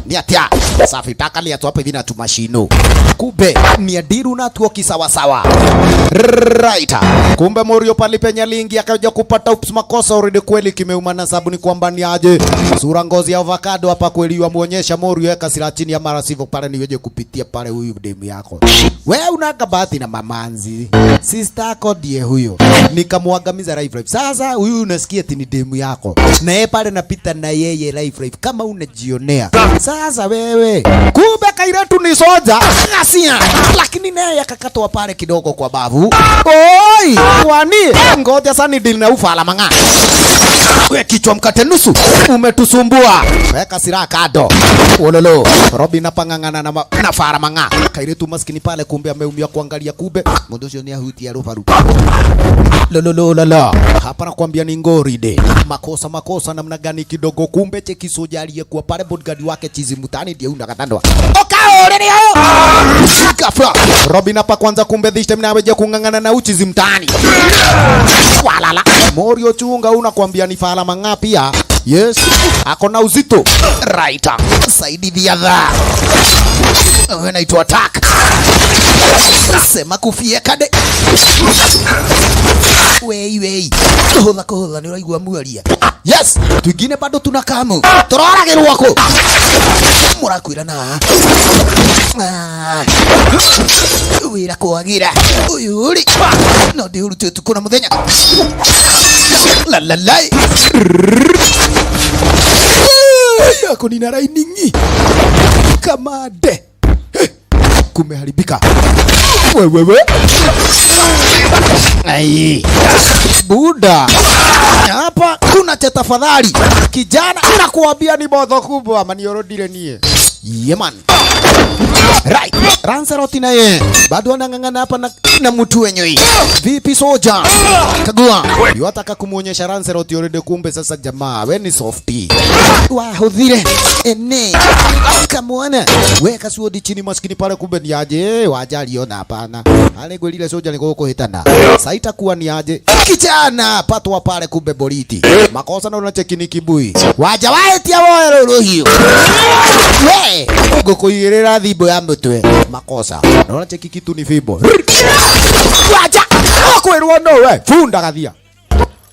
Ni atia. Safi takali atu hapa hivi na tumashino. Kumbe ni adiru na tuoki sawa sawa. Right. Kumbe Morio pali penya lingi akaja kupata ups makosa already kweli kimeumana sababu ni kwamba ni aje. Sura ngozi ya avocado hapa kweli wamuonyesha Morio eka sila chini ya mara sivyo pale niweje kupitia pale huyu demu yako. Wewe unaka bahati na mamanzi. Sister yako ndiye huyo. Nikamwangamiza life life. Sasa huyu unasikia ati ni demu yako. Na yeye pale napita na yeye life life kama unajionea. Sasa wewe kumbe kairetu ni soja gasia, lakini naye akakatwa pale kidogo kwa bavu. Oi, kwani ngoja sani deal na ufala manga. We kichwa mkate nusu umetusumbua. Weka silaha kado. Wololo. Robin napangangana na fara manga. Kairetu maskini pale kumbe ameumia kuangalia kumbe mundu ucio ni ahutia rubaru. Lolo lolo. Hapa nakwambia ni ngori de. Makosa makosa namna gani kidogo kumbe cheki soja aliyekuwa pale bodyguard wake chizi mutani ndiye unakatandwa. Okaore ni hayo. Ghafla Robin hapa kwanza kumbe this time naweje kungangana na uchizi mtaani. Walala. Morio chunga unakwambia ni fala mangapi ya? Yes. Ako na uzito. Right. Saidi the other. When I to attack. Sema kufie kade. Wei wei. Kuhotha kuhotha ni uraigua mwaria. Yes. Twingine bado tunakamu. Turoragirwo ku. Murakwira na. Wira kwagira. Uyu uri. No ndihurute utuku na muthenya. La la la. Yako nina rainingi. Kamade. Kumeharibika. Wewewe. Ai. Buda. Hapa kuna cha tafadhali. Kijana nakuambia ni bodho kubwa maniorodire nie. Yeah man. Right. Lancelot naye bado anang'ang'ana hapa na mtu wenyewe. Vipi soja? Kagua. Yuataka kumuonyesha Lancelot already, kumbe sasa jamaa we ni softy. Wahuthire ene. Kamwana weka suodi chini maskini pale, kumbe ni aje wajaliona hapana. Ale gwelile soja ni kuhitana. Saita kuwa ni aje kijana patwa pale, kumbe boriti. Makosa na unacheki ni kibui. Waja waetia woe ruhiu. We ngukuigirira thimbo ya mutwe. Makosa. Na unacheki kitu ni fimbo. Waja kwirwo no we funda gathia.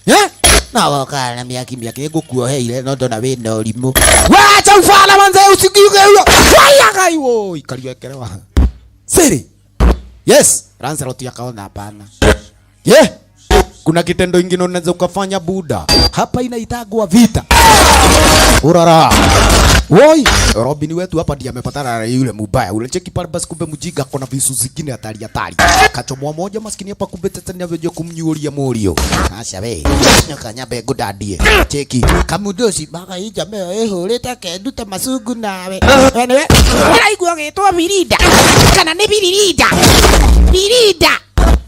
Eh? Na woka na miaki miaki ngukuoheire no ndona wina urimu. Wacha ufala manze usikiuge huyo. Waya gai wo ikario ekerewa. Siri. Yes, Lancelot akaona hapana. Yeah. Kuna kitendo ingine unaweza ukafanya buda. Hapa inaitagwa vita. Urara. Woi, Robin wetu hapa ndiye amepatana na yule mubaya. Ule cheki pale basi kumbe mjinga kona visu zingine hatari hatari. Kachomoa moja maskini hapa kumbe tata ni avyo kumnyuria morio. Acha we. Nyoka nyambe ngudandie. Cheki. Kamudosi maka hii jamaa ehurite kendu ta masungu nawe. Wewe uraigua gitwa birinda. Kana ni birinda. Birinda.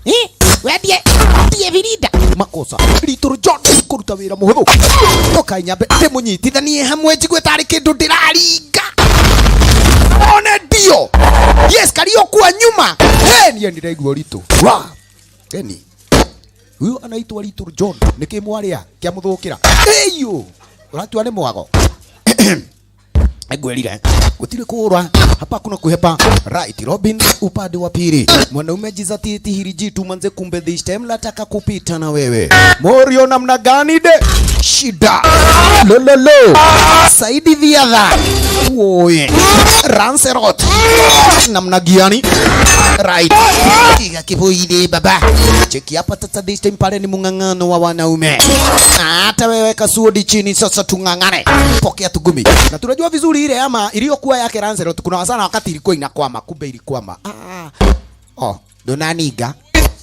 Eh? Wendie tie birinda. Makosa. Little John kuruta wira muhuthu. Ukai nyambe ndimunyitithanie hamwe njigue tari kindu ndiraringa. One ndio. Yes, kalio kwa nyuma. Hey, niĩ ndiraigua ritũ. Wa. Eni. Huyu anaitwa Little John. Niki mwaria kia muthukira. Eyo. Uratua ni mwago. Egwelire. Gutire kura. Hapa kuna kuhepa. Right, Robin upande wa pili. Mwanaume jizatiti hili jitu manze, kumbe this time nataka kupita na wewe. Morio namna gani de? Shida. Lololo. Saidi the other. Woi. Lancelot. Namna gani? Right. Kiga kibuide baba. Cheki hapa tata this time pale ni mung'ang'ano wa wanaume. Hata wewe kasuodi chini sasa tung'ang'ane. Pokea tugumi. Na tunajua vizuri ile ama iliyokuwa yake Lancelot kuna sana wakati ilikuwa inakwama, kumbe ilikwama. Ah. Oh, ndonaniga.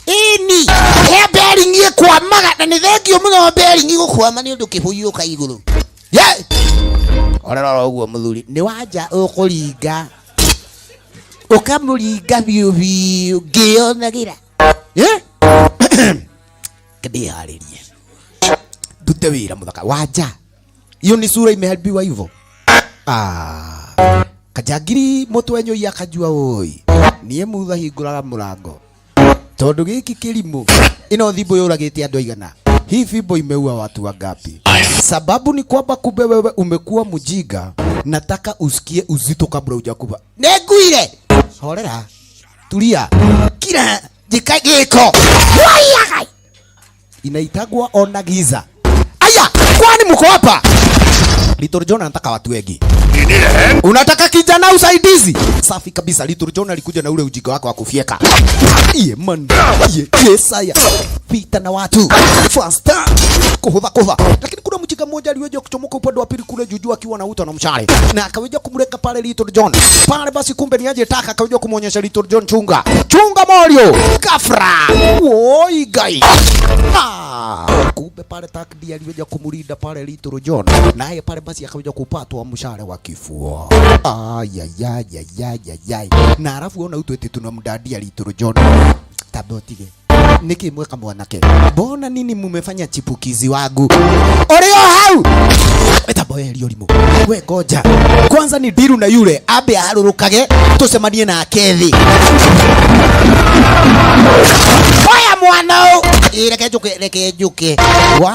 Ini he bearing ikwamaga na ni thengio muno bearing igukwama ni undu kihuyuka iguru. Yeah. Orera uguo muthuri ni wanja ukuringa. Ukamuringa biu biu ngionagira. Eh? Kidiharirie. Ndute wira muthaka wanja. Iyo ni sura imeharibiwa hivyo. Ah. Kajagiri mutu wenyu akajua oi. Nie mutha hinguraga murango. Tondu giki kirimu ino thimbo yuragite andu aigana. Hii fimbo imeua watu wangapi? Sababu ni kwamba kumbe wewe umekuwa mjinga. Nataka usikie uzito kabla hujakufa. Neguire. Horera. Tulia. Kira jika giko. Waya. Inaitagwa ona giza. Aya, kwani mko hapa? Little John anataka watu wengi. Unataka kijana usaidizi? Safi kabisa. Little John alikuja na ule ujinga wako wa kufieka. Iye man. Iye yes aya. Pita na watu. Faster. Kuhudha kuhudha. Lakini kuna mjinga mmoja aliweza kuchomoka upande wa pili kule juju akiwa na uta na mshale. Na akaweza kumleka pale Little John. Pale basi kumbe ni aje taka akaweza kumuonyesha Little John chunga. Chunga Mario. Gafra. Woi gai. Ah. Kumbe pale takdi aliweza kumulinda pale Little John. Naye pale basi akaweza kupatwa mshale wa kifua. Ayayayayayay. Na alafu ona utu eti tunamdadia Little John. Tabotige. Niki mweka mwanake. Mbona nini mumefanya chipukizi wangu? Orio hau. Etaboe liolimo. We ngoja. Kwanza ni diru na yule abe aharurukage tusemanie na akethi. Oya mwanao. Reke njuke, reke njuke. Wa,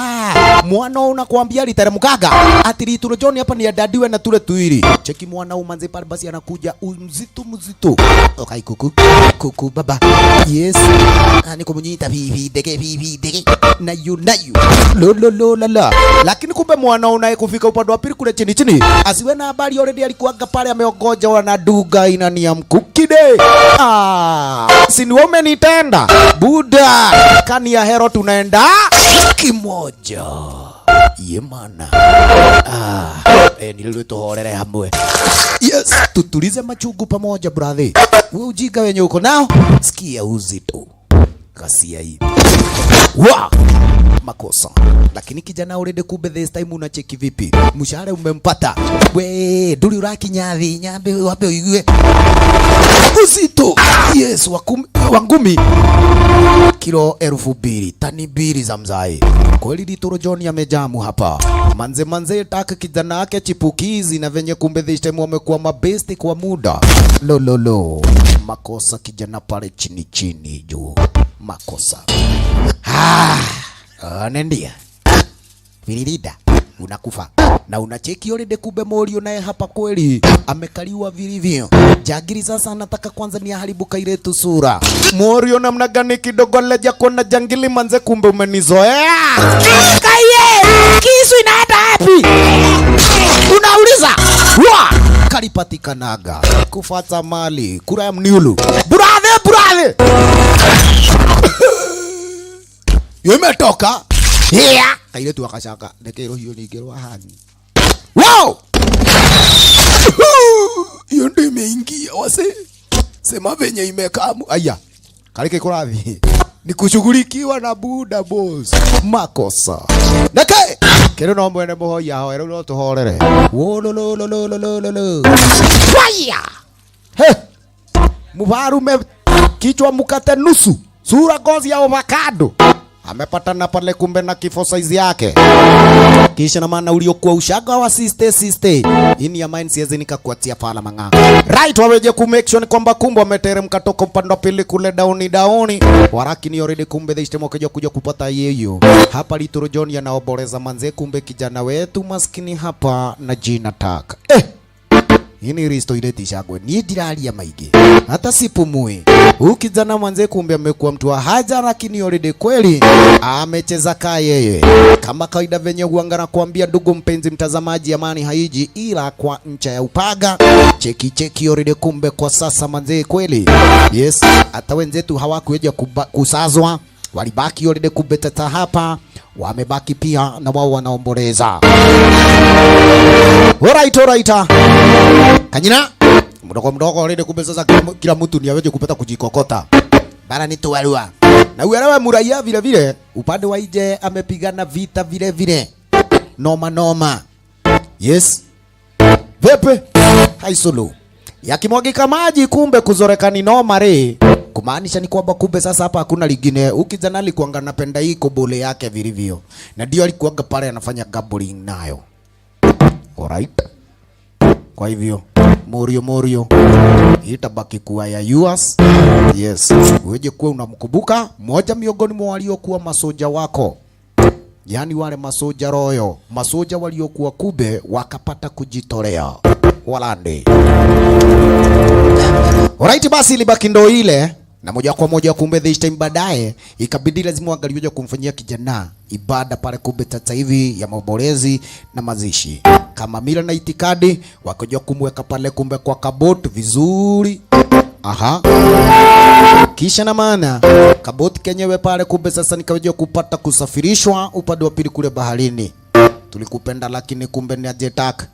mwana unakuambia literemkaga. Ati Little John hapa ni adadiwe na tule tuiri. Cheki mwana umanze pale basi anakuja mzito mzito. Okay kuku. Kuku baba. Yes. Ani kumunyita vivi dege vivi dege. Na yu na yu. Lo lo lo la la. Lakini kumbe mwana unaye kufika upande wa pili kule chini chini. Asiwe na habari already alikuanga pale ameongoja wanaduga inania mkukide. Ah, si ni wewe umenitenda. Buda. Kani ya hero tunaenda kimoja. Ye mana. Ah, nililo tuhorere hamwe. Yes, tutulize machungu pamoja brother. Wewe ujinga wenye uko nao, sikia uzito. Kasia hii. Wa! Makosa. Lakini kijana already kumbe this time unacheki vipi? Mshahara umempata. We, nduri urakinya thi nyambe wape uigue. Uzito. Yes, wa ngumi kilo 2000, tani 2 za mzai. Kweli Little John amejamu hapa. Manze manze taka kijana yake chipukizi na venye kumbe this time wamekuwa mabesti kwa muda. Lo lo lo. Makosa kijana pale chini chini juu. Makosa. Ah, nendia. Vililida unakufa na unacheki already kumbe Morio naye hapa kweli amekaliwa vilivyo. Jagiri sasa anataka kwanza ni aharibu kairetu sura. Morio namna gani kidogo leja kuona jangili manze, kumbe umenizoea. Kaye, kisu inaenda wapi? Unauliza. Wa kalipatikanaga kufata mali kura ya mniulu. Brother, brother. Imetoka. Yeah. Kairetu akashaka ndeke rũhiũ ningĩ rwa hangi. Wow! Hiyo ndio imeingia wase. Sema venye imekamu. Aya. Karike kurathi. Ni kushughulikiwa na buda boss. Makosa. Nake. Kero no mwene muhoya hoera no tuhorere. Wololololololo. Fire! He. Mubarume kichwa mukate nusu. Sura ngozi ya avocado. Amepatana pale kumbe na kifo size yake. Kisha na maana uliokuwa ushaga wa sister sister. Ini ya mind siwezi nikakuatia pala mang'a. Right, waweje ku make sure ni kwamba kumbe wameteremka toka upande wa pili kule down down. Warakini already kumbe this time wakaja kuja kupata yeyo. Hapa Little John anaoboleza manze kumbe kijana wetu maskini hapa na jina taka. Ini risto ile tishagwe ni ndiraria maigi hata sipumui. Huyu kijana manze kumbe amekuwa mtu wa haja, lakini already kweli amecheza kaa yeye kama kawaida venye huanga na kuambia ndugu mpenzi mtazamaji, amani haiji ila kwa ncha ya upaga. Cheki cheki already kumbe kwa sasa manze kweli yes, hata wenzetu hawakuja kusazwa, walibaki already kumbe tata hapa wamebaki pia na wao wanaomboleza. Alright, alright. Kanyina mdogo mdogo already kumbe sasa kila mtu ni aweje kupata kujikokota. Bara ni tuwarua. Na uelewe muraia vile vile upande wa nje amepigana vita vile vile. Noma noma. Yes. Vipi? Haisulu. Yakimwagika maji kumbe kuzoreka ni noma re. Kumaanisha ni kwamba kumbe sasa hapa hakuna lingine. Ukijana alikuanga anapenda hii kobole yake vilivyo. Na ndio alikuanga pale anafanya gambling nayo. Alright. Kwa hivyo Morio Morio itabaki kuwa ya yours. Yes. Weje kuwa unamkumbuka mmoja miongoni mwa waliokuwa masoja wako. Yani wale masoja royo, masoja waliokuwa kube wakapata kujitolea. Walande. Alright, basi ilibaki ndo ile. Na moja kwa moja kumbe this time baadaye ikabidi lazima angaliwe kumfanyia kijana ibada pale kumbe sasa hivi ya maombolezi na mazishi. Kama mila na itikadi wakaja kumweka pale kumbe kwa kaboti vizuri. Aha. Kisha na maana kaboti kenyewe pale kumbe sasa nikaja kupata kusafirishwa upande wa pili kule baharini. Tulikupenda lakini kumbe ni ajetaka.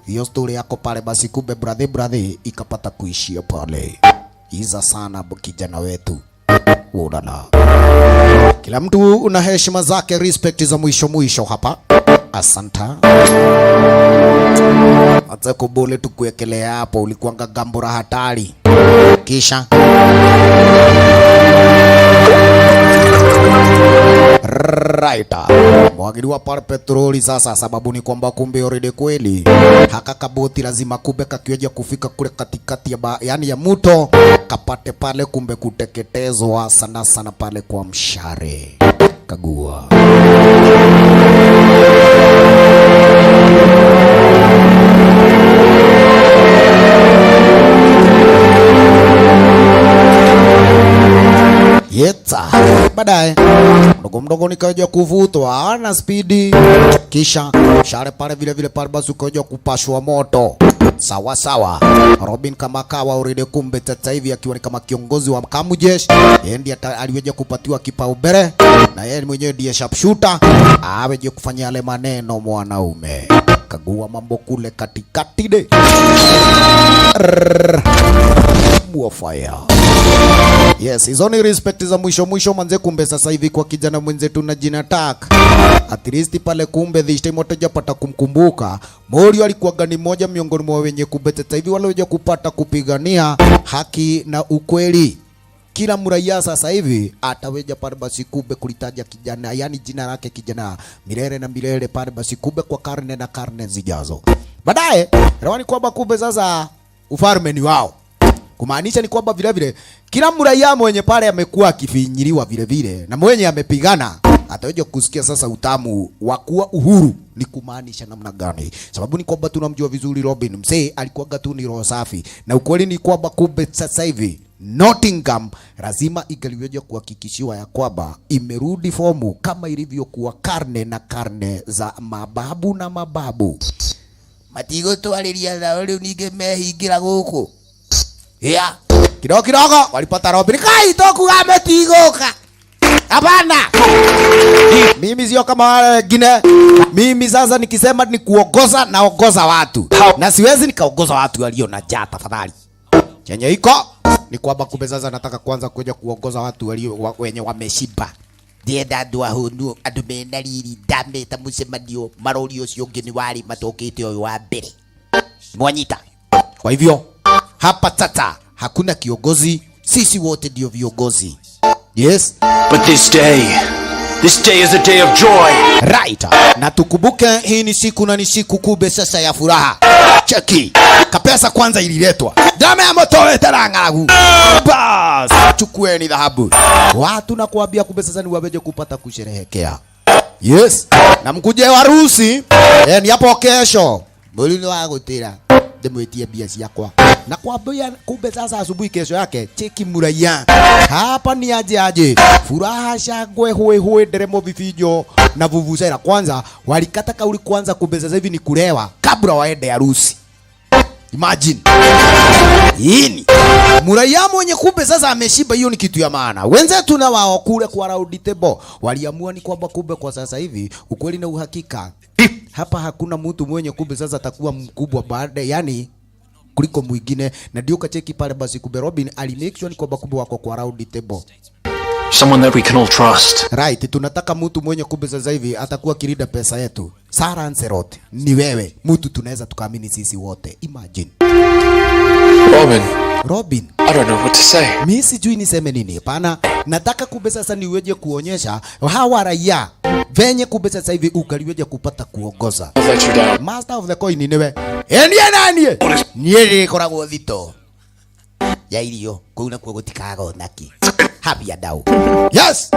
Hiyo story yako pale basi kumbe brother brother ikapata kuishia pale. Iza sana kijana wetu. Ulala. Kila mtu una heshima zake, respect za mwisho mwisho hapa. Asanta. Hata kubole tukuekelea hapo, ulikuanga gambura hatari. Kisha right. Mwagiliwa pale petroli sasa, sababu ni kwamba kumbe already kweli haka kaboti lazima kumbe kakioja kufika kule katikati ya yani ya mto kapate pale kumbe kuteketezwa sana sana pale kwa mshare. Kagua. Yeta. Baadaye mdogo mdogo nikaja kuvutwa na spidi, kisha share pale vile vile pale basi ukaja kupashwa moto. Sawa sawa. Robin kama kawa already kumbe sasa hivi akiwa ni kama kiongozi wa Kamujesh, yeye ndiye aliweje kupatiwa kipaumbele na yeye mwenyewe ndiye sharpshooter, aweje kufanya yale maneno mwanaume. Kagua mambo kule katikati de. Fire. Yes, hizo ni respect za mwisho mwisho manze kumbe sasa hivi kwa kijana mwenzetu na jina Tak. At least pale kumbe this time watajapata kumkumbuka. Morio alikuwa gani moja miongoni mwa wenye kumbe sasa hivi wale kupata kupigania haki na ukweli. Kila mraia sasa hivi ataweja pale basi kumbe kulitaja kijana, yani jina lake kijana milele na milele pale basi kumbe kwa karne na karne zijazo. Baadaye rawani kwamba kumbe sasa ufalme ni wao, kumaanisha ni kwamba vile vile kila mraia mwenye pale amekuwa akifinyiliwa vile vile na mwenye amepigana ataweza kusikia sasa utamu wa kuwa uhuru ni kumaanisha namna gani. Sababu ni kwamba tunamjua vizuri Robin msee alikuwaga tu ni roho safi, na ukweli ni kwamba kumbe sasa hivi Nottingham lazima ingaliweza kuhakikishiwa ya kwamba imerudi fomu kama ilivyokuwa karne na karne za mababu na mababu. Matigũtwarĩria nao rĩu ningĩ mehingĩra gũkũ ya Kidogo kidogo walipata Robin, kai tokuga metigũka. Hapana, mimi sio kama wale wengine. Mimi sasa nikisema ni kuongoza, naongoza watu, na siwezi nikaongoza watu walio na njaa. Tafadhali, chenye iko ni kwamba kumbe sasa nataka kwanza kuja kuongoza watu walio wenye wameshiba. Ndienda andũ ahũnu, andũ mena riri, ndameta mũcemanio marori ũcio ũngĩ nĩ warĩ matokĩte ũyũ wa mbere mwanyita. Kwa hivyo hapa tata hakuna kiongozi, sisi wote ndio viongozi. Yes. But this day is a day of joy. Right. Na tukumbuke hii ni siku na ni siku kumbe sasa ya furaha. Cheki. Kapesa kwanza ililetwa. Dame ya moto wetera ng'aragu. Bas. Chukueni dhahabu. Watu na kuambia kumbe sasa ni waweje kupata kusherehekea. Yes. Na mkuje harusi. Ni hapo kesho. Mweri nĩ wa gũtĩra ndĩmwĩtie mbia ciakwa. Na kuambia kumbe sasa asubuhi kesho yake, cheki muraia hapa ni aje aje, furaha, shangwe, hwe hwe, nderemo, vifijo na vuvuzela. Kwanza walikata kauli kwanza, kumbe sasa hivi ni kulewa kabla waende harusi. Imagine yini muraia mwenye kumbe sasa ameshiba, hiyo ni kitu ya maana. Wenzetu na wao kule kwa round table waliamua ni kwamba kumbe kwa sasa hivi ukweli na uhakika hapa hakuna mtu mwenye kumbe sasa atakuwa mkubwa baada, yani kuliko mwingine, na ndio kacheki pale basi kumbe Robin ali make sure ni kwamba kumbe wako kwa round table. Someone that we can all trust. Right, tunataka mtu mwenye kumbe sasa hivi atakuwa kilinda pesa yetu. Sir Lancelot ni wewe, mtu tunaweza tukaamini sisi wote. Imagine. Robin, Robin, I don't know what to say. mi sijui niseme nini. Pana, nataka kumbe sasa niweje kuonyesha hawa raia venye kumbe sasa hivi ukaliweje kupata kuongoza. I've let you down. Master of the coin niwe. Enie nanie? Niĩ rĩkoragwo thito ya irio kũu nakuo gũtikaga onaki habia ndau. Yes.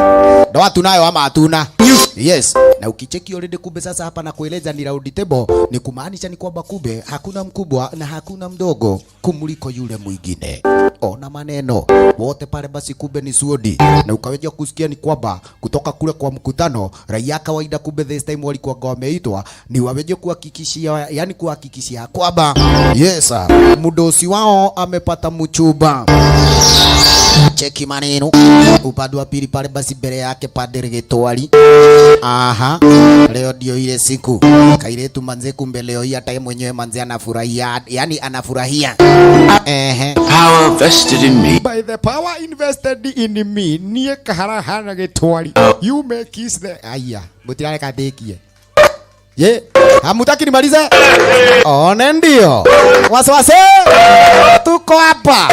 Ndo tunayo ama hatuna? Yes. Na ukicheki already kumbe sasa hapa na kueleza ni round table, ni kumaanisha ni kwamba kumbe hakuna mkubwa na hakuna mdogo kumuliko yule mwingine. Ona maneno wote pale basi kumbe ni suodi, na ukaweza kusikia ni kwamba kutoka kule kwa mkutano raia kawaida kumbe this time walikuwa wameitwa ni waweje kuhakikishia, yani kuhakikishia kwamba yes, mdosi wao amepata mchumba. Cheki maneno upande wa pili pale basi mbele yake padre Gitwari. Aha, leo ndio ile siku kairetu manze, kumbe leo hii hata yeye mwenyewe manze anafurahia, yani anafurahia. Ehe. Power vested in me. By the power invested in me, niĩ kaharahana Gitwari, you may kiss the aya mutirareka ndikie ye hamutaki nimalize. One ndio wasiwasi, tuko hapa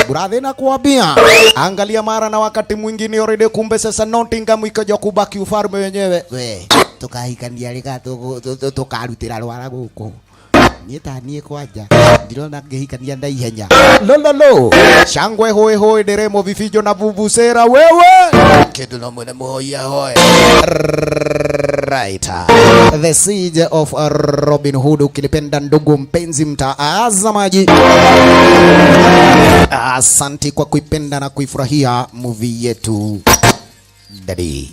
brother, na kuambia angalia mara na wakati mwingine already, kumbe sasa Nottingham ikaja kubaki ufalme wenyewe. We tukahikania rĩka tũkarutĩra rwara gũkũ niĩ ta niĩ kwanja ndirona ngĩhikania na ihenya. Lololo, shangwe hoe hoe, nderemo, vifijo na vuvuzela wewe. Kĩndũ no mwene mũhoi ahoe. Right. The Siege of Robin Hood, ukilipenda ndugu mpenzi mtazamaji. Asante kwa kuipenda na kuifurahia movie yetu. Daddy.